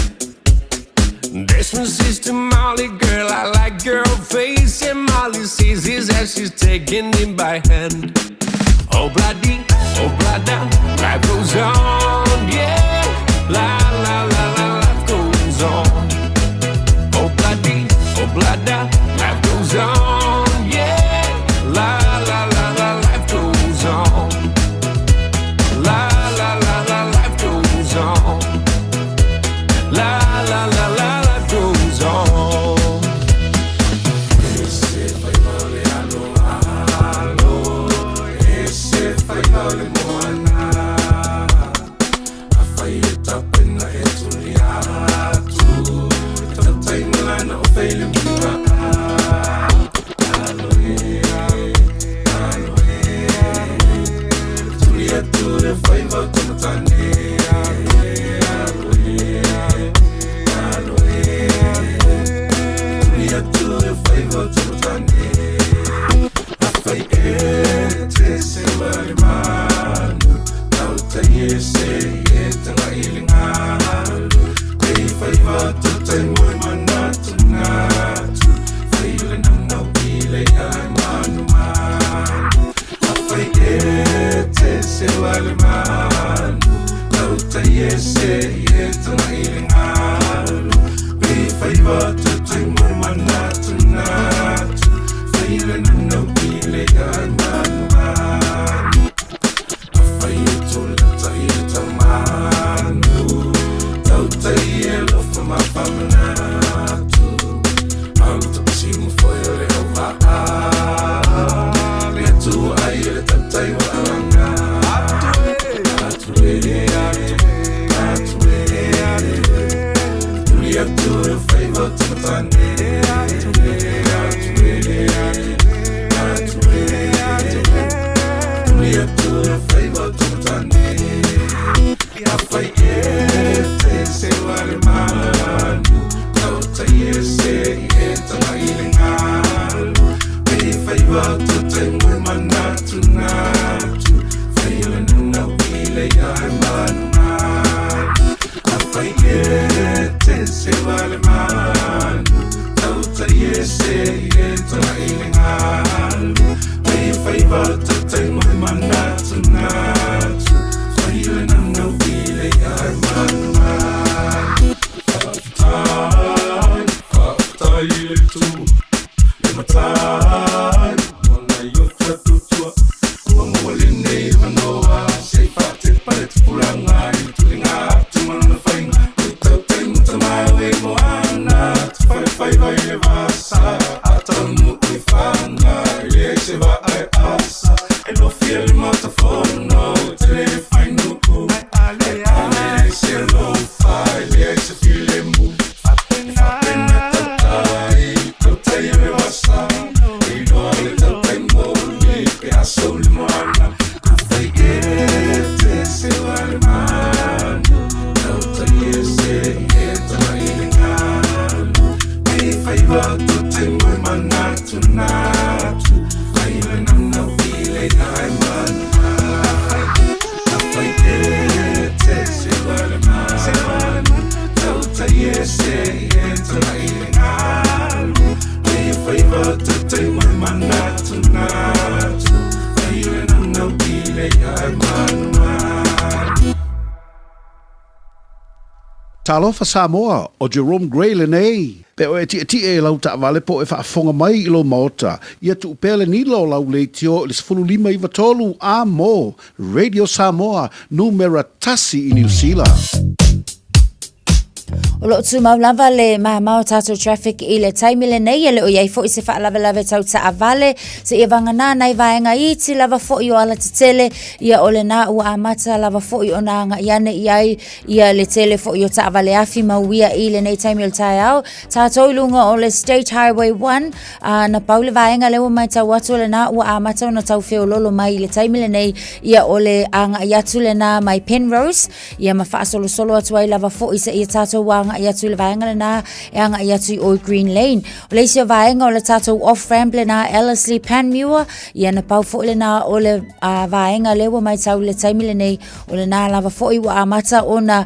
Desmond says to Molly, girl, I like your face. And Molly sees his as she's taking him by hand. Oh, bloody, oh, blada, life goes on, yeah. La, la, la, la, life goes on. Oh, bloody, oh, blada, life goes on, yeah. La, la, la, la, life goes on. La, la, la, la, life goes on. La, la, la, la, life goes on. Tonight. Talofa Samoa, ʻo Jerome Gray lenei. Pe o e tiʻetiʻe i lau taʻawale po o e faafofoga mai i lou maota, ia tuu pea le nila o lau leitio i le 15 93 a mo Radio Samoa, numera tasi i Niu Sila. O loo tumau lava le mamao tatou traffic i le taimi lenei e le o i ai foi se faalavelave tau taavale seia vagana nai vaega iti lava foi o alatetele ia o lena ua amata lava foi ona agai ane i ai ia le tele foi o taavale afi ma uia i lenei taimi o le taeao tatou i luga o le State Highway 1 a na pau le vaega lea ua matau atu o lena ua amata ona tau feololo mai i le taimi lenei ia o le agai atu lena mai Penrose Ia ma faasolosolo atu ai lava foi seia tatou agai atu i le vaega lena e agai atu i o Green Lane. O le isi o vaega o le tatou off ramp lena Ellerslie Panmure, ia na pau foi lena o le vaega lea ua matau i le taimi lenei, o lena lava foi ua amata ona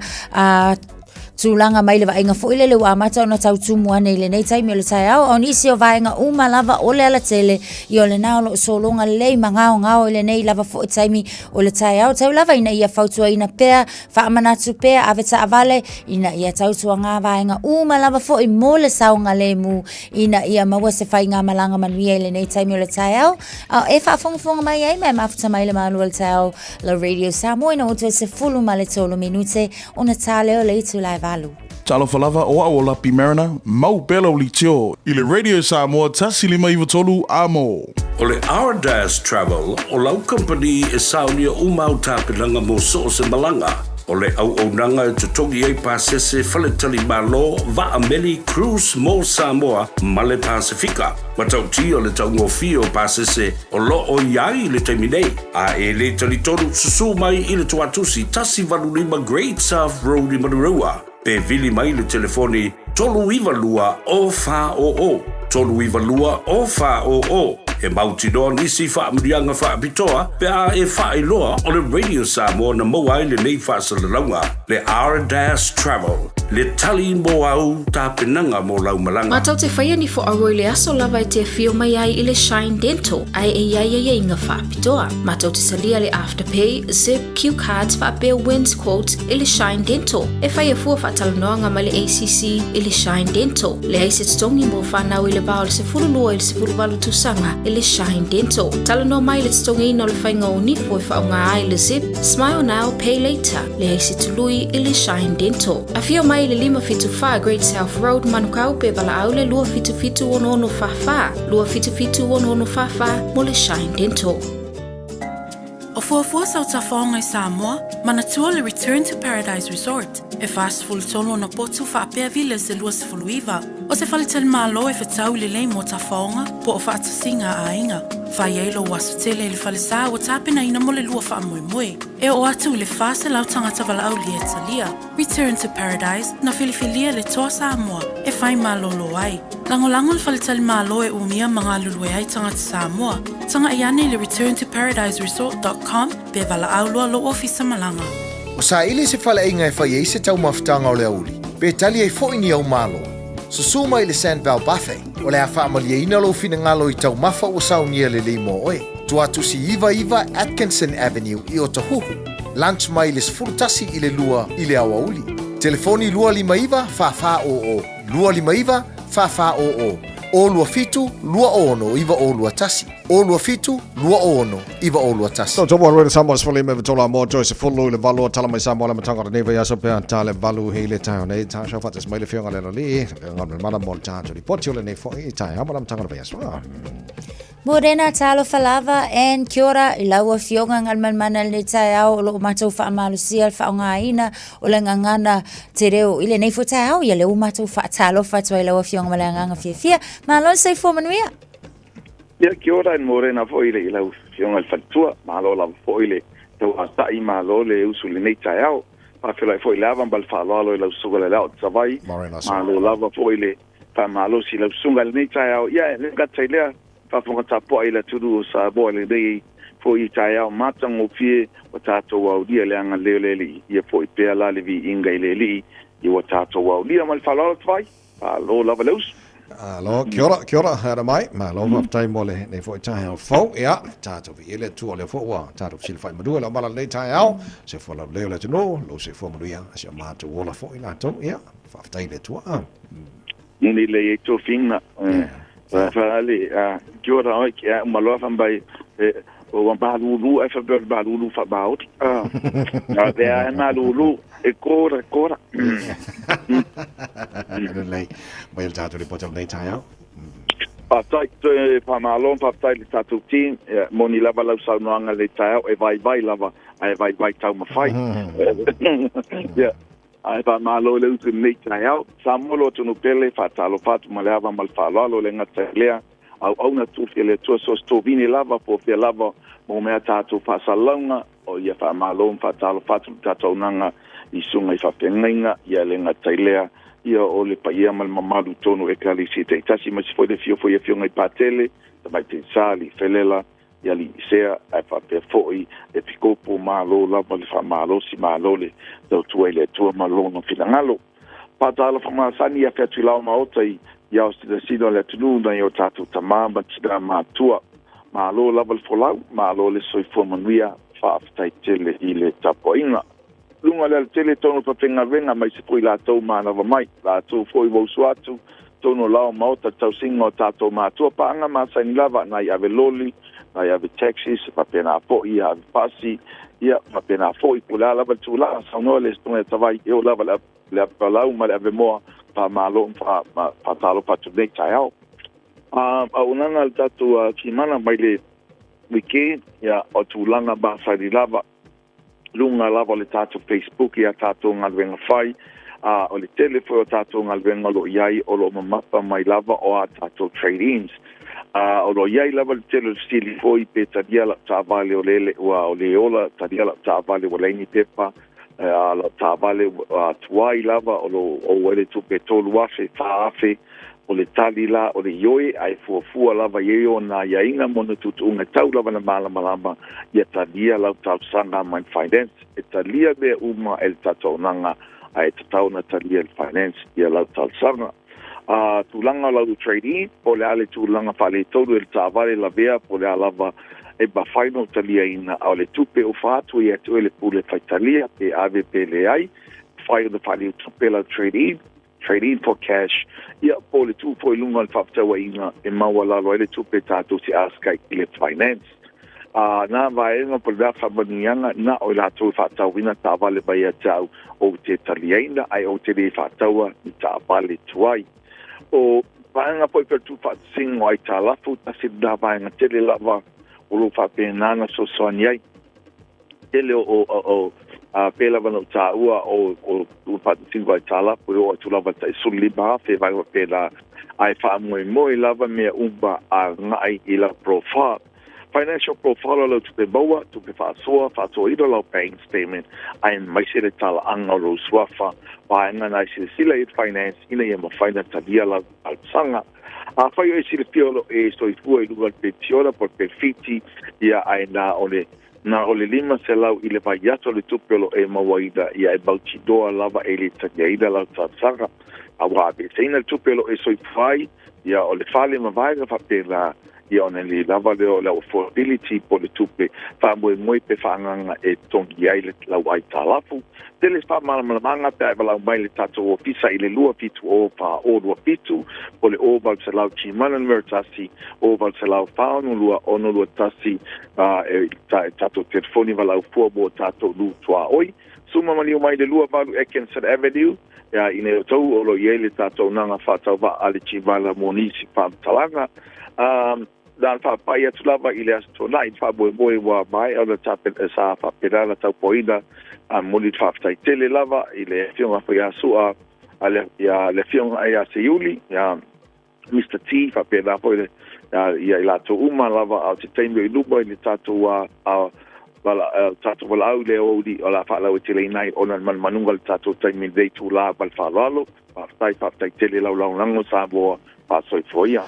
tulaga mai le vaaiga foi lele ua amata ona tau tumu ane i lenei taimi o le taeao. A o nisi o vaega uma lava o le alatele, ia o lena o lo o sologa lelei ma gaogao i lenei lava foi taimi o le taeao tau lava ina ia fautuaina pea, faamanatu pea, ave taavale ina ia tautuaga vaega uma lava foi mo le saogalemu ina ia maua se faigamalaga manuia i lenei taimi o le taeao. A e faafogafoga mai ai ma e mafuta mai le malu o le taeao la Radio Samoa ina ua toe 13 minute ona tā lea o le itula e 8. Talofa lava, o au o Lapi Mariner, mau pea lau leitio i le Radio Samoa 1593 amo. O le Ardas Travel o lau kamupani e saonia uma au tapenaga mo so o se malaga. O le auaunaga e totogi ai pasese, faletalimalo, vaa meli, cruise mo Samoa ma le Pasefika. Matautia le taugofie o pasese o lo o i ai i le taimi nei. A e le talitonu, susū mai i le Tuatusi 185 Great South Road i Manurewa, pe vili mai le telefoni 392 0400, 392 0400. E mautinoa nisi faamanuiaga faapitoa pe a e faailoa o le Radio Samoa na maua ai lenei faasalalauga, le R-Dash Travel. Le tali mo au tapenaga mo lau malaga. Matou te faia ni fo'auo i le aso lava e te afio mai ai i le Shine Dental ae e i ai aiaiga faapitoa. Matou te talia le Afterpay, Zip, Q Cards faapea Wins Quote i le Shine Dental. E faia fua faatalanoaga ma le ACC i le Shine Dental. Leai se totogi mo fanau i le va o le 12 i le 18 tausaga i le Shine Dental. Talanoa mai i le totogiina o le faiga o nifo e faaaoga ai le Zip, Smile Now, Pay Later. Leai se tului i le Shine Dental. Afio mai i le 574 Great South Road, Manukau pe valaau le 277 6644, 277 6644 mo le Shine Dental. O fuafua sau tafaoga i Samoa, manatua le Return to Paradise Resort, e 43 ona potu faapea villas e 29. O se faletalimalo e fetau lelei mo tafaoga po o faatasiga a aiga. Fai ai lou aso tele i le falesa ua tapenaina mo le lua faamoemoe. E oo atu i le 400 tagata valaaulia e talia. Return to Paradise, na filifilia le Toa Samoa e whai malolo ai. Lagolago le faletalimalo e umia ma galulue ai tagata Samoa. Tagai ane i le returntoparadiseresort.com pe valaau loa lou ofisa malaga. Ua saili se faleaiga e fai ai se taumafataga o le aoauli, pe tali ai foi ni au malo. Susū mai i le Sandval Buffet, o le a faamalieina lou finagalo i taumafa ua saunia lelei mo oe. Tuatusi 99 Atkinson Avenue i Otahuhu. Lunch mai le 11 i le 2 i le aoauli. Telefoni 259 4400, 259 4400, 027 26 9021, 027 26 9021. Toto wa roe Samoa sefulu lima tola mo toi sefulu i le valu o tala mai Samoa le matanga o lenei vaiaso pea ta le valu i le taeao nei ta sau faatas mai le fioga le lalii le fioga mana mo le tatou lipoti o lenei foi i taeao ma le amataga o le vaiaso. Morena talofa lava and kia ora i lau afioga Galumalemana i lenei taeao o lo o matou faamalosia le faaaogaina o le gagana te reo i lenei foi taeao ia lea ua matou faatalofa atu ai i lau afioga ma le agaga fiafia. Malo le soifua manuia. Ia, kia ora and morena foi i lau afioga i le faletua. Malo lava foi le tauatai, malo le usu i lenei taeao. Faafeiloai foi i le ava ma le faaaloalo i lau susuga i le Alao Savai. Malo lava foi le faamalosi i lau susuga i lenei taeao. Ia, e le gata i lea, faafofoga tapuai i le atunuu o Samoa i lenei foi taeao matagofie ua tatou aulia le agalelei o le Alii. Ia foi pea la le viiga i le Alii ia ua tatou aulia. Ma le faaaloalo Tavai, malo lava le usu. Alo, kia ora, kia ora, haere mai. Malo faafetai mo lenei foi taeao fou. Ia, tatou viia le Atua o lea foi ua tatou fesilafai malua i lau mala lenei taeao. Soifua laulelei o le atunuu, lou soifua manuia, si o matou ola foi latou. Ia, faafetai i le Atua. Moni lei ai tofiga. Faale, kia ora oe, kia uma loa whambai, o wa malulu ai whapea o le malulu wha-Māori. A lea e malulu, e kora, kora. Lelei, mai le tātou ripoti o lenei taeao. Faafetai, toe faamalo, faafetai i le tatou team. Ia, moni lava lau saunoaga i lenei taeao, e vaivai lava, ae vaivai taumafai. Ia, ae faamalo i le utu i lenei taeao. Samoa lo atunuu pele, faatalofa atu ma le ava ma le faaaloalo, e le gata i lea, auauna tufi a le Atua so o se tovine lava po o fea lava mo mea tatou faasalalauga o ia faamalo ma faatalofa atu i le tatou auaunaga i susuga i faafeagaiga ia le gata i lea ia o le paia ma le mamalu tonu o Ekalesia taitasi aemaise foi le afio foi i afioga i Patele, Tamaitai Sa, Alii Felela, i Alii Sea ae faapea foi Epikopo malo lava le faamalosi malo le tautua i le Atua ma lona finagalo. Faatalofa masani afe atu i lao maota i i ao sinasina o le atunuu nai o tatou tamā ma tinā matua. Malo lava le folau, malo le soifua manuia, faafetai tele i le tapuaiga. Luga o le alatele tonu o fafaigaluega aemaise foi latou manava mai, latou foi ua usu atu tonu o lao maota tausiga o tatou matua paaga masani lava nai ave loli, nai ave taxis, faapena foi ia ave pasi, ia faapena foi po o le a lava le tulaga, saunoa le Susuga ia Tavai, e oo lava le ave palau ma le ave moa, faamalo ma faatalofa atu i lenei taeao. Auaunaga a le tatou Kimana mai le weekend, ia o tulaga masani lava, luga lava o le tatou Facebook i a tatou galuega fai, a o le tele foi o tatou galuega o lo o i ai o lo o mamafa mai lava o a tatou trade-ins. A o lo o i ai lava le tele o le fesili foi pe talia lau taavale o lele ua o le ola, talia lau taavale ua leai ni pepa, a lau taavale ua tuai lava o lo o ou ai le tupe 3,000, 4,000, O le tali la o le ioe, ae fuafua lava i ai ona aiaiga ma ona tuutuuga e tau lava ina malamalama ia talia lau talosaga mai le Finance. E talia mea uma e le tatou auaunaga ae tatau ona talia e le Finance ia lau talosaga. A tulaga o lau trade-in, po o le a le tulaga faaletonu e le taavale lavea po o le a lava e mafai ona ou taliaina, a o le tupe ua fa atu ia te oe le pule faitalia pe ave pe leai, mafai ona faaleu tupe lau trade-in. Trade in for cash, ia, po o le tuu foi i luga o le faafetauaiga e maualalo ai le tupe tatou te ask ai i le finance. A na vaega po o le mea faamanuiaga na o i latou e faatauina taavale mai ia te au ou te taliaina ae ou te le faataua ni taavale tuai. O vaega foi pei o le tuufaatasiga o aitalafu, tasi lena vaega tele lava o lo o faapena ona fesoasoani ai. Tele o a pei lava ona ou taua o tuufaatasiga o aitalafu e oo atu lava i le tai 15,000 vaega faapena, ae faamoemoe lava mea uma agai i lau profile. Financial profile o lau tupe maua, tupe faasoa, faasoaina lau bank statement, aemaise le talaaga o lou suafa, vaega na e silasila i le finance ina ia mafai ona talia lau talosaga. Afai o e silafia o lo o e soifua i luga o le penisiona po o le penefiti, ia ae na o le Na o le 500 i le vaiaso le tupe o lo o e mauaina, ia e mautinoa lava e le taliaina lau talosaga. A ua aveeseina le tupe o lo o e soifua ai, ia o le fale ma vaega faapena, ia ona le lava lea o lau affordability po o le tupe faamoemoe pe faaagaaga e totogi ai le lau aitalafu. Tele se faamalamalamaga pe a e valaau mai i le tatou ofisa i le 270 4027 po o le 0800 Gmail numera 1 0800 462 621 e tatou telefoni valaau fua mo tatou lu tuaoi. Suma maliu mai le 28 Atkinson Avenue ia i nei outou o lo o i ai le tatou naga faatauvaa a le Gmail mo nisi faamatalaga. Na ona faapai atu lava i le Aso Toonai i le faamoemoe ua maea ona tapena sa faapena ona taupuaina a momoli le faafetai tele lava i le Afioga foi ia Sua a le ia le Afioga ia Seiuli ia Mister T faapena foi le ia i latou uma lava a o se taimi o i luma i le tatou a wala tatou valaau i le aoauli o le a faalauaiteleina ai ona o le manumanuga o le tatou taimi i lenei itulā ma le faaaloalo. Faafetai, faafetai tele lau lagolago Samoa, faasoifua ia.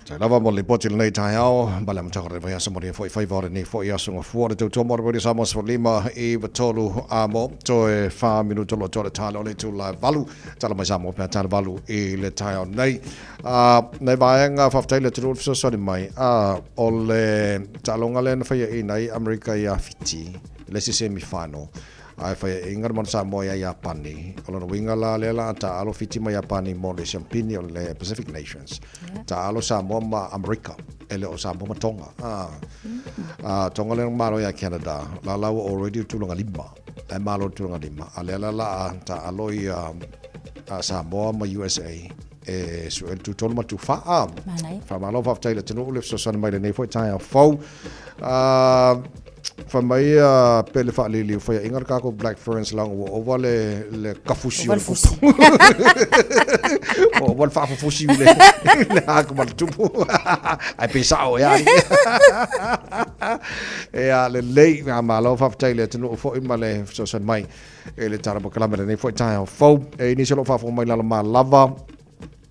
Faafetai lava mo le lipoti i lenei taeao, ma le amataga o le vaiaso mo lenei foi faiva o lenei foi aso gafua o le tautua mo le Radio Samoa 15 93 a mo toe 4 minuta loa toa le tala o le itula e 8 tala mai Samoa pe a tala 8 i le taeao nei. Nai vaega faafetai le atunuu le fesoasoani mai, o le taaloga lea na faia i nai Amerika ia Fiti, le isi semi final. Ae faiaʻiga le Manu Samoa ia Iapani. O lona uiga la lea la a taaalo Fiti ma Iapani mo le siampini o le Pacific Nations. Taaalo Samoa ma Amerika, e le o Samoa ma Tonga. Ah. Ah, Tonga lea na malo ia Canada. La la ua already le tulaga lima. Ae malo le tulaga lima. A lea la la a taaalo ia Samoa ma USA e sue le tutolu ma tufa. Ah. Manaia. Faamalo faafetai i le atunuu le fesoasoani mai lenei foi taeao fou. Ah, Fai mai a Pele Faaliliu, faiaʻiga le kākou Black Ferns laga ua ova le, le kafusi o le pupu. Ua ova le faafufusi i le, le haku ma le tupu. Ai pe sao ea. Ea lelei, ngā malo faafetai i le atunuu foi ma le fesoasoani mai e le tala mokalame lenei foi taeao fou. E nisi o lo o faafofoga mai lalo malava,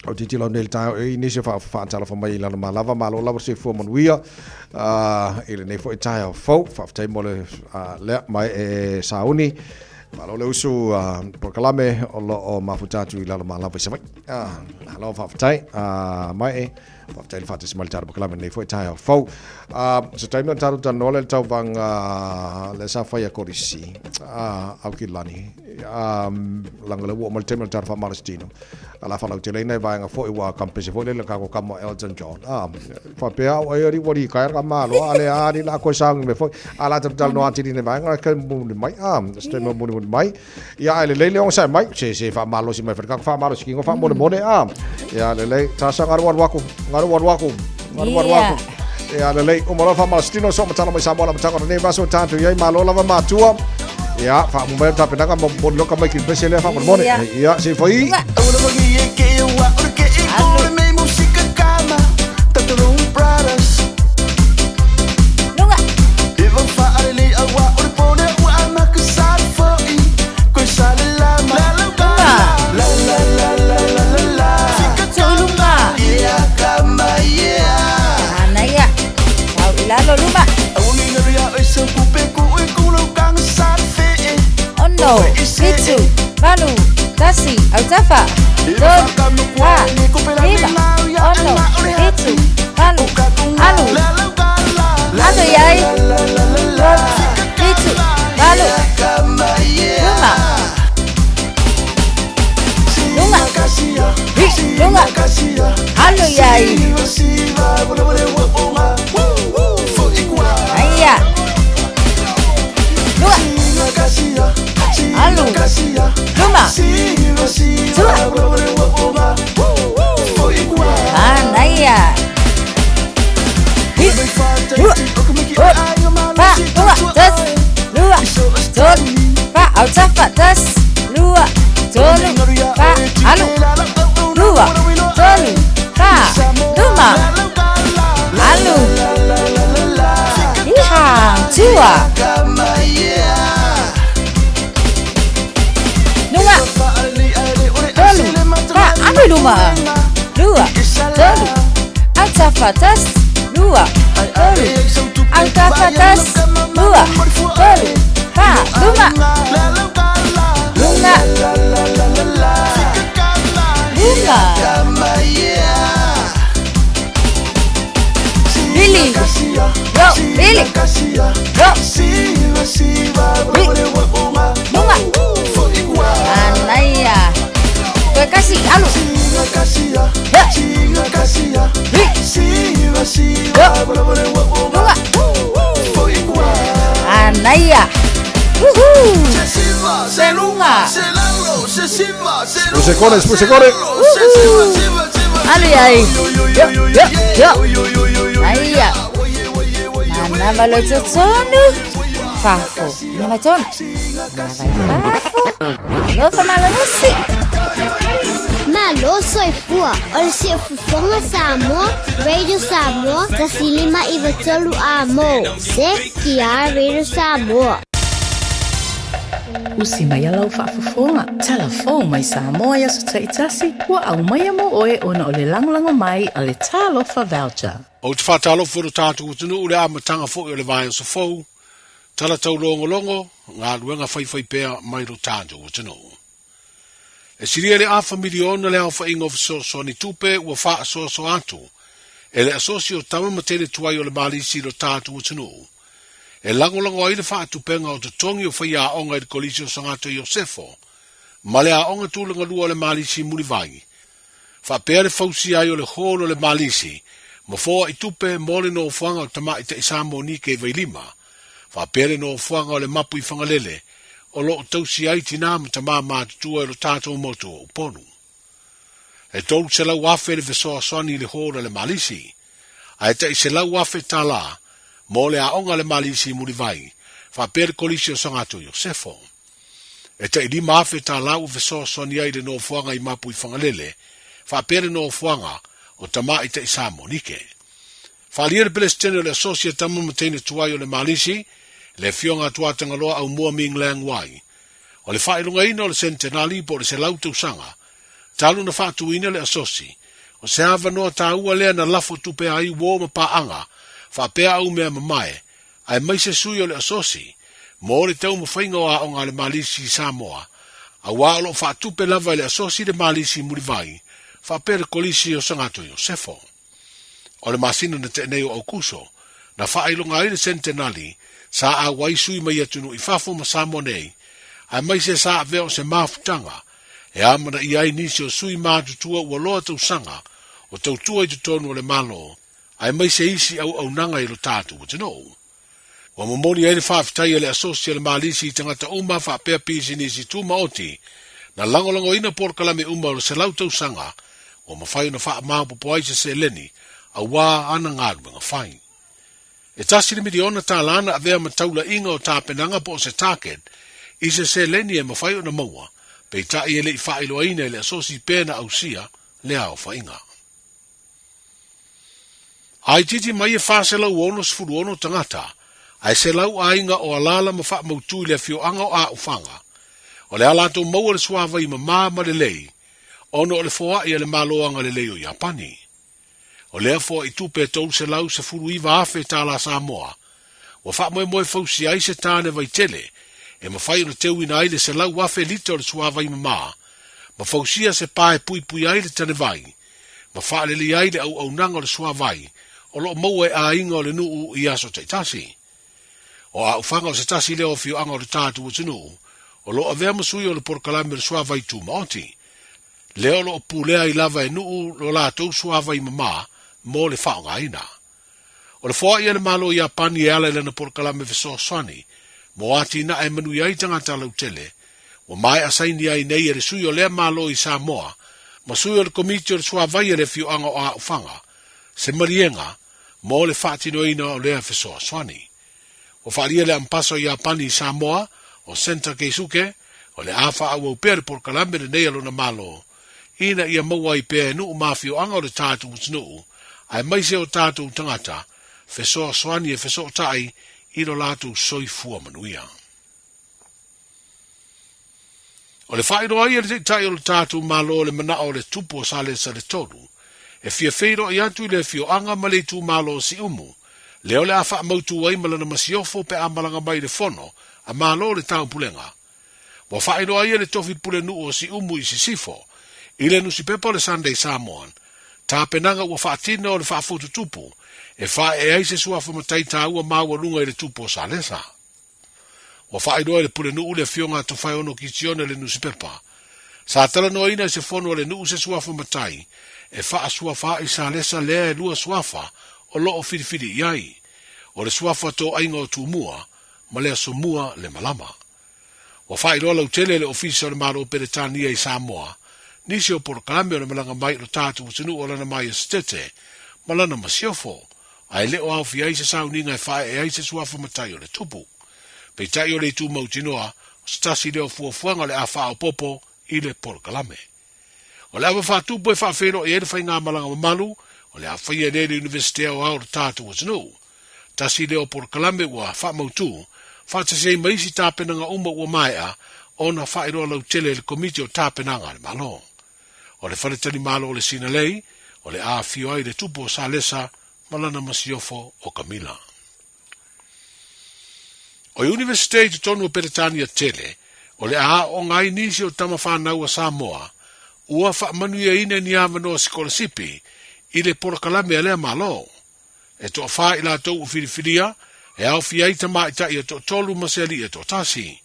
O tilotilo nei le taeao e i nisi o faatalofa mai i lalo malava, malo lava le soifua manuia i lenei foi taeao fou. Faafetai mo le lea mai e sauni. Malo le usu polokalame o lo o mafuta atu i lalo malava i Savaii. Malo faafetai mai e. Faafetai le faatasi mai le tatou polokalame lenei foi taeao fou. Se taimi ona tatou talanoa lea i le tauvaga lea sa fai a Kolisi Aukilani. Leaga o lea ua oo mai le taimi o le tatou faamalositino. A la faalauteleina e vaega foi ua kampese foi lele kako kama Elton John. Ah, faapea au ai ari wari kai ka malo a le ari la ko saungi me foi. A la tau no atili ne vaega ka muni mai. Ah, ste mo muni muni mai. Ia ai le lele onga sai mai. Se se fa malo si mai fa ka fa malo si kingo fa mone mone. Ah, ia le le ta sa ngaru waru aku. Ngaru waru aku. Ngaru waru aku. Ia le lei uma loa faamalositino so matala mai Samoa la matanga o lenei vaso tatou i ai malo lava matua. Ia faamu mai tapenaga mo mo loka mai ki pese lea faamolemole. Ia se foi. Manaia. Tau i lalo luma. Ono, fitu, valu, tasi, autafa, tolu, fa, lima, ono, fitu, valu, alu. Alu iai. Tolu, fitu, valu, luma. Luma. Hi, luma. Alu iai. Aia. Lua. Alu. Luma. Tua. Manaia. Hi. Lua. Fa. Lua. Tas. Lua. Tolu. Fa. Autafa. Tas. Lua. Tolu. Fa. Alu. Lua. Tolu. Fa. Luma. Alu. Iha. Tua. Luma. Tolu. Fa. Alu luma. Lua. Tolu. Autafa. Tas. Lua. Tolu. Autafa. Tas. Lua. Tolu. Fa. Luma. Luma. Luma. Billy. Yo, Billy. Yo. Hi. Luma. Manaia. Toe kasi alu. He. Hi. Yo. Luma. Manaia. Woohoo. Lunga. Pusekone, pusekone. Alu iai. Yo, yo, yo. Aia. Manava lo totonu. Fafo. Manava tonu. Manava i fafo. Alofa malolosi. Malo soifua o le siufofoga Samoa, Radio Samoa, 1593 A mo. CKR Radio Samoa. Usi mai lau faafofoga, tala fou mai Samoa i aso taitasi, ua aumaia mo oe ona o le lagolago mai a le Talofa Voucher. Ou te faatalofa i lo tatou atunuu i le amataga foi o le vaiaso fou, tala taulogologo, galuega faifaipea mai lo tatou atunuu. E silia i le afa miliona le aofaiga o fesoasoani tupe ua faasoasoa atu e le Asosi o Tama ma Teine Tuai o le Malisi i lo tatou atunuu e lagolago ai le faatupega o totogi o faiaoga i le Kolisi o Sagato Iosefo ma le Aoga Tulagalua o le Malisi i Mulivai, faapea le fausia ai o le Hall o le Malisi ma foai tupe mo le nofoaga o Tamaitai Samoa Nike i Vailima, faapea le nofoaga o le Mapu i Fagalele o lo o tausia ai tinā ma tamā matutua i lo tatou motu o Upolu. E $300,000 le fesoasoani i le Hall a le Malisi, ae tai $100,000 mo le Aoga a le Malisi i Mulivai, faapea le Kolisi o Sagato Iosefo. E tai $5,000 ua fesoasoani ai i le nofoaga i Mapu i Fagalele, faapea le nofoaga o Tamaitai Samoa Nike. Faaalia le Peresetene o le Asosi a Tama ma Teine Tuai o le Malisi, le Afioga a Tuatagaloa Aumua Ming Lang Wai, o le faailogaina o le Sentenali po o le 100 tausaga talu na faatuina le Asosi, o se avanoa taua lea na lafo tupe ai uo ma paaga faapea au mea mamae aemaise sui o le Asosi mo le taumafaiga o aoga a le Malisi i Samoa, auā o lo o faatupe lava e le Asosi le Malisi Mulivai faapea le Kolisi o Sagato Iosefo. O le masina na tea nei o Aukuso, na faailoga ai le Sentenali sa auai sui mai atunuu i fafo ma Samoa nei, aemaise sa avea o se mafutaga e amanaia ai nisi o sui matutua ua loa tausaga o tautua i totonu o le Malo, aemaise isi auaunaga i lo tatou atunuu. Ua momoli ai le faafetai a le Asosi a le Malisi i tagata uma faapea pisinisi tumaoti na lagolagoina polokalame uma o le 100 tausaga ua mafai ona faamaopoopo ai se seleni auā ana galuega fai. E tasi le miliona tālā na avea ma taulaiga o tapenaga po o se target i se seleni e mafai ona maua, peitai e le i faailoaina e le Asosi pe na ausia le aofaiga. A itiiti mai e 466 tagata, ae 100 aiga o alaala ma faamautū i le afioaga o Aufaga, o le a latou maua le suavai mamā ma lelei, ona o le foai a le Malo Agalelei o Iapani. O lea foai tupe e 319 afe tālā Samoa, ua faamoemoe fausia ai se tāne vaitele e mafai ona teuina ai le 100,000 lita o le suavai mamā, ma fausia se pa e puipui ai le tanevai, ma faalelei ai le auaunaga o le suavai o lo o maua e aiga o le nuu i aso taitasi. O Aufaga o se tasi lea o afioaga o le tatou atunuu o lo o avea ma sui o le polokalame o le suavai tumaoti, lea o lo o pulea ai lava e nuu lo latou suavai mamā mo le faaaogaina. O le foai a le Malo o Iapani e ala i lana polokalame fesoasoani mo atinae e manuia ai tagata lautele, ua maea saini ai nei e le sui o lea Malo i Samoa ma sui o le Komiti o le Suavai a le Afioaga o Aufaga se maliega mo le faatinoina o lea fesoasoani. Ua faaalia le Ampasa o Iapani i Samoa, o Senta Keisuke, o le a faaauau pea le polokalame lenei a lona Malo, ina ia maua ai pea e nuu ma afioaga o le tatou atunuu, aemaise o tatou tagata, fesoasoani e fesootai i lo latou soifua manuia. O le faailoa ai e le Taitai o le tatou Malo le manao o le Tupu o Salesa le Tolu, e fia feiloai atu i le afioaga ma le itumalo o Siumu, lea o le a faamautu ai ma lana masiofo pe a malaga mai i le fono a Malo o le Taupulega. Ua faailoa ai e le tofi pulenuu o Siumu i Sisifo, i le nusipepa o le Sunday Samoan, tapenaga ua faatino o le faafututupu e faaee ai se suafa matai taua maualuga i le Tupu o Salesa. Ua faailoa e le pulenuu le afioga a Tofaeono Kitione le nusipepa. Sa talanoaina i se fono a le nuu se suafa matai e faasuafa ai Salesa lea e lua suafa o lo o filifili i ai, o le suafa toaiga o Tumua ma le Aso Mua le Malama. Ua faailoa lautele e le Ofisa o le Malo o Peretania i Samoa nisi o polokalame o le malaga mai o lo tatou atunuu o Lana Maiasetete ma lana masiofo, ae le o aofia ai se sauniga e faaee ai se suafa matai o le tupu. Peitai o le itu mautinoa, o se tasi lea o fuafuaga o le a faaopoopo i le polokalame. O le ava faatupu e faafeiloai ai le faigamalaga mamalu o le a faia nei le Iunivesite Aoao o le tatou atunuu. Tasi lea o polokalame ua faamautu faatasi ai ma isi tapenaga uma ua maea ona faailoa lautele e le Komiti o Tapenaga a le Malo. O le faletalimalo o le Sinalei, o le a afio ai le Tupu o Salesa ma lana masiofo o Kamila. O Iunivesite i totonu o Peretania tele, o le a aooga ai nisi o tama fanau a Samoa ua faamanuiaina i ni avanoa sikolasipi i le polokalame a lea Malo. E toafa i latou ua filifilia e aofia ai tamaitai e toatolu ma se alii e toatasi.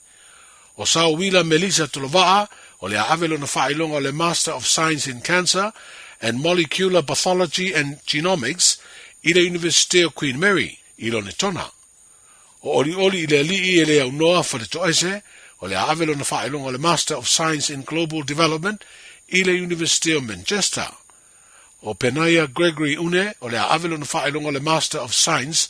O Saowila Melissa Tolova'a, o le a ave lona faailoga o le Master of Science in Cancer and Molecular Pathology and Genomics i le Iunivesite o Queen Mary, i Lonetona. O Olioli i le Alii e le aunoa Faletoese, o le a ave lona faailoga o le Master of Science in Global Development i le Iunivesite o Manchester. O Penaia Gregory Une, o le a ave lona faailoga o le Master of Science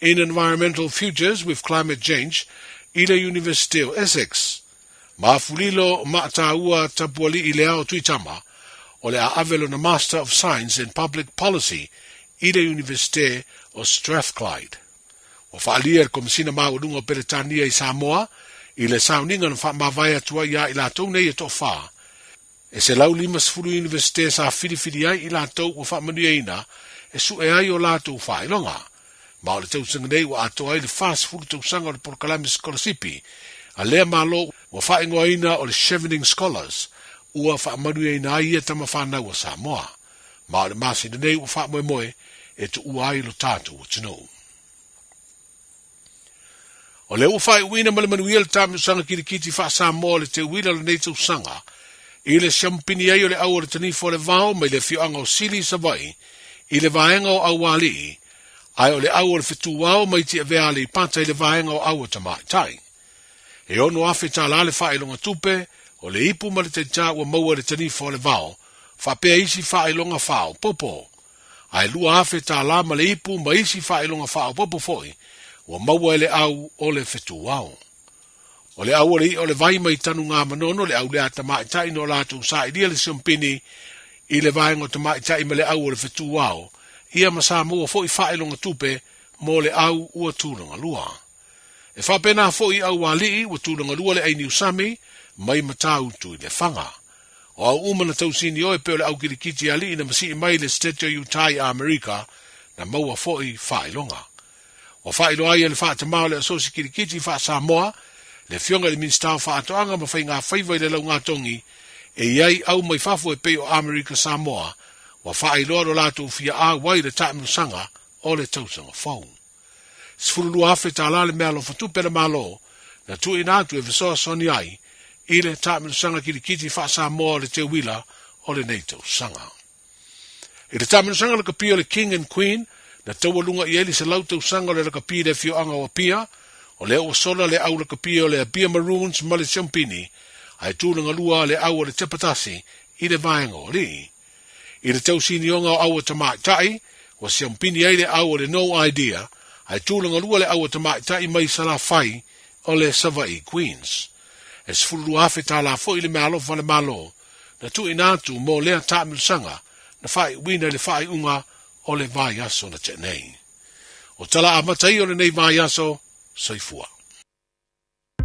in Environmental Futures with Climate Change i le Iunivesite o Essex. Ma Fulilo Maataua Tapuali'i Leao Tuitama, o le a ave lona Master of Science in Public Policy i le Iunivesite o Strathclyde. Ua faaalia e le Komesina Maualuga o Peretania i Samoa i le sauniga na faamavae atu ai iā i latou nei e toafa E 150 Iunivesite sa filifili ai i latou ua faamanuiaina e suʻe ai o latou faailoga. Ma o le tausaga nei ua atoa ai le 40 tausaga o le polokalame sikolasipi a lea Malo ua faaigoaina o le Chevening Scholars ua faamanuiaina ai ia tama fanau a Samoa. Ma o le masina nei ua faamoemoe e tuua ai lo tatou atunuu. O lea ua faaiuina ma le manuia le taamilosaga kilikiti faa-Samoa o le teuila o lenei tausaga i le siamupini ai o le au o le tanifa o le vao mai le afioaga o Sili i Savaii i le vaega o Aualii, ae o le au o le fetuao mai Tiavea Aleipata i le vaega o au a Tamaitai. E $6,000 le faailoga tupe o le ipu ma le taitā ua maua i le tanifa o le vao faapea isi faailoga faaopoopo. Ae $2,000 ma le ipu ma isi faailoga faaopoopo foi ua maua e le au o le fetuao. O le au o le i'a o le vai mai Tanugamanono, le au lea a tamaitai no latou sailia le siompini i le vaega o tamaitai ma le au o le fetuao, ia ma sa maua foi faailoga tupe mo le au ua tulaga lua. E faapena foi i Aualii ua tulaga lua le ai niusami mai Matautu i Lefaga. O au uma na tausini oe pei o le au kilikiti alii na masii mai le State o Utah i Amerika na maua foi faailoga. Ua faailoa ai e le faatamā o le Asosi Kilikiti faa-Samoa, le Afioga i le Minisita o Faatoaga ma Faigafaiva i le Laugatogi, e i ai au mai fafo e pei o Amerika Samoa, ua faailoa lo latou fia auai i le taamilosaga o le tausaga fou. $12,000 le meaalofa tupe a le Malo na tuuina atu e fesoasoani ai i le taamilosaga kilikiti faa-Samoa o le teuila o lenei tausaga. I le taamilosaga lakapi o le King and Queen, na taualuga i ai le 100 tausaga o le lakapi i le afioaga o Apia, o lea ua sola le au lakapi o le Apia Maroons ma le Siompini, ae tulaga lua le au o le Tepatasi i le vaega o Alii. I le tausinioga o aua tamaitai, ua siampini ai le au o le No Idea, ae tulaga lua le aua tamaitai mai Salafai o le Savaii Queens. E $12,000 foi le meaalofa a le Malo na tuuina atu mo lea taamilosaga na faaiuina i le faaiuga o le vaiaso na tea nei. O tala amata ia o lenei vaiaso, soifua.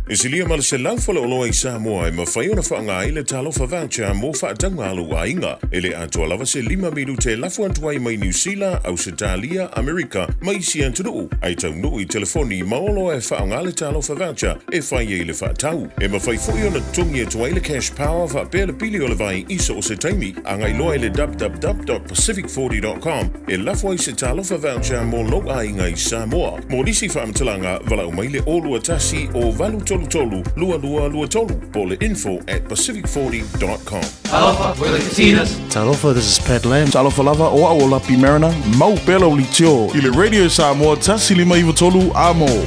E silia ma le 100 faleoloa i Samoa e mafai ona faaaoga ai le Talofa Voucher mo faatauga a lou aiga. E le atoa lava se lima minute e lafo atu ai mai Niu Sila, Ausetalia, Amerika ma isi atunuu, ae taunuu i telefoni ma oloa e faaaoga le Talofa Voucher e fai ai le faatau. E mafai foi ona totogi atu ai le Cash Power faapea le pili o le vai i so o se taimi. Agai loa i le www.pacific40.com e lafo ai se Talofa Voucher mo lou aiga i Samoa. Mo nisi faamatalaga, valaau mai le 021 o 833 2223 po o le info at pacific40.com. Talofa, we're the Katinas. Talofa, this is Pat Lam. Talofa lava, o au o Lapi Mariner, mau pea lau leitio i le Radio Samoa 153 Amo.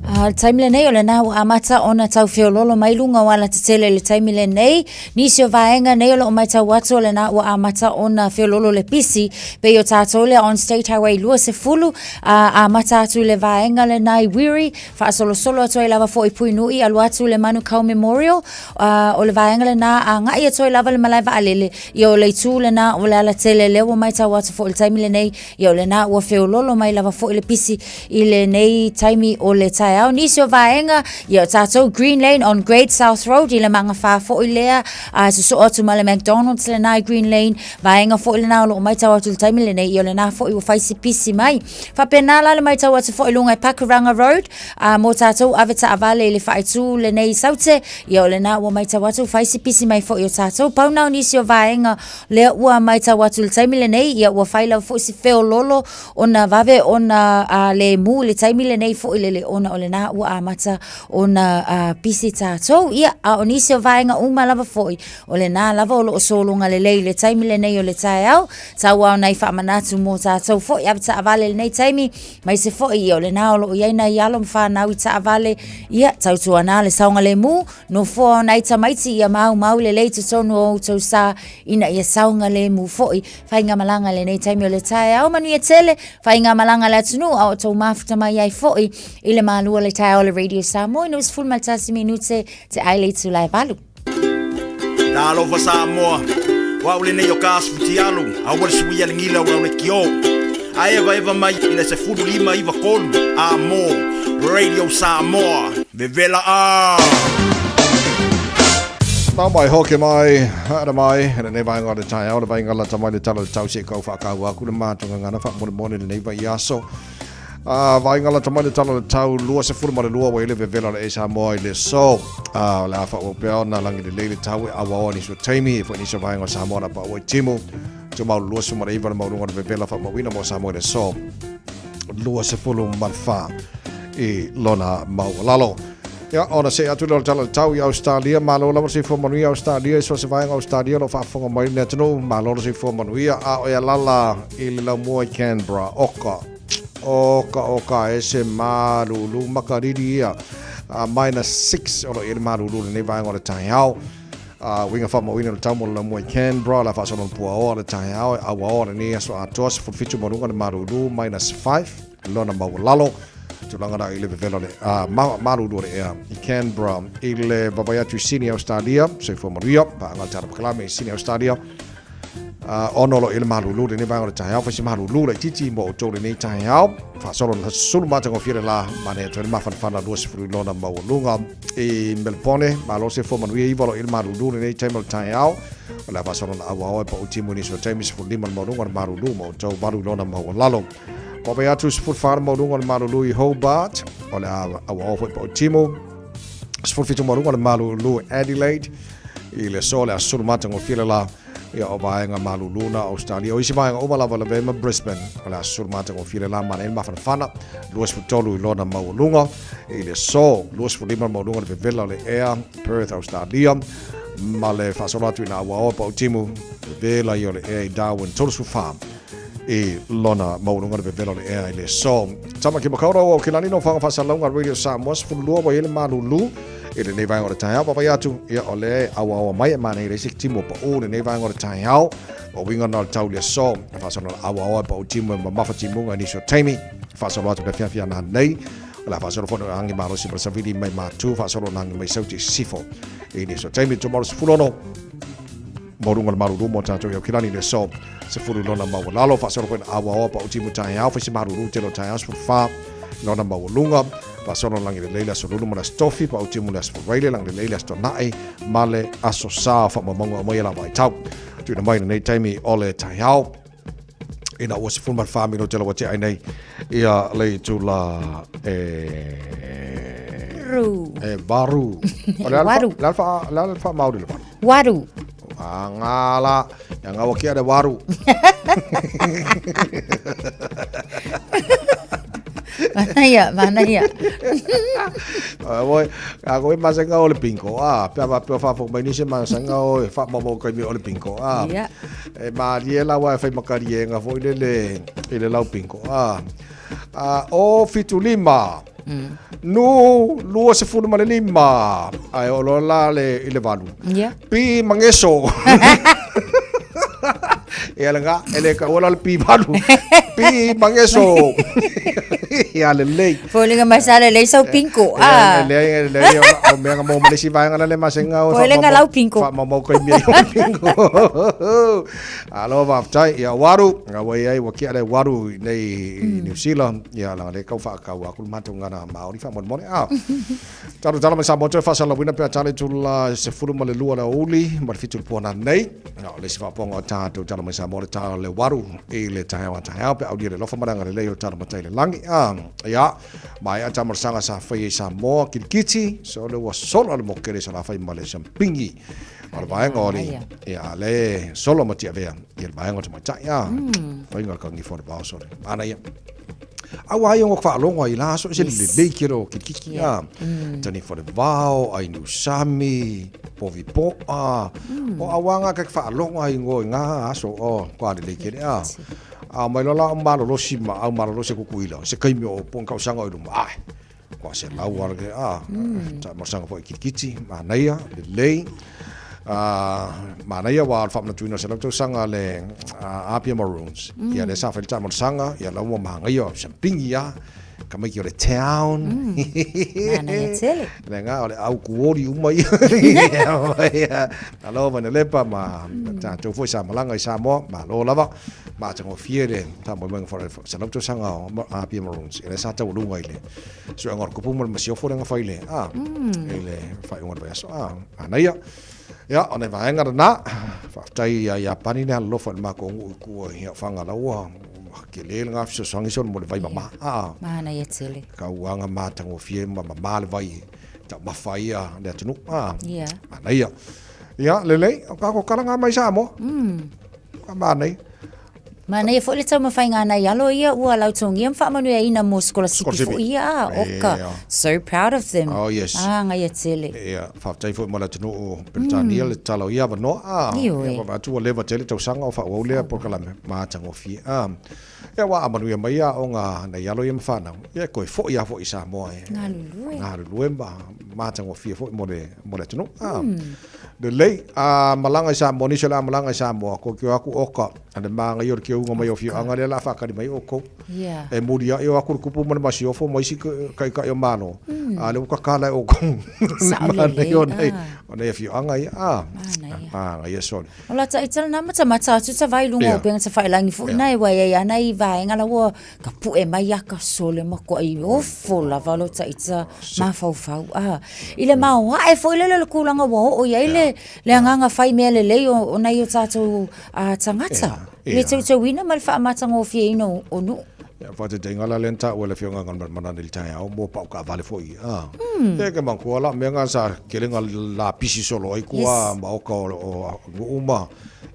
A le taimi lenei o lena ua amata ona tau feololo mai luga o alatetele i le taimi lenei. Nisi o vaega nei o lo o matau atu o lena ua amata ona feololo le pisi pei o tatou lea on State Highway 20 a amata atu i le vaega lena i Wiri faasolosolo atu ai lava foi i Puinui alu atu i le Manukau Memorial a, o le vaega lena agai atu ai lava le malae vaalele ia o le itu lena o le alatele lea ua matau atu foi i le taimi lenei ia o lena ua feololo mai lava foi le pisi i lenei taimi o le taeao. Nisi o vaega, ia o tatou Green Lane on Great South Road i le magafā foi lea, a sosoo atu ma le McDonald's lena i Green Lane, vaega foi lena o lo o matau atu i le taimi lenei, ia o lena foi ua fai si pisi mai. Faapena la le matau atu foi i luga i Pakuranga Road, a mo tatou ave taavale i le faaitu lenei i Saute, ia o lena ua matau atu fai si pisi mai foi o tatou. Pau na o nisi o vaega lea ua matau atu i le taimi lenei, ia ua fai lava foi si feololo ona vave ona a, lemu i le taimi lenei foi lele ona o lena ua amata ona a, pisi tatou. Ia, a o nisi o vaega uma lava foi, o lena lava o lo o sologa lelei i le taimi lenei o le taeao. Tau lava o nai faamanatu mo tatou foi ave taavale i lenei taimi, aemaise foi ia o lena o lo o i ai nai alo ma fanau i taavale, ia tautuana le saogalemu, nofoa o nai tamaiti ia maumau lelei i totonu o outou sa ina ia saogalemu foi. Faigamalaga i lenei taimi o le taeao, manuia tele, faigamalaga a le atunuu a o outou mafuta mai ai foi i le malu o le taeao o le Radio Samoa i 11 minute te ai le itula e valu. Talofa Samoa, o au lenei o ka asu futialu, aua le suia le gila o lau lekiō. A evaeva mai i le 15 93 a mo Radio Samoa, vevela a! Nau mai, hoki mai, haere mai, i lenei vaega o le taeao, le vaega lata mai le tala o le tau se i kau whaakaua aku le mātou ngangana whaamonemone lenei vai aso. Vaega lata mai le tala o le tau 22 ua i le vevela o le e Samoa i le so. O le a whaau pea ona langi lelei le tau e awaoa nisi o taimi, e fo nisi o vaega o Samoa na paua i timu. Tumau 29 le maualuga o le vevela faamauina mo Samoa i le so. 24 i lona maualalo. Ia, ona see atu lea o le tala o le tau i Ausetalia, malo lava le soifua manuia Ausetalia i so o se vaega o Ausetalia o lo o faafofoga mai le atunuu, malo le soifua manuia, a o e alala i le laumua i Canberra, oka, oka, oka, e se malulu makariri ia, minus 6 o lo o i ai le malulu i lenei vaega o le taeao. Uiga faamauina o le tau mo le laumua i Canberra, o le a faasolo le puaoa o le taeao e auaoa lenei aso atoa, 17 maualuga le malulu, minus 5. Lona maualalo, tulaga la i le vevela o le malulu o le ea i Canberra. I le vavae atu i Sydney, Australia, soifua manuia, paaga le tala pakalame i Sydney, Australia. Ono lo i le malulu lenei vaega o le taeao, fai se malulu laitiiti mo outou lenei taeao. Faasolo na sulu matagofie le la, mane atu ai le mafanafana 20 i lona maualuga. I Melbourne, malo soifua manuia iva lo i le malulu lenei taimi o le taeao. O le a faasolo na auaoa e pau timu i nisi o taimi 15 le maualuga o le malulu mo outou valu i lona maualalo. Vavae atu 14 le maualuga o le malulu i Hobart, o le a auaoa foi pau timu. 17 maualuga o le malulu i Adelaide, i le aso le aso sulu matagofie le la, ia o vaega malulu na Australia. O isi vaega uma lava lavea ma Brisbane, o le aso sulu matagofie le la mana ai le mafanafana, 23 i lona maualuga, i le aso 25 le maualuga o le vevela o le ea, Perth, Australia, ma le faasolo atu ina auaoa pau timu, vevela ia o le ea i Darwin, 34. I lona maualuga le vevela o le ea i le aso. Tama ki Makaurau o Kilani no whanga whasalauga Radio Samoa 12 wa i le malulu i lenei vaega o le taeao. Vavae atu, ia o le auaoa mai e mana i le isi timu o pau lenei vaega o le taeao. O winga na o le tau le aso. Whaasalo le auaoa e pau timu e mamafa timunga i nisi o taimi. Whaasalo atu le fiafia nā nei. O le whaasalo whanau angi malosi ma le sawili mai mātu. Whaasalo nangi mai sauti sifo. I nisi o taimi tumalo 16. Maualuga le malulu mo tatou i Aukilani i le aso 10 lona maualalo. Faasolo foi na auaoa pa utimu taeao, fai se malulu tele o taeao 14 lona maualuga. Faasolo na lagi lelei le aso lulu ma le aso tofi pa utimu le aso faraile, lagi lelei le aso tona'i ma le aso sa o faamaumauga aumai e la vaitau. Tuuina mai lenei taimi o le taeao ina ua 14 minute la ua tea ai nei ia le itula e Ru. E varu. O le Waru. Le alfa le alfa Maori le varu. Waru. A ngala, ia ngawa kia le waru. Manaia, manaia. Oi, a koe masenga o le pinko, a, pea va pea whaafo mai nisi masenga o e whaamamo kai me o le pinko, a. Yeah. E maalie lawa e whai makarie nga fo i le i le lau pinko, a. A, o fitu lima, nu 25, ai o lo la le i le valu. Yeah. Pi mangeso. Ia le nga, e le ka ua la le pi valu. Pi mangeso. Ia le lei. Foliga mai sa le lei sau pinko. Ah. Le le le o mea nga mo malisi vaenga na le masenga o Folega lau pinko. Fa mo kai mea o pinko. Alo va tai ia waru nga wai ai wa kia le waru nei i New Zealand ia la le kau fa kau aku matu ngana Maori fa mo mo a. Talo talo mai sa mo te fa sa la wina pe tale tu la se furu ma le lua la uli ma le fitu po na nei. No le si fa ponga ta tu talo mai sa mo le ta le waru i le tai wa tai pe au le lofa maranga le leo talo matai le langi a. Ia mai a tamar sanga sa fai sa mo kirikiti so le wa solo le mo kere sa la fai ma le sampingi. O le vaenga o le ia le solo ma tia vea ia le vaenga o te matai a. Fainga ka ngi fo le vao sole. Ana ia. Aua ai o whaalongo ai la so se le lei kero kirikiti a. Tani fo le vao ai nu sami povi po a. O awanga ka whaalongo ai ngo ngā aso o kwa le lei kere a. A mai lola o malolosi ma au malolosi kukuila se kaimi o pong kausanga o luma ai. Kwa se lau ara ke a. Ta morsanga fo i kirikiti ma naia le lei. Manaia wa alfa na tuina se lau sanga le Apia Maroons. Ia le sa felita morsanga ia lau manga ia sampingi ia ka mai ki o le town. Manaia tele. Le ngā o le au kuori uma ia. Alo va lepa ma ta tau foi sa malanga i Samoa ma lo lava ma ta ngo fiere ta mo meng for se lau sanga o Apia Maroons. Ia le sa tau lunga i le. So ngor kupu mo masio fo nga fai le. A. I le fai ngor vai so a. Anaia. Ia, o ne vaenga rana, whaatai ia Iapani ne alofa le mako ngu kua ia whanga laua, ke le ngā fiso swangi son mo le vai mama. A. Mana ia tele. Ka uanga mātango fie ma mama le vai, ta mawha ia le atunu. A. Ia. Mana ia. Ia, lelei, o kako karanga mai Samoa. Ka manei. Mana ia fo le tau mawhai ngā nei alo ia ua lautongia mwhaamanu ia ina mo skolasipi fo ia oka. So proud of them. Oh yes. Ah, ngai ia tele. Ia, whaatai fo mo le atunu o Britania le talo ia wanoa. A. Ia whaatu o lewa tele tau sanga o whaau lea por kalame mātango fie. A. Ia wā amanu ia mai ia o ngā nei alo ia mwhanau. Ia koe fo ia fo i Samoa. Ngā lulue. Ngā lulue ma mātango fie fo mo le atunu. A. Le lei, a malanga i Samoa, nisi la malanga i Samoa, ko kio aku oka, ane maanga i o ke unga mai o fio, anga le la whakari mai o kou. E muri a i o aku kupu mana masiofo, mai si kai kai o mano. A le uka kala e o kou. Sao le lei, o nei fio anga ia, a. Maanga ia soli. O la ta itala nā mata mata atu ta vai lunga o penga ta whailangi fo ina e wai ai ana i vaenga la ua ka pu'e mai aka sole ma koa i ofo lava lo ta ita mawhauwhau. A. I le mao ae fo i le le kūlanga wa o ia i le le anganga whai mea le lei o nei o tātou tangata. Le tautauina ma le whaamatanga o fie ina o nu. Ia whate te ingala le nta ua le whionga ngā manane le tai au mō pau ka vale fo i. Te ke mangkua la mea ngā sa kelenga la pisi solo ai kua ma oka o uma.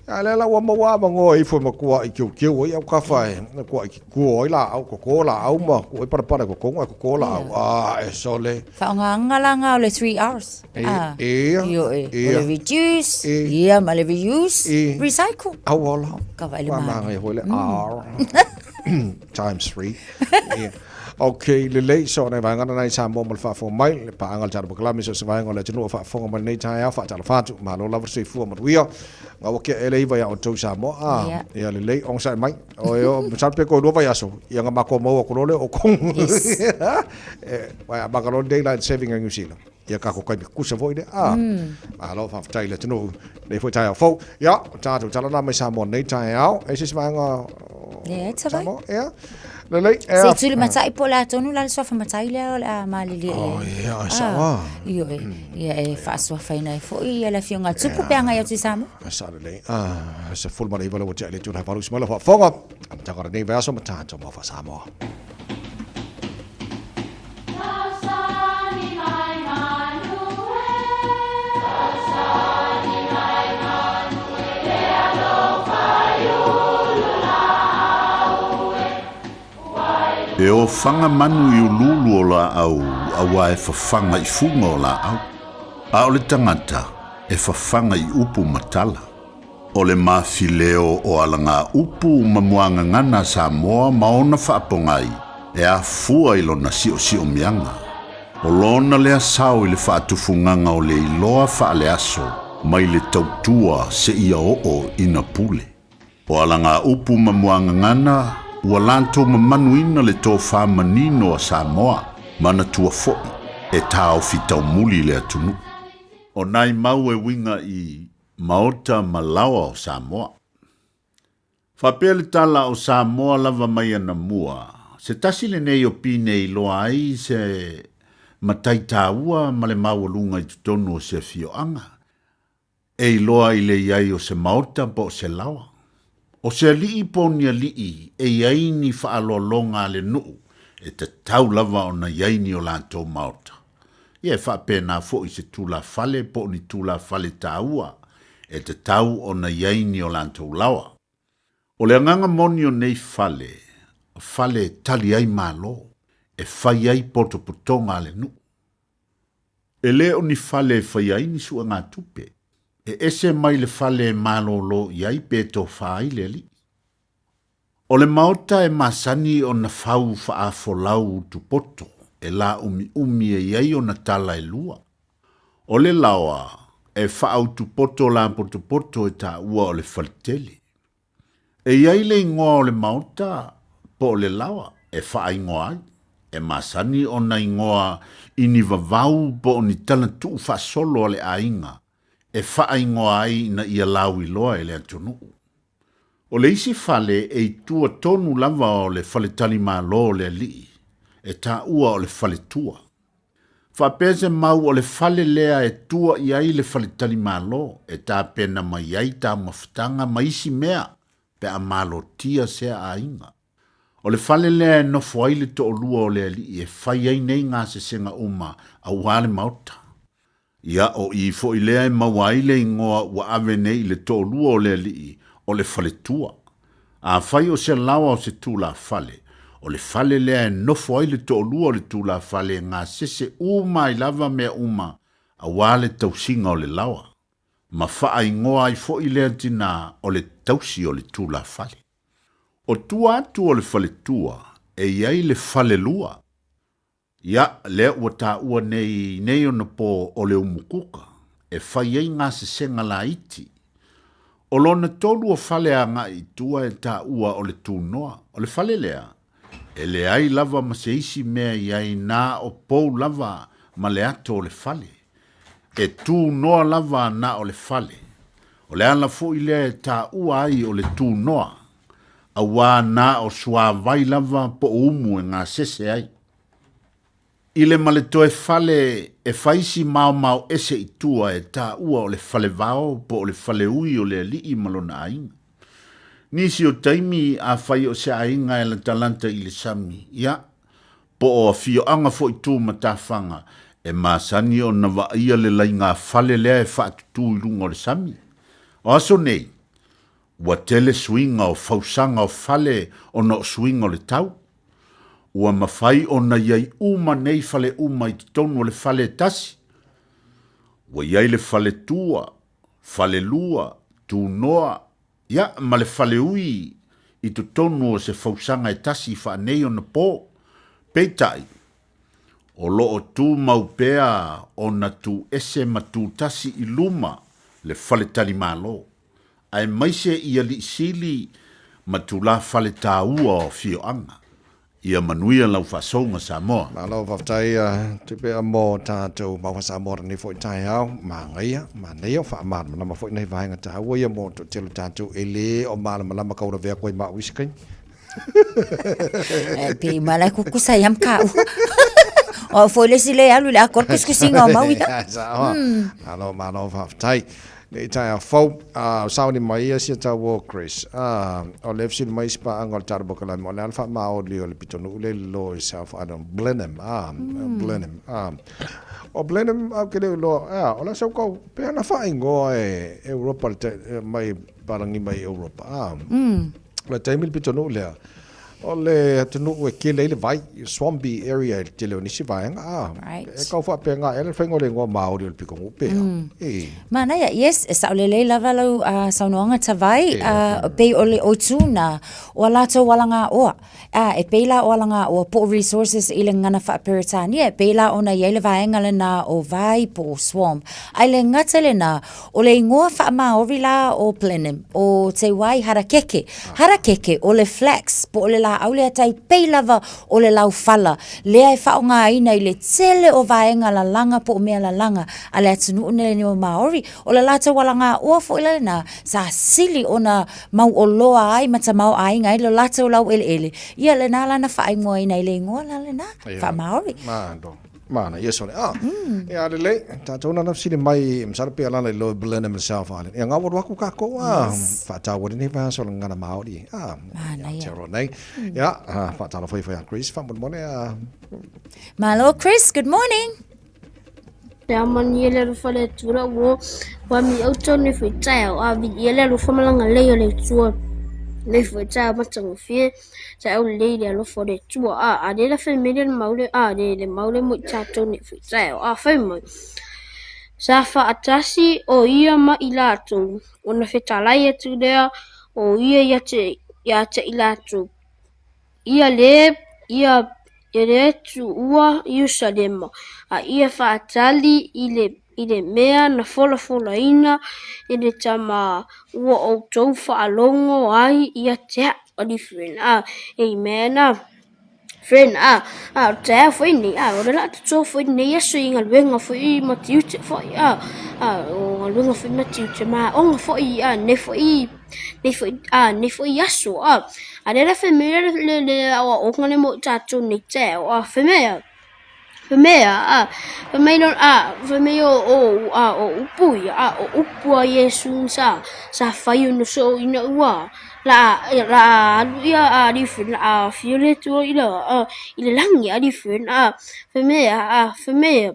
Ia le la ua maua mango i fo makua i kiu kiu i au ka whai. Kua i kua i la au koko la au ma kua i parapara koko ngā koko la au. A e sole. Whaonga la ngā o le 3 R's. Ia. Io e. O le reduce. Ia ma le reuse. Recycle. Au ola. Ka vai le mana. Wā manga i le R. Times 3. Yeah. Okay, le lei so nei vaenga nei Samoa mo le faafo mai le paanga le talo pakalame so se vaenga o le atunuu o faafofoga mai lenei taeao faatalofa atu malo lava le soifua manuia nga ua kea ele iva ia outou Samoa a ia lelei ogasaʻi mai o e o masalo pe koelua vaiaso ia ga makou maua aku loa lea o kou e amaka loa le daylight saving a New Zealand ia kako kaimi kusa foi le a malo faafetai le atunuu nei foi taeao fou ia tatou talana mai Samoa nei taeao e se isi vaega Samoa ia Lelei, ea. Se tuli matai po la tonu la le soafa matai lea o le a malili e. Oh, ia, ai sao a. Io e, ia e faasoafa ina e foi ia le afioga tupu pe agai atu i Samoa. Sa lelei, a se fulu ma le iva le ua tea i le tula valu si mai le faafofoga. Amataga o lenei vaiaso ma tatou mau faa-Samoa. E ofaga manu i uluulu o laau auā e fafaga i fuga o laau, a o le tagata e fafaga i upu ma tala. O le mafileo o alagaupu ma muagagana a Samoa ma ona faapogai e afua i lona siosiomiaga. O lona lea sao i le faatufugaga o le iloa faaleaso mai le tautua seia oo ina pule. O alagaupu ma muagagana ua latou mamanuina le tofa manino a Samoa, manatua foi e taofi taumuli le atunuu. O nai mau e uiga i Maota ma laoa o Samoa. Faapea le tala o Samoa lava mai anamua, se tasi lenei o pine i iloa ai se matai taua ma le maualuga i totonu o se afioaga, e iloa i le i ai o se maota po o se laoa. O se alii po o ni alii e i ai ni faaaloaloga a le nuu e tatau lava ona i ai ni o latou maota. Ia e faapena foi se tulafale po o ni tulafale taua e tatau ona i ai ni o latou laoa. O le agaga moni o nei fale, o fale e tali ai Malo, e fai ai potopotoga a le nuu. E le o ni fale e faia ai ni suegatupe, e ese mai le fale e malolo i ai pe tofa ai le alii. O le maota e masani ona fau faafolau utupoto e laumiumi e i ai ona tala e lua. O le laoa e faautupoto lapotopoto e taua o le faletele. E i ai le igoa o le maota po o le laoa e faaigoa ai, e masani ona igoa i ni vavau po o ni tala tuufaasolo a le aiga e faaigoa ai ina ia lauiloa e le atunuu. O le isi fale e i tua tonu lava o le faletalimalo o le alii, e taua o le faletua. Faapea se mau o le fale lea e tua i ai le faletalimalo e tapena mai ai taumafataga ma isi mea pe a malotia sea aiga. O le fale lea e nofo ai le toalua o le alii e fai ai nei gasesega uma aua le maota. Ia, o i foi lea e maua ai le igoa ua ave nei i le toalua o le alii, o le faletua. Afai o se laoa o se tulafale, o le fale lea e nofo ai le toalua o le tulafale e gasese uma ai lava mea uma aua le tausiga o le laoa. Ma faaigoa ai foi lea tinā o le tausi o le tulafale. O tua atu o le faletua e i ai le falelua. Ia, lea ua taua nei nei ona po o le umukuka e fai ai gasesega laiti. O lona tolu o fale agai i tua e taua o le tunoa. O le fale lea, e leai lava ma se isi mea i ai na o pou lava ma le ato o le fale. E tunoa lava na o le fale. O le ala foi lea e taua ai o le tunoa, auā na o suāvai lava po o umu e gasese ai. I le ma le toe fale e fai si maomao ese i tua e taua o le falevao po o le faleui o le alii ma lona aiga. Nisi o taimi afai o se aiga e latalata i le sami, ia, po o afioaga foi tu matafaga e masani ona vaaia le laiga fale lea e faatutu i luga o le sami. O aso nei, ua tele suiga o fausaga o fale ona o suiga o le tau. Ua mafai ona i ai uma nei fale uma i totonu o le fale e tasi. Ua i ai le faletua, falelua, tunoa, ia, ma le faleui i totonu o se fausaga e tasi faaneionapo po. Peitai, o lo o tumau pea ona tu ese ma tu tasi i luma le faletalimalo, aemaise i alii sili ma tulafale taua o afioaga. Ia manuia lau faasouga Samoa. Malo faafetai Tupe mo tatou maua Samoa lenei foi taeao, manaia, manaia o faamalamalama foi nai vaega taua ia mo toatele o tatou e le o malamalama kaulavea atu ai ma au i isi taimi. E pei ma lai kukusa iam ka u. O foi le si le alu le akor kuskusinga o mau ia. Saoa. Malo, malo faafetai. Nei taeao fou, a sauni mai ia sia tau o Chris. A, o le fesili mai isi paaga o le tala pokalame, o le a le faamaoli o le pitonuu le lilo i South Island, Blenheim, a, Blenheim, a. O Blenheim, au ke le iloa, ea, o le a sau kau, pea na faaigoa e Europa le mai palagi mai Europa, a. O le taimi le pitonuu lea. O le atunuu e tele ai le vai, swampy area i le tele o nisi vaega, a. Right. E kau faapena ea le faiga o le igoa Māori o le pitonuu pea. E. Manaia, yes, e saolelei lava lau saunoaga Tavai, pei o le oitū na o a latou alagaoa. A, e pei la o alagaoa po o resources i le gagana faa-Peretania, e pei la ona i ai le vaega lena o vai po o swamp. Ae le gata lena, o le igoa faa-Māori la o Blenheim, o te wai harakeke. Harakeke, o le flax, po o le laau lea tai pei lava o le laufala, lea e faaaogaina i le tele o vaega lalaga po o mea lalaga a le atunuu nei o Māori. O le latou alagaoa foi la lena, sa sili ona mauoloa ai ma tamaoaiga ai lo latou laueleele, ia lena la na faaigoaina i le igoa la lena, faa-Māori. Malo. Manaia sole. Ah, ia lelei, tatou na fesili mai, masalo pe alaala i Lower Blenheim le South Island. Ia ngā waru aku kākou, ah, whaataua lenei vaiaso o le gagana Māori. Ah, Manaia. Aotearoa nei. Ia, ah, whaatalofa ifo ia Chris, faamolemole, ah. Malo Chris, good morning. Le amani le alofa le Atua ua ua mi outou nei foi taeao a viia le alofa ma le agalelei o le Atua nei foi taeao matagofie taeao lelei le alofa o le Atua a a le la fai mai le mau le a le le mau le mo i tatou nei foi taeao a fai mai sa faatasi o ia ma i latou ona fetalai atu lea o ia ia te ia te i latou Ia le, ia, ia le tuua Ierusalema, a ia faatali i le, i le mea na folafolaina e le Tama ua outou faalogo ai ia te a'u. Alii friend, a, amen, a. Friend, a, a, o le taeao foi lenei, a, o le laa toto foi lenei aso i galuega foi ma tiute foi, a, a, o galuega foi ma tiute ma aoga foi, a, lenei foi Nei foi, a, nei foi aso, a, a le la fai mai le, le, le aoaoga le mo i tatou nei taeao, a, fai mai a, fai mai a, a, fai mai lo, a, fai mai o, o, a, o upu ia, a, o upu a Iesu sa, sa fai ona soo ina ua, la, la alu ia a alii friend, la afio le Atua i le, a, i le lagi, alii friend, a, fai mai a, a, fai mai a,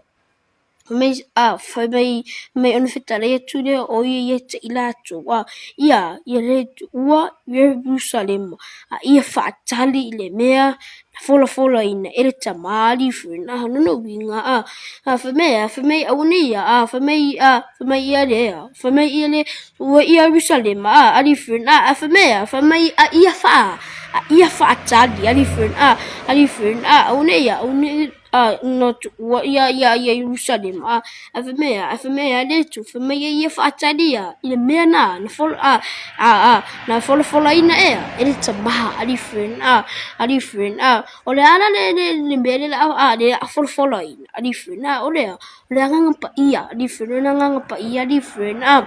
Fai mai, a, fai mai, mai ona fetalai atu lea o ia ia te i latou, a, ia, ia le tuua Ierusalema, a ia faatali i le mea na folafolaina e le Tama alii friend, a, lona uiga, a, a, fai mai, a, fai mai auanei ia, a, fai mai, a, fai mai ia lea, fai mai ia le tuua Ierusalema, a, alii friend, a, a, fai mai, a, fai mai, a ia faa, a ia faatali, alii friend, a, alii friend, a, auanei ia, auanei, a no tuua ia ia ia Ierusalema, a, a fai mai a, fai mai a le Atua, fai mai ia ia faatali ia i le mea na, na fola, a, a, a, na folafolaina ea e le Tama, alii friend, a, alii friend, a, o le a la le, le, le mea le la, a, le a folafolaina, alii friend, a, o le a, o le Agaga Paia, alii friend, o le Agaga Paia, alii friend, a,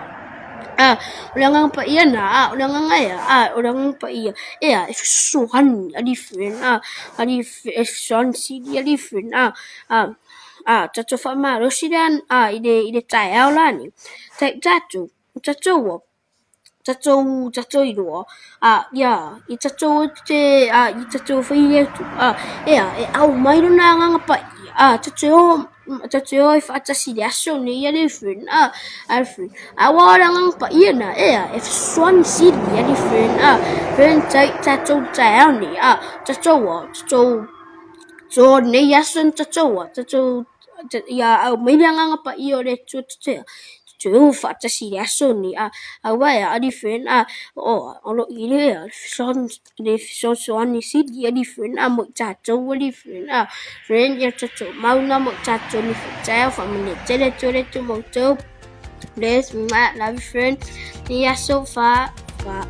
a, o le Agaga Paia na, a, o le Agaga ea, a, o le Agaga Paia, ea, e fesoasoani, alii friend, a, alii e fesoasoani sili, alii friend, a, a, a, tatou faamalosi lea, a, i le, i le taeao la nei, tatou, tatou ua, tatou, tatou iloa, a, ia, i tatou te, a, i tatou fai le Atua, a, ea, e aumai lona Agaga Paia, a, tatou o, tatou o ai faatasi i le aso nei, alii friend, a, alii friend, aua o le Agaga Paia na, ea, e fesoasoani sili, alii friend, a, friend, tai, tatou taeao nei, a, tatou a, tatou, so nei aso na tatou a, tatou, ia aumai le Agaga Paia o le Atua tatou te o faatasi i le aso nei, a, aua e alii friend, a, o, o lo i le le fesoasoani sili alii friend, a, mo i tatou alii friend, a, friend ia tatou mau na mo i tatou ni taeao faamanuia tele atu e le Atua ma outou. Bless, mwah, love you friend. Ni aso fa, fa.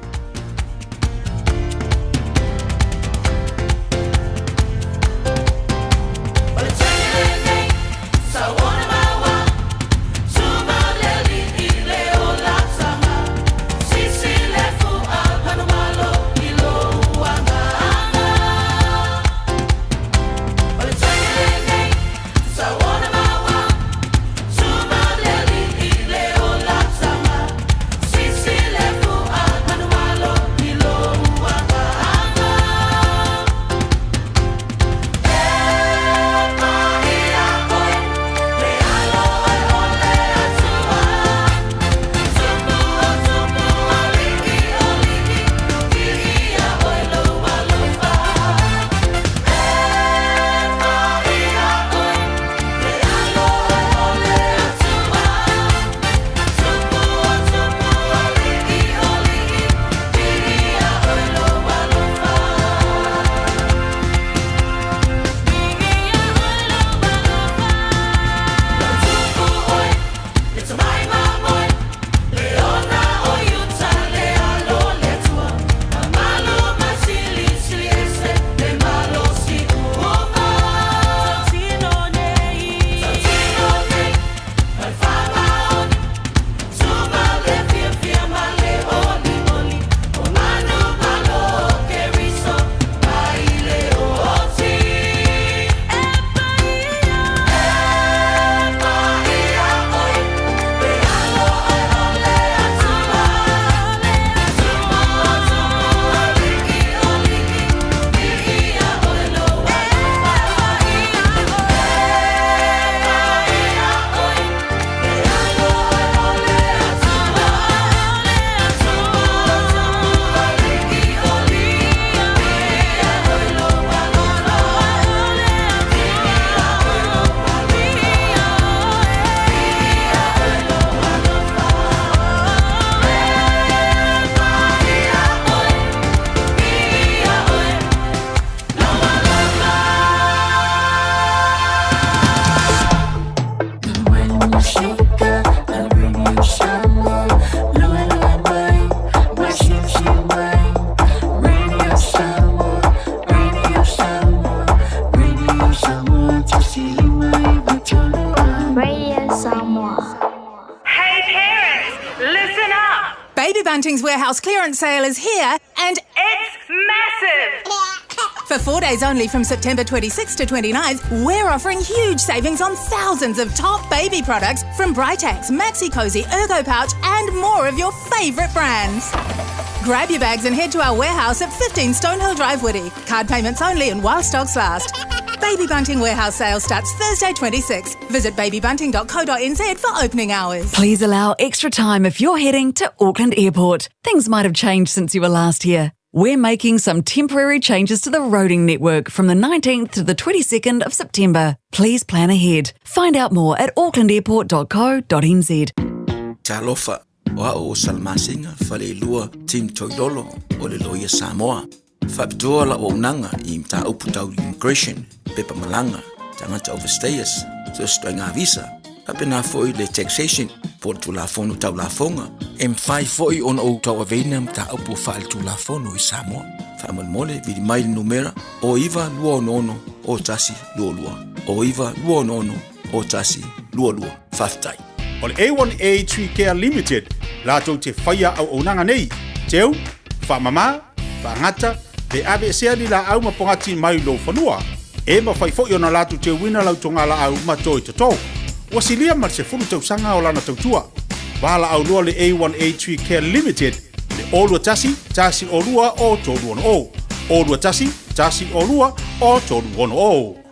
Bunting's warehouse clearance sale is here and it's massive! For 4 days only from September 26th to 29th, we're offering huge savings on thousands of top baby products from Britax, Maxi Cosi, Ergo Pouch, and more of your favourite brands. Grab your bags and head to our warehouse at 15 Stonehill Drive, Woody. Card payments only and while stocks last. Baby Bunting warehouse sale starts Thursday 26. Visit babybunting.co.nz for opening hours. Please allow extra time if you're heading to Auckland Airport. Things might have changed since you were last here. We're making some temporary changes to the roading network from the 19th to the 22nd of September. Please plan ahead. Find out more at aucklandairport.co.nz. Talofa, o au o Salamasina, Faleilua, Tim Toilolo, o le Loia Samoa. Faapitoa lau auaunaga i mataupu tau immigration, pepa malaga, tagata overstayers, so se ituaiga visa, faapena foi le taxation po o le Tulafono Tau Lafoga. E mafai foi ona ou tauaveina mataupu faaletulafono i Samoa. Faamolemole, vili mai i le numera o 9 2 6 o 1 2 2 o 9 2 6 o 1 2 2. Faafetai. O le A1A Tree Care Limited latou te faia auaunaga nei, teu, faamamā, faagata, pe aveesea ni laau ma pogati mai lou fanua. E mafai foi ona latou teuina lau togalaau ma toe totō. Ua silia ma le 10 tausaga o lana tautua. Valaauloa le A1A Tree Care Limited le 021 102 o 360 021 102 o 360.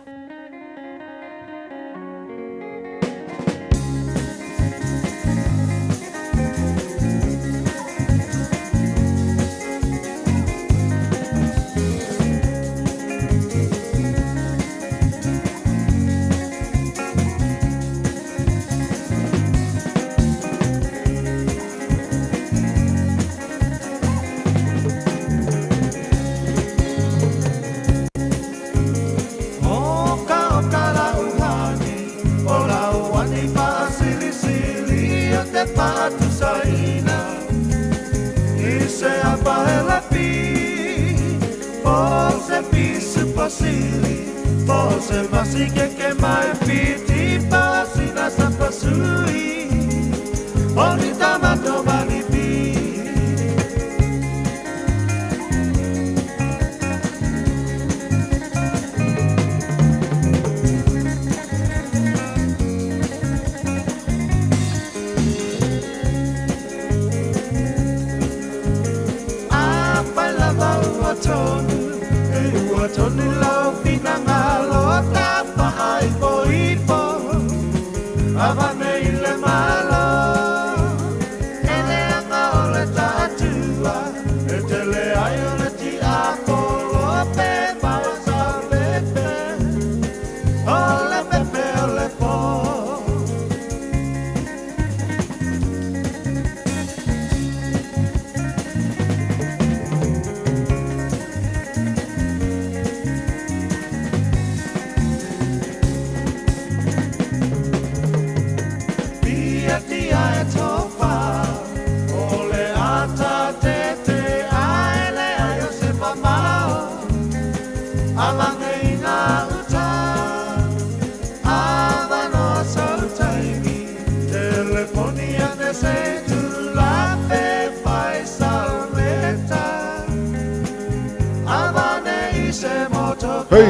Hey,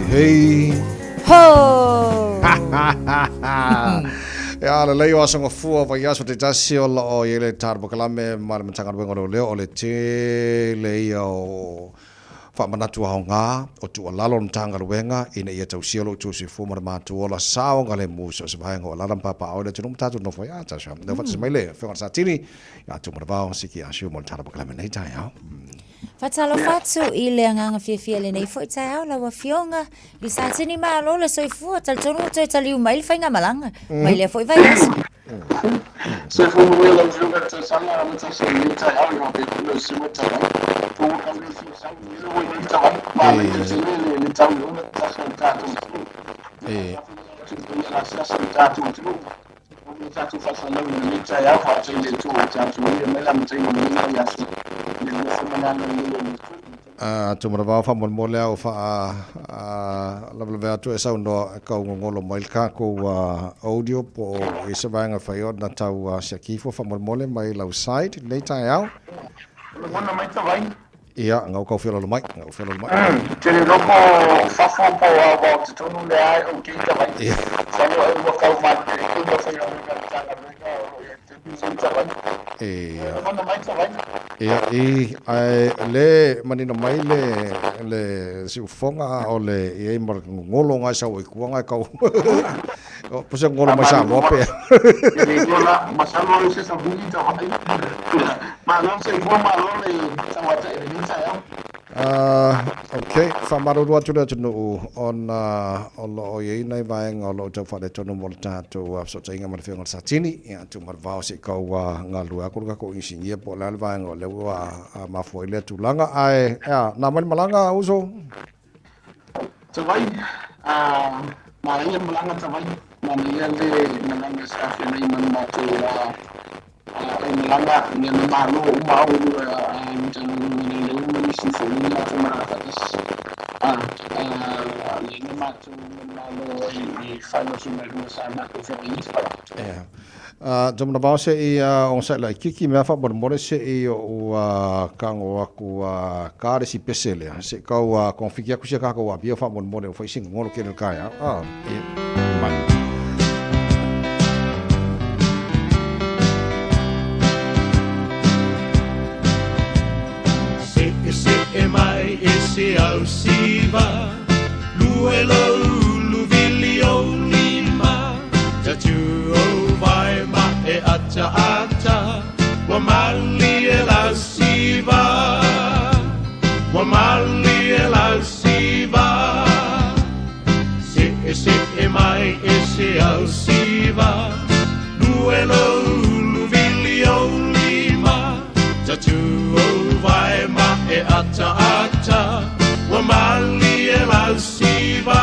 hey. Ho! Ia, lelei o aso gafua o vaiaso taitasi o loo i ai le Tala Polokalame ma le Matagaluega o Leoleo o le tele ia o faamanatu aoga o tuualalo o le Matagaluega ina ia tausia lo outou soifua ma le matou ola saogalemu so o se vaega o alala ma papaao i le atunuu ma tatou nofo ai. Tasha, lea faatasi mai le Afioga i le Satini ia Tumanavao Siki Asiu mo le Tala Polokalame nei taeao. Faatalofa atu i le agaga fiafia i lenei foi taeao lau Afioga i Satini malo le soifua, talitonu ua toe taliu mai le faigamalaga mai lea foi vaiaso. Soifua manuia lau Afioga i le tausaga amatasia i lenei taeao i faapea foi lau susuga Tavai. Ua tau le fia sau i le ua i ai Tavai, manaia tele le tau i ona tasi o le tatou atunuu. Faafetai atu i le asiasi o le tatou atunuu. O le tatou faasalau i lenei taeao faafetai i le Atua ua tatou ia mai le amataga o lenei vaiaso i le alofa ma le agalelei o le Atua. Tumanavao faamolemole au faa Lavelave atu e saunoa e kaugogolo mai le takou audio po o i se vaega e fai ona tau siaki ifo faamolemole mai lau side lenei taeao. Lagona mai Tavai. Ia, gau kau feololo mai, gau feololo mai. Te le loko fafo po o au totonu le ai o kei Tavai. Masalo ai ua kau malilie ma faigaluega le Matagaluega o lo o i ai i le taimi lenei Tavai. Lagona mai Tavai. Ia, i, ae le manino mai le, le siufofoga a o le i ai ma le gogolo ga e sau ai tua ga e kau po se gogolo mai Samoa pe. E le iloa la, masalo ai se savili Tavai. Malo le soifua, malo le tauata'i i lenei taeao. Ok, faamalulu atu le atunuu ona o lo o i ai nai vaega o lo o tau faaletonu mo le tatou fesootaiga ma le Afioga i le Satini. Ia, tuu mai le vao se i kau galulue atu le tatou inisinia po o le a le vaega o lea ua mafua ai lea tulaga. Ae, ea, na mai le malaga, uso? Tavai, manaia le malaga Tavai, manaia le malaga sa feagai ma le matou aumalaga ia na malo uma au e lua a Matagaluega Leoleo ma nisi foi o matou malaga faatasi. Lea na matou manumalo ai i finals uma e lua sa matou feagai ai Tavai. Ea. Tamanavao se i ogasai laitiiti mea faamolemole se i oʻu tago atu ka le isi pese lea se i tau togafiti atu sia tatou apia faamolemole ua fai si gogolo tele o le taeao. Ia mai. Se'ese'e mai e se au siva Lue lou ulu vili o lima Tatu o vai ma e ata ata Ua malie lau siva Ua malie lau siva Se'ese'e mai e se au siva Lue lou ulu vili o lima Tatu o vai ma e ata ata Ua malie lau siva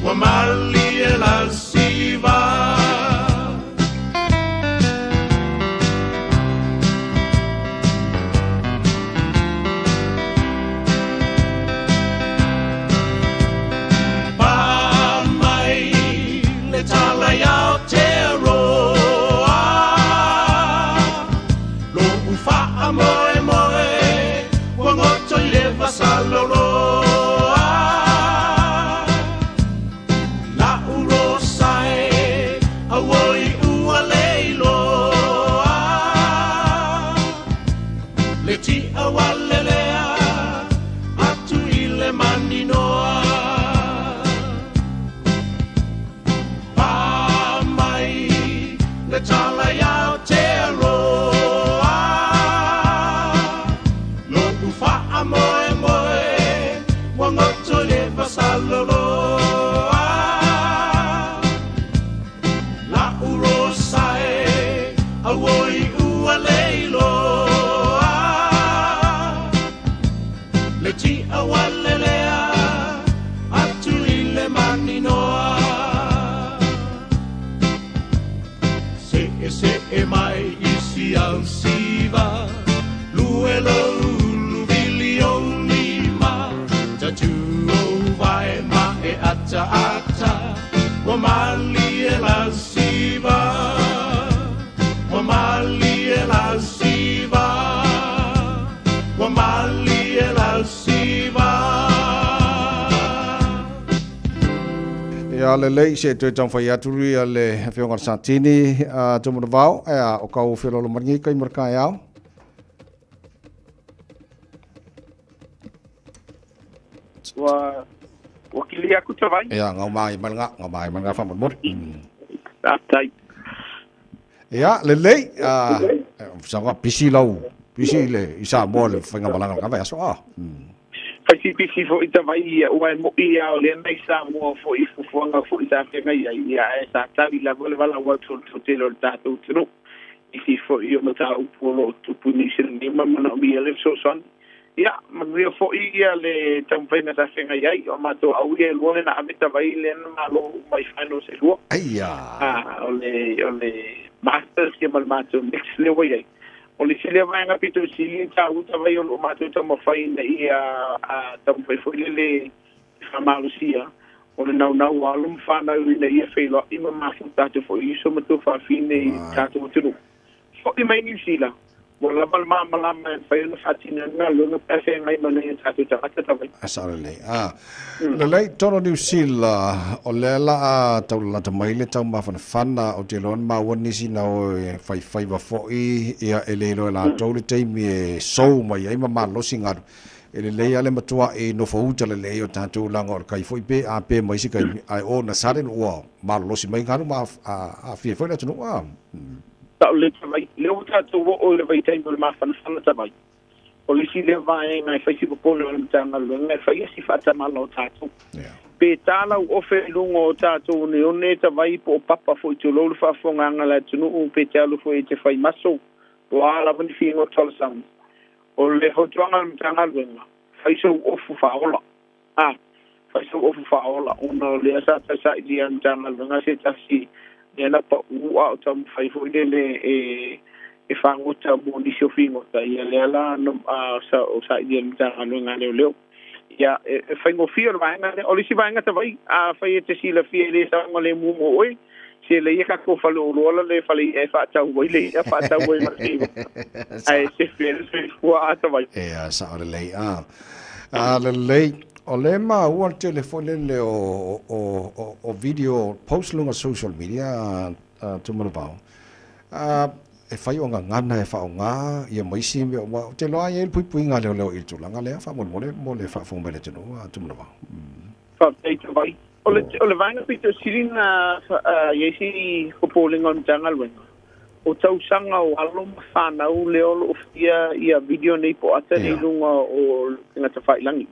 Ua malie lau siva. Pa mai le tala i Aotearoa Lo'u faamoemoe ua goto i le vasaloloa La'u rosa e auoi ua le iloa Le ti'a ua lelea atu i le maninoa Pa mai le tala i Aotearoa Lo'u faamoemoe ua goto i le vasaloloa La'u rosa e auoi ua le iloa Le ti'a ua lelea atu i le maninoa Se'ese'e mai i si au siva Lue lou ulu vili o lima Tatu o vai ma e ata ata Ua malie lau siva Ua malie lau siva Ua malie lau siva. Ia lelei se toe taumafai atu ia le Afioga i le Satini Tumanavao, ea o kau felolo maringi kai ma le taeao. Ua ua kili aku Tavai. Ia, ngau mai mai nga, ngau mai mai nga faamolemole. Faafetai. Ia, lelei, sa pisi lau, pisi le i Samoa le faigamalaga o lena vaiaso. Fai si pisi foi Tavai ia ua e mo'i ia o lea nai Samoa foi i fuafuaga foi sa feagai ai ia ae sa tali lava le valaau atu o le toatele o le tatou atunuu. Nisi foi o mataupu o lo o tupu i nisi lenei ma manaomia le fesoasoani. Ia, manuia foi ia le taumafaiga sa feagai ai. O matou au ia e lua lena ave Tavai lea na malo uma i finals e lua. Aia! O le, o le Masters ia ma le matou mix lea ua i ai. O le isi lea vaega pito sili ona taua tavai o lo o matou taumafai ina ia taumafai foi lele e faamalosia o le naunau o alo ma fanau ina ia feiloai ma mafuta atu foi i uso ma tuafafine i le tatou atunuu. Foi mai Niu Sila, ua lava le malamalama e mafai ona faatino ai le galuega pe a feagai ma nai o tatou tagata tavai. Sa lelei. A. Lelei, tonu Niu Sila, o lea la a taulalata mai le taumafanafana, ou te iloa na maua nisi na o e faifaiva foi, ia e le iloa e latou le taimi e sou mai ai ma malosi galu. E lelei lava le matuai nofouta lelei o tatou leaga o le kai foi pe a pe mai se taimi, ae all in a sudden ua malolosi mai galu ma aafia ai foi le atunuu. A. Sa o le tavai, lea ua tatou oo i le vaitaimi o le mafanafana tavai. O le isi lea vaega e fai si popole o le Matagaluega e fai a si faatamala o tatou. Pe ta lau ofe i luga o tatou oneone tavai po o papa foi tulou le faafofogaaga a le atunuu pe te alu foi e te fai maso po o a lava ni figota o le sami. O le fautuaga a le Matagaluega, fai sou ofu faaola. A, fai sou ofu faaola ona o lea sa tausailia e le Matagaluega se tasi lea na pau a o taumafai foi lele e e fagota mo nisi o figota, ia lea la sa o sailia e le Matagaluega a Leoleo. Ia, e faigofie o le vaega lea. O le isi vaega tavai, afai e te silafia e le saogalemu mo oe, se lei e tatou fale oloa la le fale i'a e faatau ai le i'a, faatau ai ma le figota. Ae sefe ai le soifua a tavai. Ia, sao lelei. A, a lelei. O lea e maua le tele foi lele o, o, o, o video post luga social media a Tumanavao. A, e fai o gagana e faaaoga ia ma isi mea uma. Ou te iloa e i ai le puipuiga a leoleo i le tulaga lea, faamolemole mo le faafofoga mai le atunuu a Tumanavao. Faafetai Tavai. O le, o le vaega pito sili na i ai si popolega o le Matagaluega, o tausaga o alo ma fanau lea o lo o faia ia video nei po o ata nei i luga o le upega tafailagi.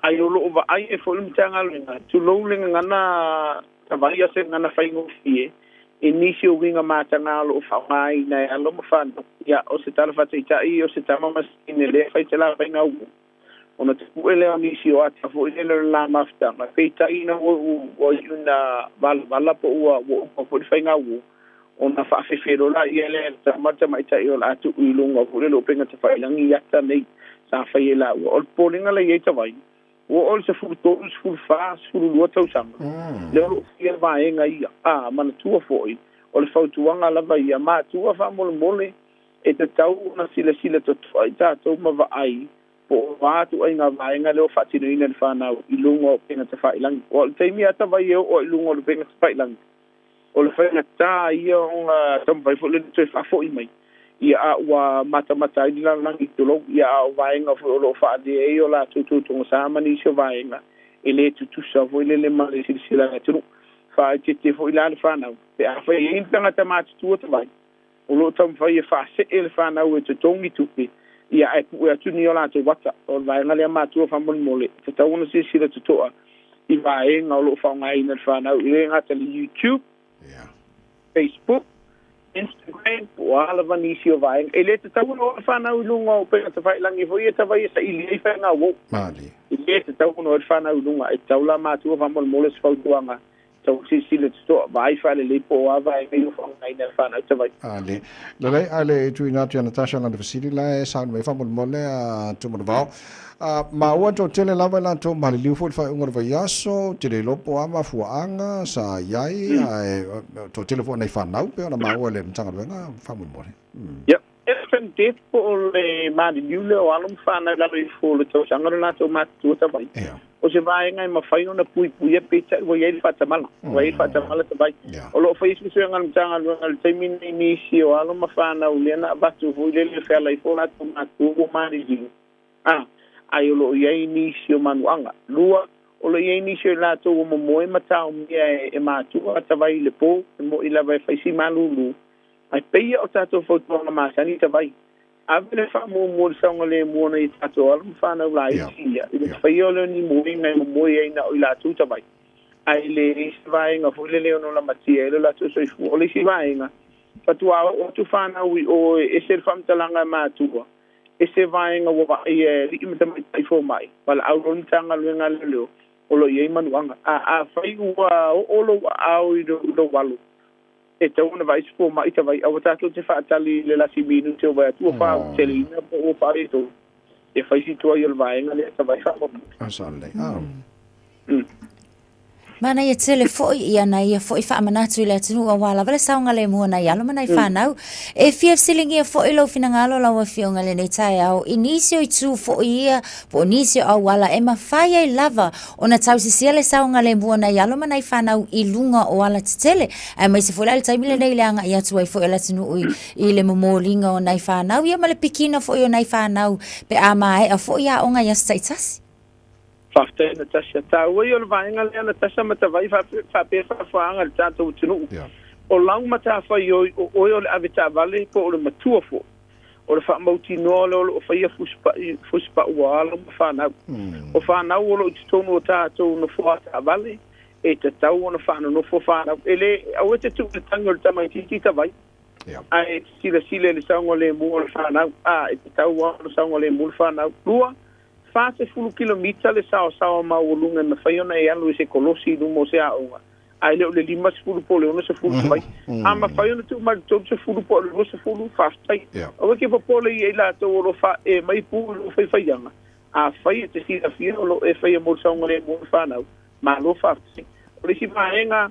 Ai o lo o vaai ai foi le Matagaluega, tulou le gagana Tavai a se gagana faigofie i nisi o uiga mataga o lo o faaaogaina e alo ma fanau. Ia, o se tala faataitai, o se tama ma se teine lea e fai te lapaiga ua, ona tapue lea o nisi o ata foi lele o le la mafutaga, peitai ina ua ua iu ina valavala po ua ua uma foi le faiga ua, ona faafefe loa laia lea e le tama le tamaitai o le a tuu i luga foi lele o upega tafailagi i ata nei sa fai e laua. O le popolega la i ai Tavai, Ua oo i le 13, 14, 12 tausaga, lea o lo o faia le vaega ia. A, manatua foi, o le fautuaga lava ia, matua faamolemole, e tatau ona silasila totoa i tatou ma vaai po o a ituaiga vaega lea ua faatinoina e le fanau i luga o upega tafailagi. Aua o le taimi lava tavai e oo ai i luga o le upega tafailagi, o le faigata ia ona taumafai foi lea e toe faafoi mai, ia a ua matamata ai le lalolagi, tulou, ia a o vaega foi o lo o faaalia ai o latou totogasa ma nisi o vaega e le tutusa foi lele ma le silasila a le atunuu. Faaeteete foi la le fanau, pe afai e i ai ni tagata matutua tavai o lo o taumafai e faasee le fanau e totogi tupe, ia ae pue atu ni o latou ata. O le vaega lea matua faamolemole, e tatau ona silasila totoa i vaega o lo o faaaogaina e le fanau, e le gata i le YouTube, Facebook, Instagram, po o a lava nisi o vaega. E le tatau ona o le fanau i luga o upega tafailagi foi ia tavai e saili ai faiga uo. E le tatau ona o le fanau i luga. E tatau la matua faamolemole se fautuaga tau silasila totoa, vaai faalelei po o a vaega i o faaaogaina e le fanau tavai. Ale. Lelei, a le tuuina atu ia Natasha lana fesili la e sauni mai faamolemole a Tumanavao. A, maua toatele lava i latou maliliu foi i le faaiuga o le vaiaso, ou te le iloa po o a mafuaaga sa i ai, ae toatele foi o nai fanau pei ona maua e le Matagaluega faamolemole. Yep. Elephant Death po o le maliliu lea o alo ma fanau i lalo ifo o le tausaga o le latou matutua tavai. O se vaega e mafai ona puipuia peitai ua i ai le faatamala, ua i ai le faatamala tavai. O lo o faia suesuega a le Matagaluega i le taimi nei i nisi o alo ma fanau lea na avatu foi lele e feala ifo o latou matutua ua maliliu. A, ai o lo o i ai nisi o manuaga. Lua, o lo o i ai nisi o i latou ua momoe ma taomia e matua tavai i le po, e mo'i lava e fai si malulu. Ae peia o tatou fautuaga masani tavai. Ave le faamuamua i le saogalemu o nai tatou alo ma fanau laiti ia, i le faia o lea ni moega e momoe ai na o i latou tavai. Ae le i se vaega foi lele e ono lamatia ai lo latou soifua. O le isi vaega, faatoa oo atu fanau i o e ese le faamatalaga e matua, ese vaega ua vaaia e alii ma tamaitai fomai, valaau loa le Matagaluega a Leoleo, o lo o i ai manuaga. A afai ua oo lou aao i lou alo, E tatau ona vaai se fomai tavai, aua tatou te faatali i le lasi minute o vae atu ua faauteleina po ua faaletonu e fai si tuai o le vaega lea tavai faamolemole. Ah, sa lelei. Ah. Manaia tele foi ia na ia foi faamanatu i le atunuu aua lava le saogalemu o nai alo ma nai fanau. E fia fesiligia foi lou finagalo lau Afioga i lenei taeao i nisi o itu foi ia po o nisi o auala e mafai ai lava ona tausisia le saogalemu o nai alo ma nai fanau i luga o alatetele, aemaise foi la i le taimi lenei i le agai atu ai foi o le atunuu i, i le momoliga o nai fanau ia ma le pikina foi o nai fanau pe a maea foi aoga i aso taitasi. Faafetai Natasha. Taua ia o le vaega lea Natasha ma Tavai faapea faafaaga i le tatou atunuu. O lau matafaioi o oe o le avetaavale po o le matua foi. O le faamautinoa lea o lo o faia fusipaʻi, fusipaʻu a alo ma fanau. O fanau o lo o i totonu o tatou nofoa taavale, e tatau ona faanonofo fanau. E le, aua e te tuu i le tagi o le tamaitiiti tavai, ae silasila i le saogalemu o le fanau. A, e tatau lava ona saogalemu le fanau. Lua, 40 kilomita le saosaoa maualuga e mafai ona e alu i se kolosi i luma o se aoga, ae le o le 50 po o le 60 tavai. A mafai ona tuu mai i le 30 po o le 20, faafetai. Aua e te popole i ai latou o lo o faaee mai pu i lou faifaiaga. Afai e te silafia o lo o e faia mo le saogalemu o le fanau, malo faafetai. O le isi vaega,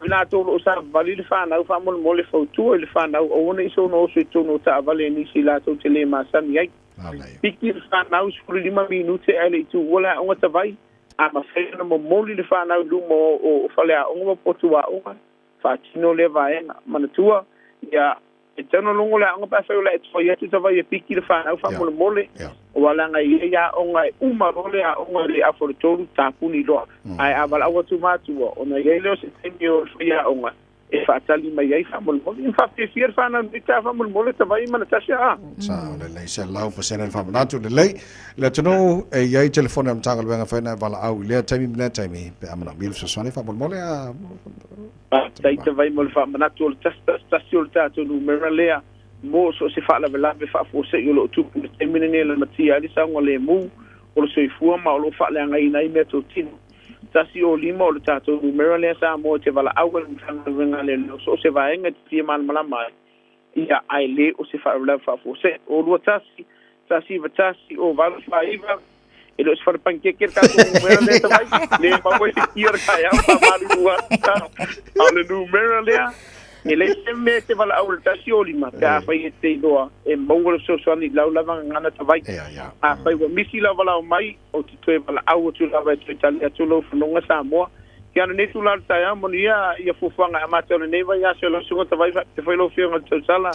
o i latou o lo o savavali le fanau, faamolemole fautua i le fanau aua ne i soona oso i totonu o taavale e nisi latou te le masani ai. Piki le fanau 15 minute ae le i tuua le aoga tavai. A mafai ona momoli le fanau i luma o faleaoga ma potu aoga, faatino lea vaega. Manatua, ia, e tatau ona logo le aoga pe afai o le a e tuai atu tavai e piki le fanau faamolemole, aua leaga e i ai aoga e uma loa le aoga i le afa o le tolu, tapuni loa. Ae a valaau atu matua, ona i ai lea o se taimi o le faiaoga, e faatali mai ai faamolemole. Ia faafiafia le fanau nei ta faamolemole Tavai ma Natasha a. Sao lelei, 100% le faamanatu lelei. Le atunuu e i ai telefone a le Matagaluega fai na e valaau i lea taimi ma lea taimi pe a manaomia le fesoasoani faamolemole a. Faafetai Tavai mo le faamanatu o le 111 o le tatou numera lea mo so o se faalavelave faafuasei o lo o tupu i le taimi lenei e lamatia ai le saogalemu o le soifua ma o lo o faaleagaina ai meatotino. 105 o le tatou numera lea Samoa e te valaau ai i le Matagaluega a Leoleo so o se vaega e te fia malamalama ai, ia, ae le o se faalavelave faafuasei. O 21 191 o 849, e le o se fale panikeke le tatou numera lea Tavai, le maua i se kia o le taeao faamalulu atu, a o le numera lea, E leai se mea e te valaau i le 105 pe afai e te iloa e maua le fesoasoani i lau lava gagana tavai. Afai ua misi lau valaau mai, ou te toe valaau atu lava e toe tali atu lou fanoga Samoa. Ki ana nei tula o le taeao, manuia ia fuafuaga e amata o lenei vaiaso e lau susuga Tavai faapea foi lau Afioga i le Tausala,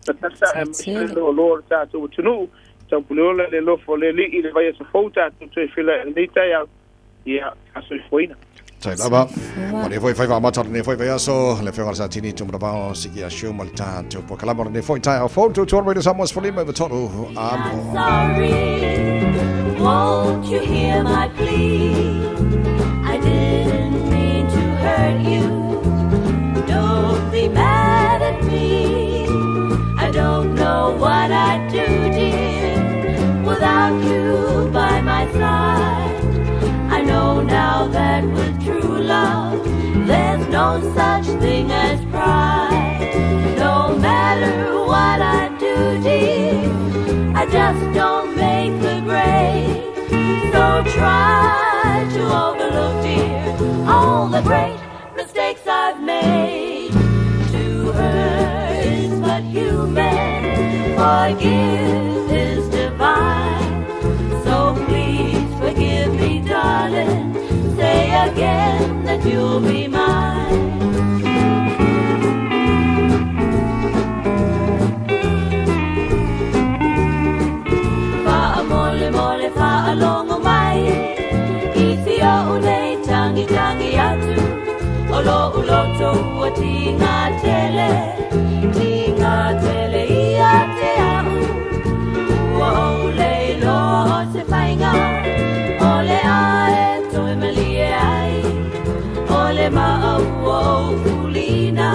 Natasha aemaise le loaloa o le tatou atunuu. Taupuleola le alofa o le Alii i le vaiaso fou tatou toe feiloai i lenei taeao. Ia, soifuaina. Tai lava. Ma le foi fai mata le foi vai aso le feo sa tini tu mra siki a show mal ta tu po kalama le foi tai au phone tu tu radio Samoa for lima tolu amo. Sorry, won't you hear my plea? I didn't mean to hurt you. Don't be mad at me. I don't know what I'd do, dear, without you by my side. I know now that with true love, there's no such thing as pride. No matter what I do, dear, I just don't make the grade. So try to overlook, dear, all the great mistakes I've made. To err is but human, forgive is divine. So please forgive me, darling. Say again that you'll be mine. Faamolemole faalogo mai i si o'u nei tagitagi atu o lo'u loto ua tigā tele tigā tele ia te a'u ua ou le iloa o se faiga o le a e toe malie ai o le ma'a ua ou fuliina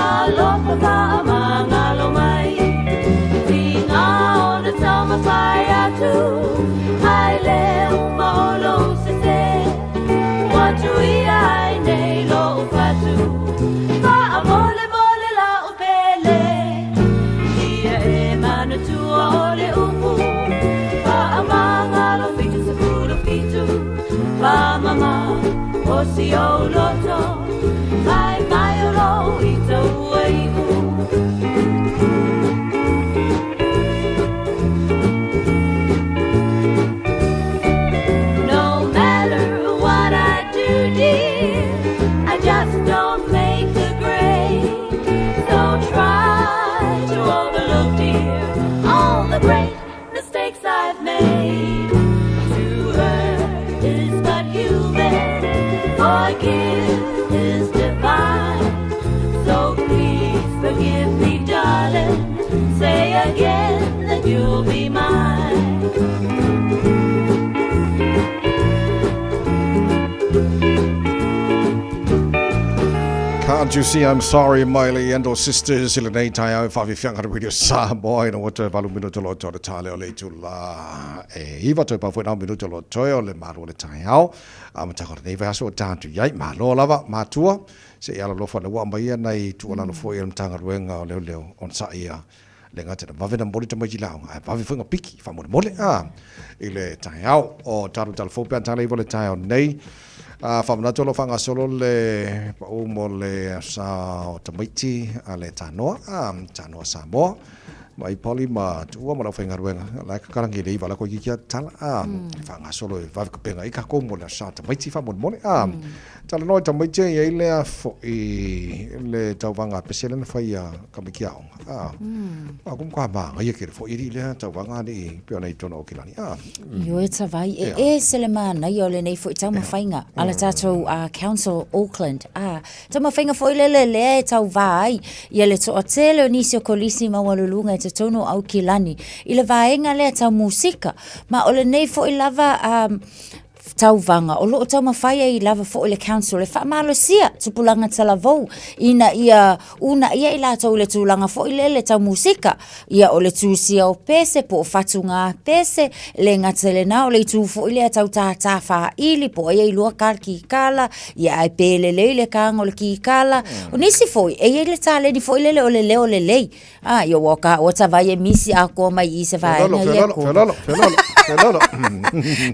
alofa faamagalo mai tiga ona taumafai atu ae le uma o lou sese ua tuia ai nei lo'u fatu faamolemole. si ou loto, Mai mai o lou i taua iu. No matter what I do, dear, I just don't make the grade. So try to overlook, dear, all the great mistakes I've made. To hurt is but human, forgive is divine. So please forgive me, darling. Say again that you'll be mine. Can't you see I'm sorry, Miley and or sisters i lenei taeao e whawhiwhianga re Radio Samoa ina ua toe valu minuto lo toe o le tale o le itula e iwa toe pau foi nao minuto lo toe o le malu o le taeao a mataka o lenei vaiaso o tātu iai malo lava matua se i alalofa le ua mai ia nai tuualalo foi a le Matagaluega o Leoleo onosai ia le gata na vave na momoli tamaiti i le aoga ae vave foi na piki faamolemole a i le taeao o tatou talafou pe a tala iwa le taeao nei. A faamanatu o lo o faagasolo le pau mo le sa o tamaiti a le Tanoa, a Tanoa Samoa mai Polly ma Tuua ma le aufaigaluega la e kakarangi i le iva la koe kiki a tala a faagasolo e vave kapenga ai kakou mo le sa tamaiti faamolemole a Talanoa i tamaiti e i ai lea fo'i le tauvaga a pese lea na fai ia tamaiti aoga. A, a kumu ka māngaia kele fo'i alii lea tauvaga alii pei ona i tona o Kilani. A, Ioe Tavai, e ese le mānaia o lenei fo'i taumafaiga a le tatou Council Auckland. A, taumafaiga fo'i lele lea e tauvā ai ia le toatele o nisi o kolisi maualuluga i totonu o Aukilani i le vaega lea tau musika. Ma o lenei fo'i lava tauvaga o lo o taumafai ai lava foi le council e faamalosia tupulaga talavou ina ia uunaia i latou i le tulaga foi lele tau musika. Ia o le tusia o pese po o fatugā pese, e le gata i lena o le itu foi lea tau tātā fāili po o ai e iloa ka kikala, ia ae pe lelei le kaga o le kikala. O nisi foi, e i ai le taleni foi lele o le leo lelei. Ah, ia ua ka ua tavai e misi atoa mai i se vaega ia e Felolo, felolo, felolo.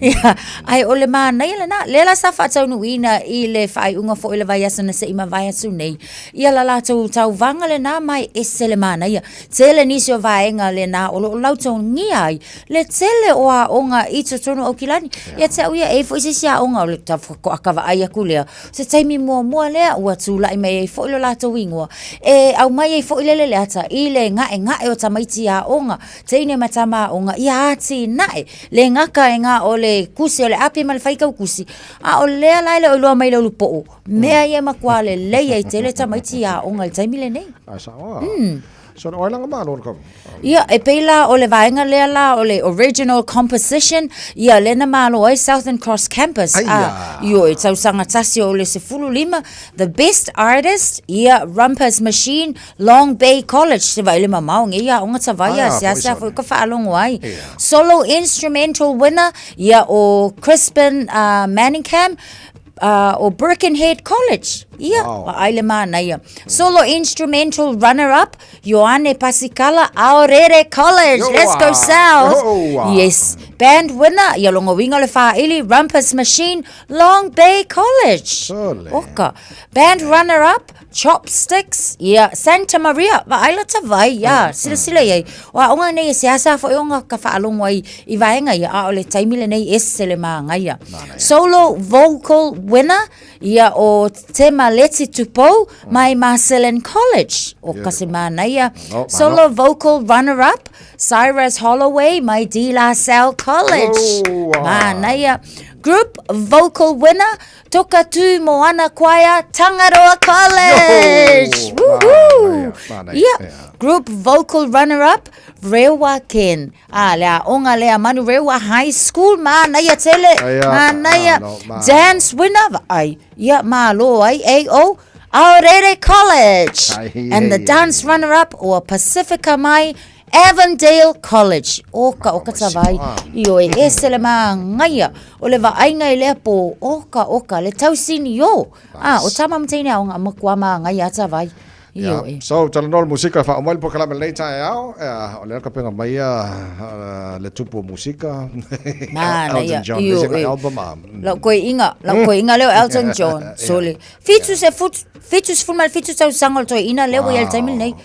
Ia, ai o le manaia lena. Lea la sa faataunuuina i le faaiuga foi o le vaiaso na se i mavae atu nei. Ia la latou tauvaga lena ma e ese le manaia. Tele nisi o vaega lena o lo o lautogia ai le tele o aoga i totonu o Aukilani. Ia te au ia, e i ai foi se isi aoga o le faatoa vaai atu lea. Se taimi muamua lea ua tulai mai ai foi lo latou ingoa e aumai ai foi lele le ata i le ga'ega'e o tamaiti aoga, teine ma tama aoga ia atinae le gaka e gā o le kusi o le api ma le faitau kusi, a o lea la e le o iloa mai le ulupo'o mea ia e matua lelei ai tele tamaiti aoga i le taimi lenei. Ae sao a. So o ai langa malo le kau. Ia, e pei la o le vaega lea la o le original composition, ia lea na malo ai Southern Cross Campus. Aia. A, ioe, tausaga tasi o le 15, the best artist, ia, Rumpus Machine, Long Bay College. Se vaai le mamao nge ia aoga tavai a, Ah, seasea foi foi ka faalogo ai. Ia. Solo instrumental winner, ia o Crispin Manningham, o Birkenhead College. Ia, Wow. vaai le manaia. Solo instrumental runner-up, Ioane Pasikala, Aorere College. Yoa. Let's go South. Yoa. Yes. Band winner, ia longa uiga o le faaili, Rumpus Machine, Long Bay College. Sole. Oka. Band runner-up, Chopsticks, ia, Santa Maria, vaai la tavai, ia, silasila i ai. O aoga nei e seasea foi ona ka faalogo ai i vaega ia, a o le taimi lenei ese le māgaia. Solo vocal winner, ia o Temaleti Tupou mai Marcellin College, o ka se mānaia. Solo vocal runner-up, Cyrus Holloway mai De La Salle College, mānaia. Group vocal winner, Toka Tū Moana Choir, Tangaroa College! Woohoo! Ia, group vocal runner-up, Rewa Ken. Ah, le aoga lea Manurewa High School, mānaia tele, mānaia. Dance winner, vaai, ia, malo ai, AO, Aorere College. And the dance runner-up, ua Pacifica mai, Avondale College, oka oka tavai, ioe ese le māngaia o le vaaiga i lea pō, oka oka le tausini o, a o tama ma teine aoga makuā māngaia a tavai. Ia. So, talanoa le musika faauma ai le polokalame lenei taeao. O le a kapega mai ia le tupu o musika. Elton John, le isi album a. Lau koeina, lau koeina lea o Elton John. Sole. Fitu se futu, 77 tausaga o le toeaina lea ua i ai i le taimi lenei.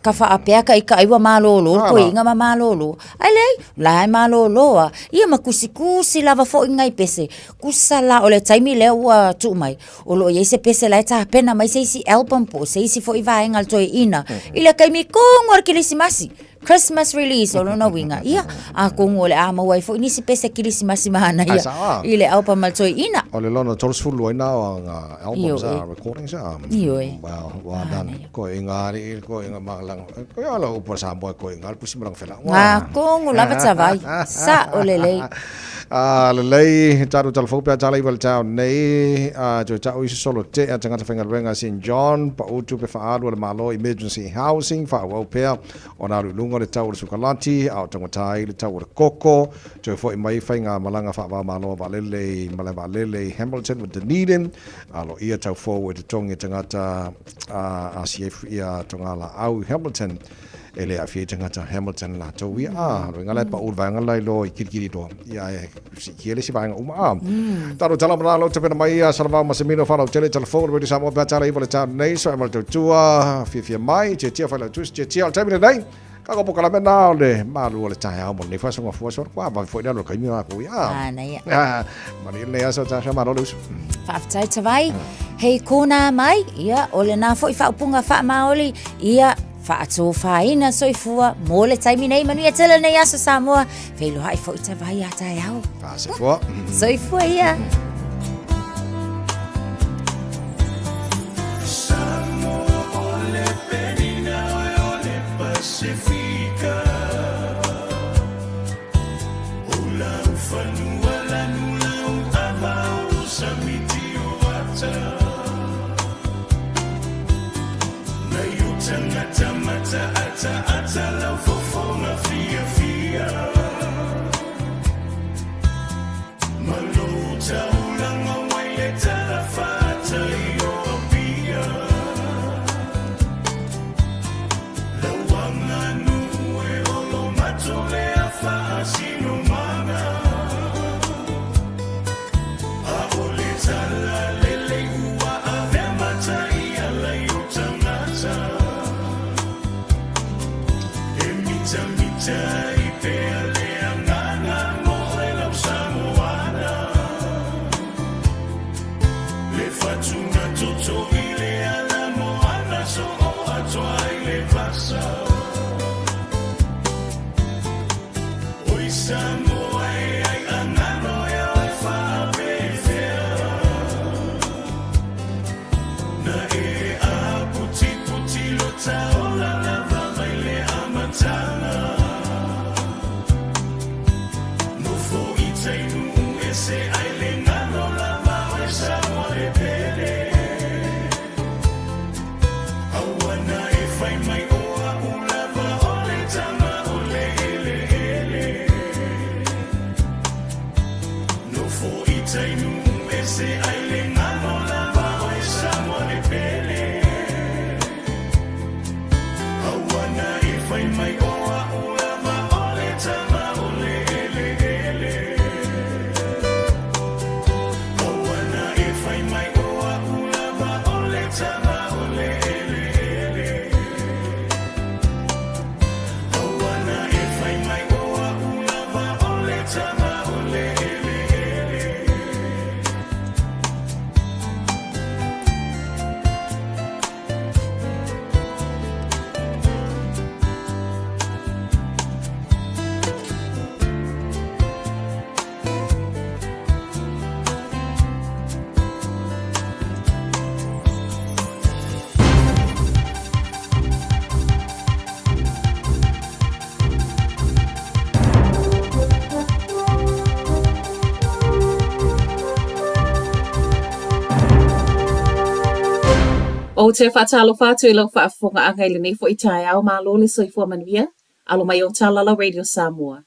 Ka faapea ka ika ai ua malolo le toeaina ma malolo. Ae leai, o la e malolo lava. Ia ma tusitusi lava foi nai pese. Tusa la o le taimi lea ua tuu mai, o lo o i ai se pese la e tapena mai se isi album po o se isi foi vaega a le toeaina i le taimi tonu o le Kerisimasi. Christmas release o lona uiga, ia, atonu o le a maua ai foi nisi pese Kerisimasi manaia i le album a le toeaina. O le lona 32 ai na o nga albums a recordings a. Ioe. Wow, well done. Ko inga ali ko inga malang. Ko ia lo upo Samoa ko inga pusi malang fela. Nga kongu lava tavai. Sa o lelei. A lelei, tatou talafou pe a tala iwa le taeao nei, a toe ta'u i se solo tea tagata faigaluega St John, pa'utu pe fa'aalu a le Malo Emergency Housing, fa'aauau pea ona alu i luga o le tau o le sukalati, a o taugata ai le tau o le koko, toe fo'i mai faigamalaga fa'ava-o-Malo a vaalele i malae vaalele i Hamilton ma Dunedin, aloaia tau fou e totogi e tagata a RCF ia togalaau i Hamilton. E le aafia ai tagata Hamilton latou ia a loiga la e pau le vaega la i lo i Kirikiri loa ia e siitia le isi vaega uma a talo tala mana lo tapena mai ia Salavao Masemino whanau tele telefon le Radio Samoa pea tala iwa le tau nei so e mala tautua fiafia mai tia tia whai lau tusi tia tia o le taimi lenei ka ko pokalame nā o le malu o le taeao mo lenei whaasonga fua so kua wawe foi le kaimi o lākou ia Mānaia. Ah, mani lenei aso Tasha malo le usu. Faafetai Tavai. Hei kōnā mai, ia, o lenā foi faaupuga faamaoli, ia, Faatofāina soifua mō le taimi nei manuia tele nei aso Samoa. Feiloai foi Tavai a taeao. Faasoifua. Soifua ia. Samoa o le penina o le Pasifika O lau fanua lanu lau ava o samiti o ata Nei o tangata mata ata ata lau fofoga fiafia Ma lou taulaga wai le tala faatai o Apia Lau aganuu e olo mato lea faasinomaga A o le tala lelei ua avea matai ala i o tagata E mitamita ai pea le agaga mo oe lau Samoana Le fatuga toto i le ala moana soo atoa ai le vasa Oi Samoa e ai angano e oe faapefea Na e a putiputi lo taola lava mai le amataga Nofo i tai nuu ese ai le ngano lava oe Samoa e pele Aua na e fai mai o a'u lava o le tama o le eleele Nofo i tai nuu ese ai le ngalo lava oe Samoa le pele Aua na e fai mai o a'u lava o le tama o le eleele Aua na e fai mai o a'u lava o le tama o le eleele Aua na e fai mai o a'u lava o le tama o le eleele. Ou te faatalofa atu i lau faafofogaaga i lenei foi taeao malo le soifua manuia, alo mai o Talala Radio Samoa.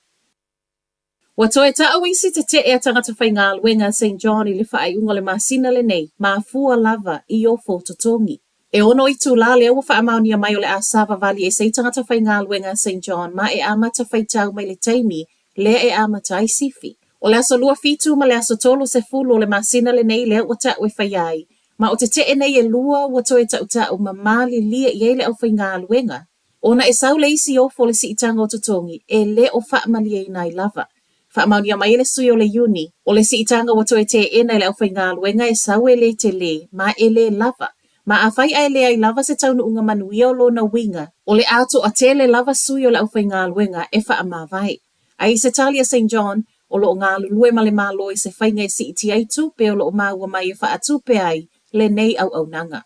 Ua toe ta'u isi tete'e a tagata faigaluega a Saint John i le faaiuga o le masina lenei, mafua lava i ofo totogi. E ono itulā lea ua faamaonia mai o le a savavali ese ai tagata faigaluega a Saint John ma e amata faitau mai le taimi lea e amata ai sifi. O le aso 27 ma le aso 30 o le masina lenei lea ua ta'u e faia ai, ma o tetee nei e lua ua toe taʻutaʻu ma malilie i ai le aufaigaluega. Ona e sau le isi ofo o le siitaga o totogi e le o faamalieina ai lava. Faamaonia mai e le sui o le Iuni, o le siitaga ua toe teena e le aufaigaluega e sau e le telē ma e lē lava. Ma afai ae leai lava se taunuuga manuia o lona uiga, o le a toatele lava sui o le aufaigaluega e faamavae. Ae i se tali a Saint John, o lo o galulue ma le Malo i se faiga e siitia ai tupe o lo o maua mai e faatupe ai lenei auaunaga.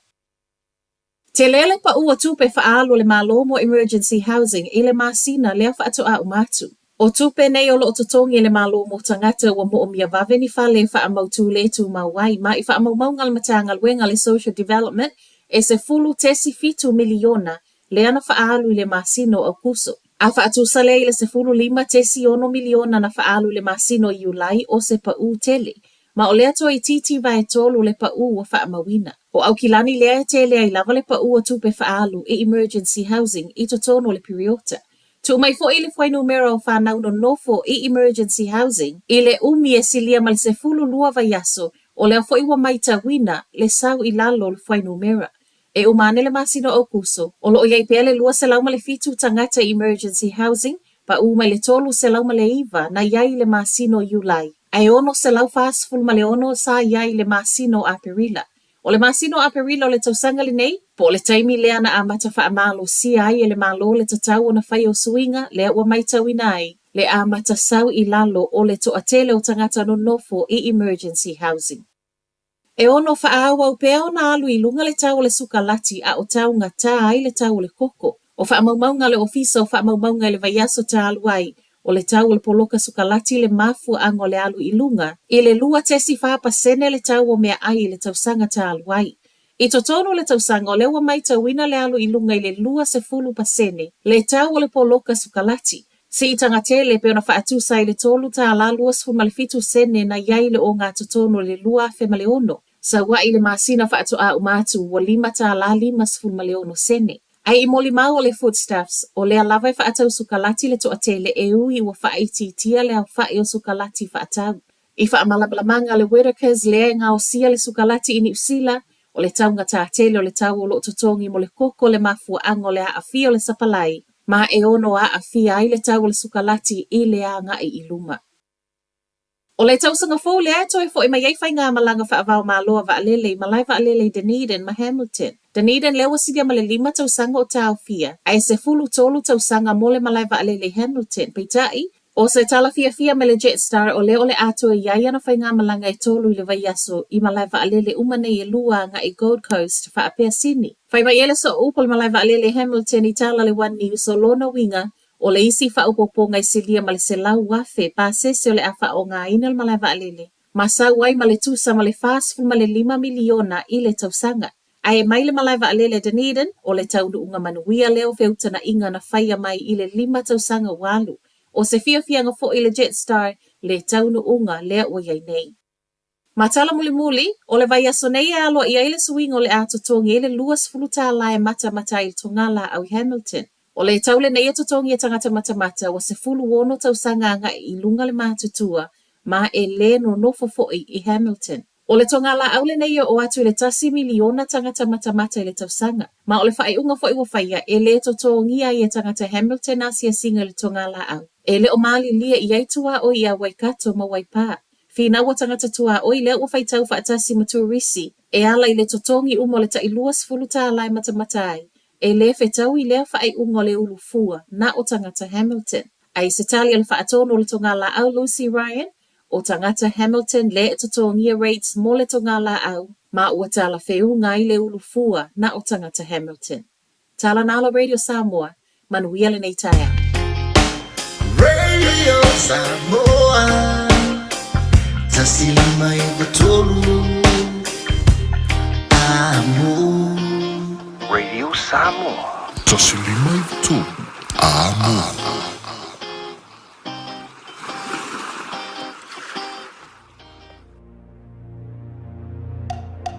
Tele le paʻu o tupe faaalu a le Malo mo Emergency Housing i le masina lea faatoa uma atu. O tupe nei o lo o totogi e le Malo mo tagata ua moomia vave ni fale e faamautū le tumau ai ma i faamaumauga a le Matagaluega a le Social Development e 10.7 miliona lea na faaalu i le masina o Aokuso. A faatusa lea i le 15.6 miliona na faaalu i le masina o Iulai o se paʻu tele. Ma o lea toeitiiti vaetolu le paʻu ua faamauina. O Aukilani lea e tele ai lava le paʻu o tupe faaalu i Emergency Housing i totonu o le piriota. Tuu mai foi le fuainumera o fanau nonofo i Emergency Housing i le umi e silia ma le 12 vaiaso, o lea foi ua maitauina le sau i lalo o le fuainumera. E uma ane le masina o Aokuso, o lo o i ai pea le 207 tagata i Emergency Housing, paʻu mai le 309 na i ai i le masina o Iulai, ae 646 sa i ai i le masina o Aperila. O le masina o Aperila o le tausaga lenei, po o le taimi lea na amata faamalosia ai e le Malo le tatau ona faia o suiga lea ua maitauina ai le amata sau i lalo o le toatele o tagata nonofo i Emergency Housing. E ono faaauau pea ona alu i luga le tau o le sukalati a o taugatā ai le tau o le koko. O faamaumauga a le Ofisa o Faamaumauga i le vaiaso talu ai, o le tau o le poloka sukalati le mafuaaga o le alu i luga i le 2.4% le tau o meaai i le tausaga talu ai. I totonu o le tausaga o lea ua maitauina le alu i luga i le 20% le tau o le poloka sukalati. Siitaga tele pei ona faatusa ai le $3.27 sene na i ai le ogatotonu o le 2006, saua'i i le masina faatoa uma atu ua $5.56. Ae i molimau a le Foodstuffs, o lea lava e faatau sukalati le toatele e ui ua faaitiitia le aofa'i o sukalati faatau. I faamalamalamaga a le Whittaker's lea e gaosia le sukalati i Niu Sila, o le taugatā tele o le tau o lo o totogi mo le koko le mafuaaga o le aafia o le sapalai, ma e ono aafia ai le tau o le sukalati i le agai i luma. O le tausaga fou lea e toe foi mai ai faigamalaga faava-o-Malo a vaalele i malae vaalele i Dunedin ma Hamilton. Dunedin lea ua silia ma le lima tausaga o taofia, ae 13 tausaga mo le malae vaalele i Hamilton. Peitai, ʻO se tala fiafia mai le Jetstar o lea o le a toe i ai ana faigamalaga e tolu i le vaiaso i malae vaalele uma nei e lua agai Gold Coast faapea Sydney. Fai mai ai le sooupu o le malae vaalele Hamilton i tala le One News o lona uiga o le isi faaopoopoga e silia ma le 100,000 pasese o le a faaaogaina le malae vaalele ma sau ai ma le tusa ma le $45 miliona i le tausaga. Ae mai le malae vaalele Dunedin, o le taunuuga manuia lea o feutanaʻiga na faia mai i le lima tausaga ua alu. O se fiafiaga foi i le Jetstar le taunuuga lea ua i ai nei. Ma tala mulimuli, o le vaiaso nei e aloaia ai le suiga o le a totogi ai le $20 e matamata ai i le togalaau i Hamilton. O le tau lenei e totogi e tagata matamata ua 16 tausaga agai i luga le matutua ma e lē nonofo foi i Hamilton. O le togalaau lenei e oo atu i le tasi miliona tagata matamata i le tausaga. Ma o le faaiuga foi ua faia, e lē totogia ai e tagata Hamilton asiasiga i le togalaau. E le o malilie i ai tuaoi ia Waikato ma Waipā. Finau tagata tuaoi lea ua faitau faatasi ma turisi e ala i le totogi uma o le tai $20 e matamata ai, e lē fetaui lea faaiuga o le ulu fua na o tagata Hamilton. Ae i se tali a le faatonu o le togalaau Lucy Ryan, O tagata Hamilton lea e totogia rates mo le togalaau ma ua talafeuga ai le ulu fua na o tagata Hamilton. Tala Nalo Radio Samoa, manuia lenei taeao. Radio Samoa 153 Amo. Radio Samoa. 153 Amo.